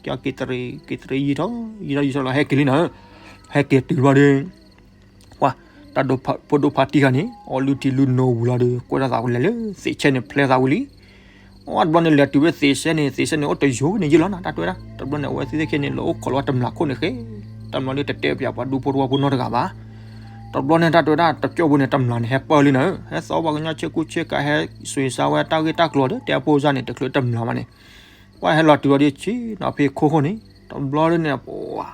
ကယီက့ၤက့ၤတရံး က့ၤတရံးယံာ်ထီၣ် ယံာ်ထီၣ်ယံာ်ထီၣ်လီၤ ဟဲက့ၤလံနၤဧၢ, ဟဲက့ၤတုၤဘျီဒီး ပှၤ တၢ်ဒိဖိဒိၣ်ဖါတံၢ်ခါန့ၣ် အီၣ်လုၢ်ထံလုၢ်နိဝံၤလီၤဒီး ကွဲထီၣ်သးဝံၤလဲၤလၢသ့ၣ်ဆဲန့ၣ် ဖျဲသးဝံၤလံ, အီၣ်တဘျီန့ၣ် လဲၤတုၤဖဲသ့ၣ်ဆဲန့ၣ် သ့ၣ်ဆဲန့ၣ် အိၣ်တယိာ်န့ၣ်ယံာ်လီၤနၤ တၢ်တဲဝဲဒၣ် တဘျီန့ၣ် အဝဲသ့ၣ်သ့ၣ်ခဲန့ၣ် လၢအိၣ်ခိးလီၤဝဲတမျၢ်ခိၣ်န့ၣ်ဃဲ, တမျၢ်ဒီးတတဲပျၢ်ပှၤဒူဖိတဝီဖိနီတဂၤဘၣ်, တဘျီန့ၣ် တၢ်တဲဝဲဒၣ် တကၠိဖိန့ၣ် တမျၢ်န့ၣ် ဟဲပၢလံနၤဧၢ, ဟဲသီပှၤကညီဆ့ကူဆ့ကၤ ဟဲစွ့ၤစါဝဲတၢ်ဂ့ၢ်တၢ်ကျိၤဒီး တဲအဖိစၢ်န့ၣ် တချုးတမျၢ်ဘၣ်န့ၣ် ပှၤဟဲလီၤတုၤလီၤဒီးဆ့ၣ်နီၤဖဲခိၣ်ခိၣ်န့ၣ် တဘျီန့ၣ် ပှၤ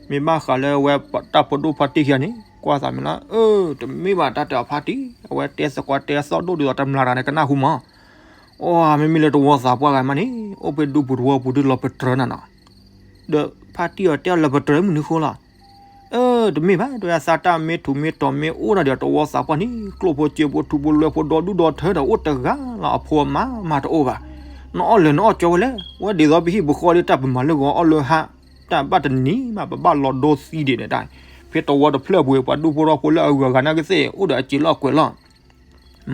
မ့ၢ်ဘၣ်ဃးလၢအဝဲတၢ်ဖိဒိၣ်ဖါတံၢ်ခံဂၤန့ၣ် ကွၢ်သးမ့ၢ်လီၤ, အၢ တမ့ၢ်ဘၣ်တၢ်တဲအီၤဖါတံၢ် အဝဲတဲသကိးတဲအသီၣ်ဒိၣ်ဒ်သိးတမျၢ်တဂၤန့ၣ် ကနၢ်ဟူမး, အိ မ့မ့ၢ်လၢတဝီသးပှၢ်ဂၤမးန့ၣ် အိၣ်ဖဲဒူပူၤတဝီပူၤဒုးလီၤပတြၢၤနၤနီၤ, ဒီးဖါတံၢ်အီၤတဲအီၤလီၤပတြၢၤမနုၤဃိလီၤ, အၢ တမ့ၢ်ဘၣ် တဲဝဲဒၣ် သးတၢ်မ့ၢ်ထူးမ့ၢ်တီၤမ့ၢ်အိၣ်ဒၣ်ဒီးတဝီသးပှၢ်န့ၣ် ကျိၣ်ဖိစ့ဖိထူဖိလွဲဖိဒီဒူၣ်ဒီထၢဒီးအိၣ်တဂၤလီၤ အဖိအမါမးတအိၣ်ဘၣ်, နအီၣ်လၢာ်နအီၣ်ကၠီဝဲလဲၣ်, ဝဲဒ်သိးပဟံၣ်ပဃီဒီးတၢ်ပမၤလၢဂီၤအီၣ်လၢဟါ, တၢ်ဘၣ်တနံၤမး ပဘၣ်လီၤဒိသံဒံးန့ၣ်တၢ်, ဖဲတဝီတဖျၢၣ်ပူၤ ပှၤဒူဖိထီဖိလၢအဂုၤအဂၤနာ်က့သ့ၣ် အိၣ်ဒီးအစ့လီၤအကွဲးလီၤ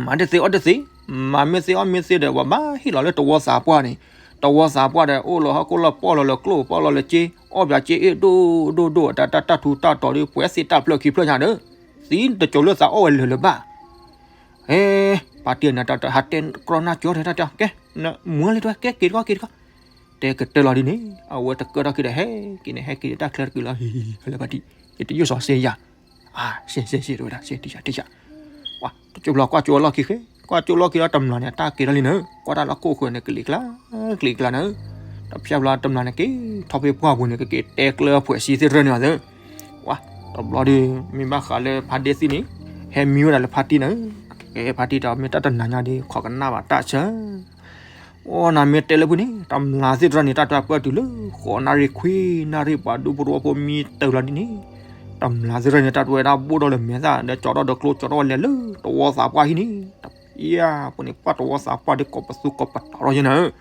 မၤတသ့အီၣ်တသ့, မၤမ့ၢ်သ့အီၣ်မ့ၢ်သ့ဒီး ပှၤဘၣ်ဟ့ၣ်လီၤလၢတဝီသးပှၢ်န့ၣ်, တဝီသးပှၢ်ဒီး အိၣ်လၢဟီၣ်ခိၣ်လီၢ် ပီၣ်လီၤလၢကျိၣ် ပီၣ်လီၤလၢစ့, အီၣ်ပၠးစ့အ့ၣ်ဒိၣ်ဒိၣ်ဒိၣ် တၢ်တၢ်ထူးတၢ်တီၤဒီး ပှဲၤသ့ၣ်တၢ်ဖျၢၣ်ခံဖျၢၣ်ညါဒီး, သံတစိၤလၢသးအီၣ်ဝဲလၢာ်လၢၤဘၣ်, ဟဲ, ဖါတံၢ်န့ၣ် တၢ်ဟးတဲကြီနါကၠီထဲတၢ်တဲ, ကဲ, မူလံတဲ, ကဲက့ၤတကီၢ်က့ၤတကီၢ်, တ တဲကတၢၢ်လီၤဒ်န့ၣ် အဝဲတကၢၢ်ထီၣ်က့ၤဒီး ဟဲက့ၤန့ၣ် ဟဲက့ၤတၢ်ချၢတကုာ်လီၤ ဟဲလၢဖါတံၢ် ယတယိၣ်စီၤစ့ယၤ စ့စ့စ့တဲဝဲဒၣ် စ့တံၢ်ယၤတံၢ်ယၤ တကၠိဖျီကွၢ်ကၠိလီၢ်ခံဃဲ ကွၢ်ကၠိလီၢ်ခံဒီးတမျးန့ၣ် အတၢ်က့ၤထီၣ်လံနၤ ကွၢ်တၢ်လၢခိၣ်ဃၢၤန့ၣ် ကလံၤကျါ ကလံၤကျါနၤ တဖျါဘျီတမျးန့ၣ် က့ၤထီၣ်ဖဲပှၢ်ပူၤန့ၣ် ကက့ၤတဲကျၢၤဖှဲးစံသ့ၣ်တဖၣ်န့ၣ်ဘၣ်သၢ ဝါ တဘျီဒီး မ့ၢ်ဘၣ်ဃးလၢဖါဒ့သံၣ်န့ၣ် ဟဲမံဝဲဒၣ်လၢဖါတံၢ်နၤ ကဲဖါတံၢ်တမ့ၢ်တၢ်တနၤညါဒီး ခိးကနၣ်ဘၣ်တၢ်ဆၢ အိၣ်နၤမ့ၢ်တဲလၢဖုန့ၣ် တမျးသ့ၣ်တဖၣ်န့ၣ် တၢ်တပၢၢ်တုၤလၢ ဃိးနၣ်ရံၣ်ခွံနၣ်ရံၣ် ပှၤဒူဖိတဝီဖိမံတၢၤလီၤဒ်န့ၣ် တမျးသ့ၣ်တဖၣ်န့ၣ် တၢ်တဝဲဒၣ်ဘိၣ်ဒီးလၢမဲာ်သၣ် ဒီးကၠီထီၣ်ဒီးကျိ ကၠီထီၣ်ဝဲလဲၤလၢ တဝီသးပှၢ်ဟံၣ်န့ၣ် တပျၢ်ပူၤန့ၣ် ပှၢ်တဝီသးပှၢ်ဒီးကိးပသူကိးပတီၤထီၣ်ယဲနၤ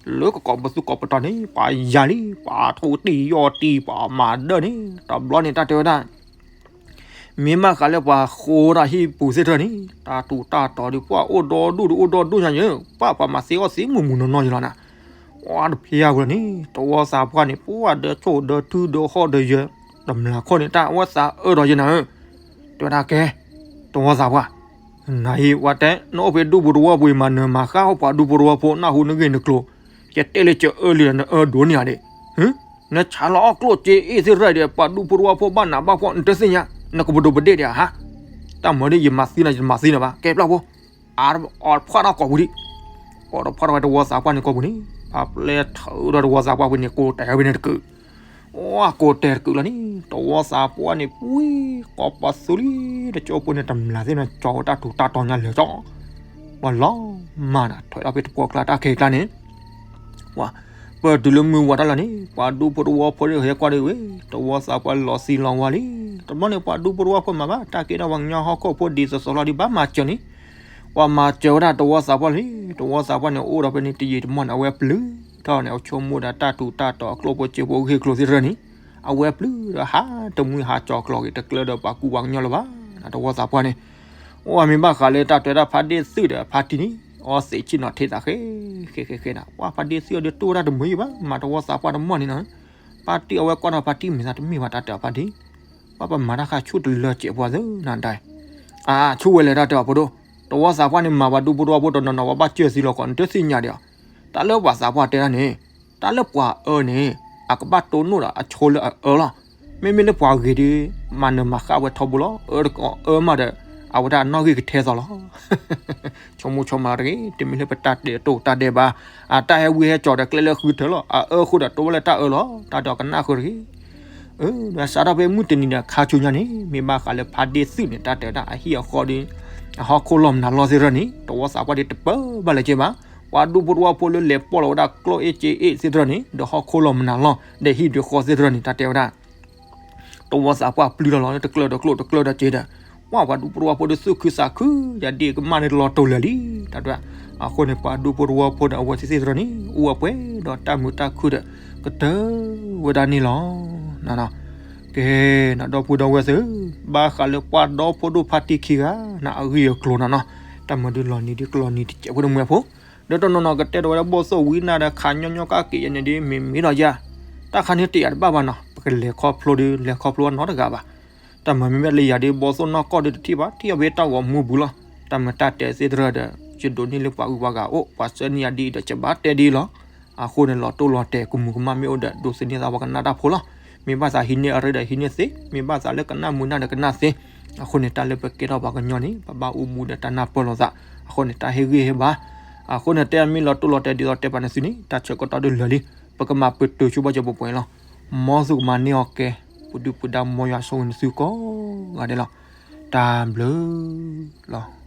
လၢကကိးပသူကိးပတီၤန့ၣ် ပှၤယၤလံ ပှၤထိၣ်တံၢ်ယီၢ်တံၢ် ပှၤမၤဒၢၣ်န့ၣ် တဘျီန့ၣ် တၢ်တဲဝဲဒၣ် မ့ၢ်ဘၣ်ဃးလၢပှၤဃိဒီးဟံၣ်ပူၤသ့ၣ်တဖၣ်န့ၣ် တၢ်ထူးတၢ်တီၤဒီး ပှၤအိၣ်ဒီဒူၣ်ဒီးအိၣ်ဒီဒူၣ်ညါယဲ ပှၤပှၤမၤသ့အီၣ်သ့မုာ်မုာ်နီၢ်နီၢ်ယဲလီၤနၤ ပှၤတဖျါဝဲလီၤန့ၣ် တဝီသးပှၢ်န့ၣ် ပှၤဒီးဆိၣ်ဒီးထုဒီးဟီၣ်ဒီးယၢၤ တမျးခီၣ်န့ၣ် တၢ်အဝဲသးအၢဒီးယဲနၤဧၢ တဲဝဲဒၣ်ကဲ တဝီသးပှၢ် နၤအံၤဝဲတဲ နအိၣ်ဖဲဒူပူၤတဝီပူၤအံၤ မၤနၢၤမၤဃၣ်အီၣ်ပှၤဒူဖိတဝီဖိ နၢ်ဟူနဂ့ၢ်နကျိၤ ယတဲလၢကၢအၢလံဒီး နအၢဒိၣ်န့ၢ်ဧါဒ့ၣ် နဆါလီၤအီၣ်ကျိၣ်စ့အ့ၣ်သ့ၣ်တဖၣ်ဒီး ပှၤဒူဖိတဝီဖိဘၣ်နးဘၣ်ဖှီၣ် နတသ့ၣ်ညါ နကပဒိးပဒ့ၣ်ဒံးဧါဟါ တၢ်မၤဒီး ယမၤသံနၤ ယတမၤသံနၤဘၣ် ကဲပျၢ်ဖိ အီၣ်ဖှၣ်ထီၣ်ကိာ်ပူၤဒံး အီၣ်တဖှၣ်ထီၣ်ဝဲတဝီသးပှၢ်န့ၣ်ကိာ်ပူၤန့ၣ် ဖးပျဲထီၣ်ဒီးတဝီသးပှၢ်ပူၤန့ၣ် ကိးတဲာ်ဝဲန့ၣ်တကုာ် အိၣ်ကိးတဲာ်တကုာ်လီၤန့ၣ် တဝီသးပှၢ်န့ၣ် ပှံၤကိးပသူလံ တကၠိဖိန့ၣ် တမျးသ့ၣ်န့ၣ် ကၠီဝဲတၢ်ထူးတၢ်တီၤညါလၢာ်ကၠီ ပှၤလီၤမၢ်နၤ ထွဲထီၣ်ဖဲတပှီၢ်ကျါတၢ်ခဲအံၤကျါန့ၣ် ဝါ ပၢၢ်တုၤလၢမုၢ်ဝါတၢ်လီၤန့ၣ် ပှၤဒူဖိတဝီဖိဒီးဟဲကွၢ်ဒီးဝဲ တဝီသးပှၢ်လီၤသံလီၤဝါလံ တဘျီန့ၣ် ပှၤဒူဖိတဝီဖိမၤဘၣ် တၢ်ကဲထီၣ်ပှၤကညီဟီၣ်ခိၣ်ဖိဒ်သိးသိးလီၤဒံးဘၣ်မၤစၢၤန့ၣ် ပှၤမၤစၢၤဝဲဒၣ်တဝီသးပှၢ်လံ တဝီသးပှၢ်န့ၣ် အိၣ်ဒီးဖဲန့ၣ်တယံာ်တမီၢ်န့ၣ် အဝဲပျုၤထီၣ်န့ၣ် အဆိကမိၣ်ဒီးတၢ်ထူးတၢ်တီၤအကျိၣ်ဖိစ့ဖိအဂ့ၢ်အကျိၤသ့ၣ်တဖၣ်န့ၣ် အဝဲပျုၤဒီးဟးတမှံဟးကၠီၤကျိၤက့ၤ တကျၢဒီးပှၤကူပှၤကညီလၢၤဘၣ် တဝီသးပှၢ်န့ၣ် အိၣ်မ့ၢ်ဘၣ်ဃးလၢတၢ်တွဲတၢ်ဖါဒ့ၣ်သုးဒီးဖါတံၢ်န့ၣ် အီသံးဆ့ၣ်နီၤထဲသးဃဲ ဃဲဃဲဃဲဒၣ် ပှၤဖါဒ့ၣ်သုးအီၤဒီးတိၢ်ဝဲဒၣ်တမုာ်ယံၤဘၣ် မၤတဝီသးပှၢ်တမီၢ်န့ၣ်နီၤ ဖါတံၢ်အဝဲကွၢ်ထီၣ်ဖါတံၢ်မ့ၢ်သးတမ့ၢ်ဘၣ်တၢ်တဲအီၤဖါတံၢ် ပှၤပမၤတၢ်ဃာ်ဆူၣ်တလၢကဲးပှၤသၢနၤဒၣ် အါ ဆူၣ်ဝဲလဲၣ်တၢ်တဲအီၤဖိဒိၣ် တဝီသးပှၢ်န့ၣ် မၤပှၤဒူဖိတဝီဖိတနီၤနီၤ ပှၤဘၣ်စၢၢ်သံလီၤကီး နတသ့ၣ်ညါဒံးဧါ တၢ်လၢပှၤသးပှၢ်တဲဒၣ်န့ၣ် တၢ်လၢပှၤအၢန့ၣ် အကဘၣ်တိၢ်နီၣ်ဒီးအဆိလၢအအၢလီၤ မ့မ့ၢ်လၢပှၤဂ့ၤဒီး မၤနၢၤမၤဃၣ်ဝဲထီဘိလီၤ အၢတကအီၣ်အၢမးဒီး အဝဲဒၣ်အနီၣ်ဂံၢ်ကထဲသိးလီၤ ဆိကမိၣ်ဆိကမးတဂ့ၤ တမ့ၢ်လၢပတၢ်တဲတိၢ်တၢ်ဒဲးဘၣ် အတၢ်ဟဲဝံဟဲကၠီၤဒီးကျဲလၢဃုထၢလီၤ အအၢဃိဒီးတိၢ်ဝဲလၢတၢ်အၢလီၤ တၢ်ဒီးကနၣ်ဃုတဂ့ၤ ဒီးစးထီၣ်ဖဲမုၢ်တနံၤဒီးခါဆူညါန့ၣ် မ့ၢ်ဘၣ်ဃးလၢဖါဒ့ၣ်သုးန့ၣ် တၢ်တဲဝဲဒၣ်အဟံၣ်အဃီဒီး အဟီၣ်ခိၣ်လီၤမနုၤလီၤသ့ၣ်တဖၣ်န့ၣ် တဝီသးပှၢ်ဒီးတပၢဘၣ်လၢၤက့ဘၣ် ပှၤဒူဖိတဝီဖိလၢလဲၤပိာ်လီၤဝဲဒၣ်ကျိၣ်အ့ၣ်စ့အ့ၣ်သ့ၣ်တဖၣ်န့ၣ် ဒီးဟီၣ်ခိၣ်လီၤမနုၤလီၤ ဒီးဟံၣ်ဒီးဃီသ့ၣ်တဖၣ်န့ၣ် တၢ်တဲဝဲဒၣ် တဝီသးပှၢ်ပျုၤထီၣ်လီၤ တကျၢၢ်ဒီးကျိၣ်တကျၢၢ်ဒီးစ့ဒီး ပှၤပှၤဒူဖိတဝီဖိဒီးသူၣ်ခုသးခု ယၤဒ့ၣ်ကမၣ်န့ၣ်တလီၤတိာ်လၢာ်လံ တၢ်တဲ အဃိန့ၣ် ပှၤဒူဖိတဝီဖိဒီးအဝဲသ့ၣ်သ့ၣ်တဖၣ်န့ၣ် အိၣ်ဝဲပှဲၤဒီးတၢ်မုာ်တၢ်ခုၣ်ဒီး ကတၢၢ်ဝဲဒၣ်န့ၣ်လီၤ ကဲ နဒီပုၢ်ဒီဝဲၢ်သ့ၣ်ဧၢ, ဘၣ်ဃးလၢပှၤဒီဖိဒိၣ်ဖါတံၢ်ခံဂၤန့ၣ် အဂ့ၢ်အကျိၤန့ၣ်နီၤ, တၢ်မၤဒုးလီၤနံၤဒုးကလီၤနံၤတစဲးဖိတမှဲဖိ, ဒီးတနီၤနီၤကတဲဒီးဝဲဒၣ်ဘီၣ်သိၣ်ဝံနၢ်ဒီး ခးညီညီကၣ်က့ၤယဲန့ၣ်ဒ် မ့မ့ၢ်ဒီးယၤ, တၢ်ခါန့ၣ်တယာ်တဘၣ်ဘၣ်နီၤ, ပကလဲၤခီဖျိဒီး လဲၤခီဖျိအနီတဂၤဘၣ်. တၢ်မၤမ့မ့ၢ်လၢယၤဒ်ဘီၣ်သိၣ်နီၢ်ကီၢ်ဒ်တထံၣ်ဘၣ်, ထံၣ်အဝဲတၢ်ဂီၤမူပူၤလီၤ. တၢ်မၤတၢ်တဲသ့ၣ်တဖၣ်ဒီး ယဒိးန့ၢ်လၢပှၤဂုၤပှၤဂၤအိၣ် ပှၤဆှၢန့ၢ်ယၤဒ်အံၤဒီး ယဘၣ်တဲဒ်အံၤလီၤ. အဃိန့ၣ် လီၤတိၢ်လီၤတဲာ်ကမူၤကမၣ်မ့ၢ်အိၣ်ဒီး ဒိးသန့ၤသးပှၤကနၣ်တၢ်ဖိလီၤ. မ့ၢ်ဘၣ်သးဟံးန့ၢ်အရ့ဒီးဟံးန့ၢ်သ့, မ့ၢ်ဘၣ်သးလၢကနၣ်မုာ်နၢ်ဒီးကနၣ်သ့. အဃိန့ၣ် တၢ်လၢပကဲထီၣ်ပှၤကညီန့ၣ် ပဘၣ်အိၣ်မူဒီးတၢ်နၢ်ပၢၢ်လိာ်သး. အဃိန့ၣ် တၢ်ဟ့ၣ်ဂံၢ်ဟ့ၣ်ဘါ, အဃိန့ၣ် တဲမ့ၢ်လီၤတိၢ်လီၤတဲာ်ဒ်သိးတဲပာ်နသုန့ၣ် တၢ်ဆၢကတီၢ်ဒ်လၢာ်လံ, ပကမၤပတုာ်ဆူဘၣ်စၢၤပှဲၤပှဲၤလီၤ. မ်သုကမၤန့ၢ်အီၤကဲ, ပဒုၣ်ပဒါမ်ယွၤဆိၣ်ဂ့ၤနသုကိးဂၤဒဲးလီၤ. တၢ်ဘျုးလီၤ.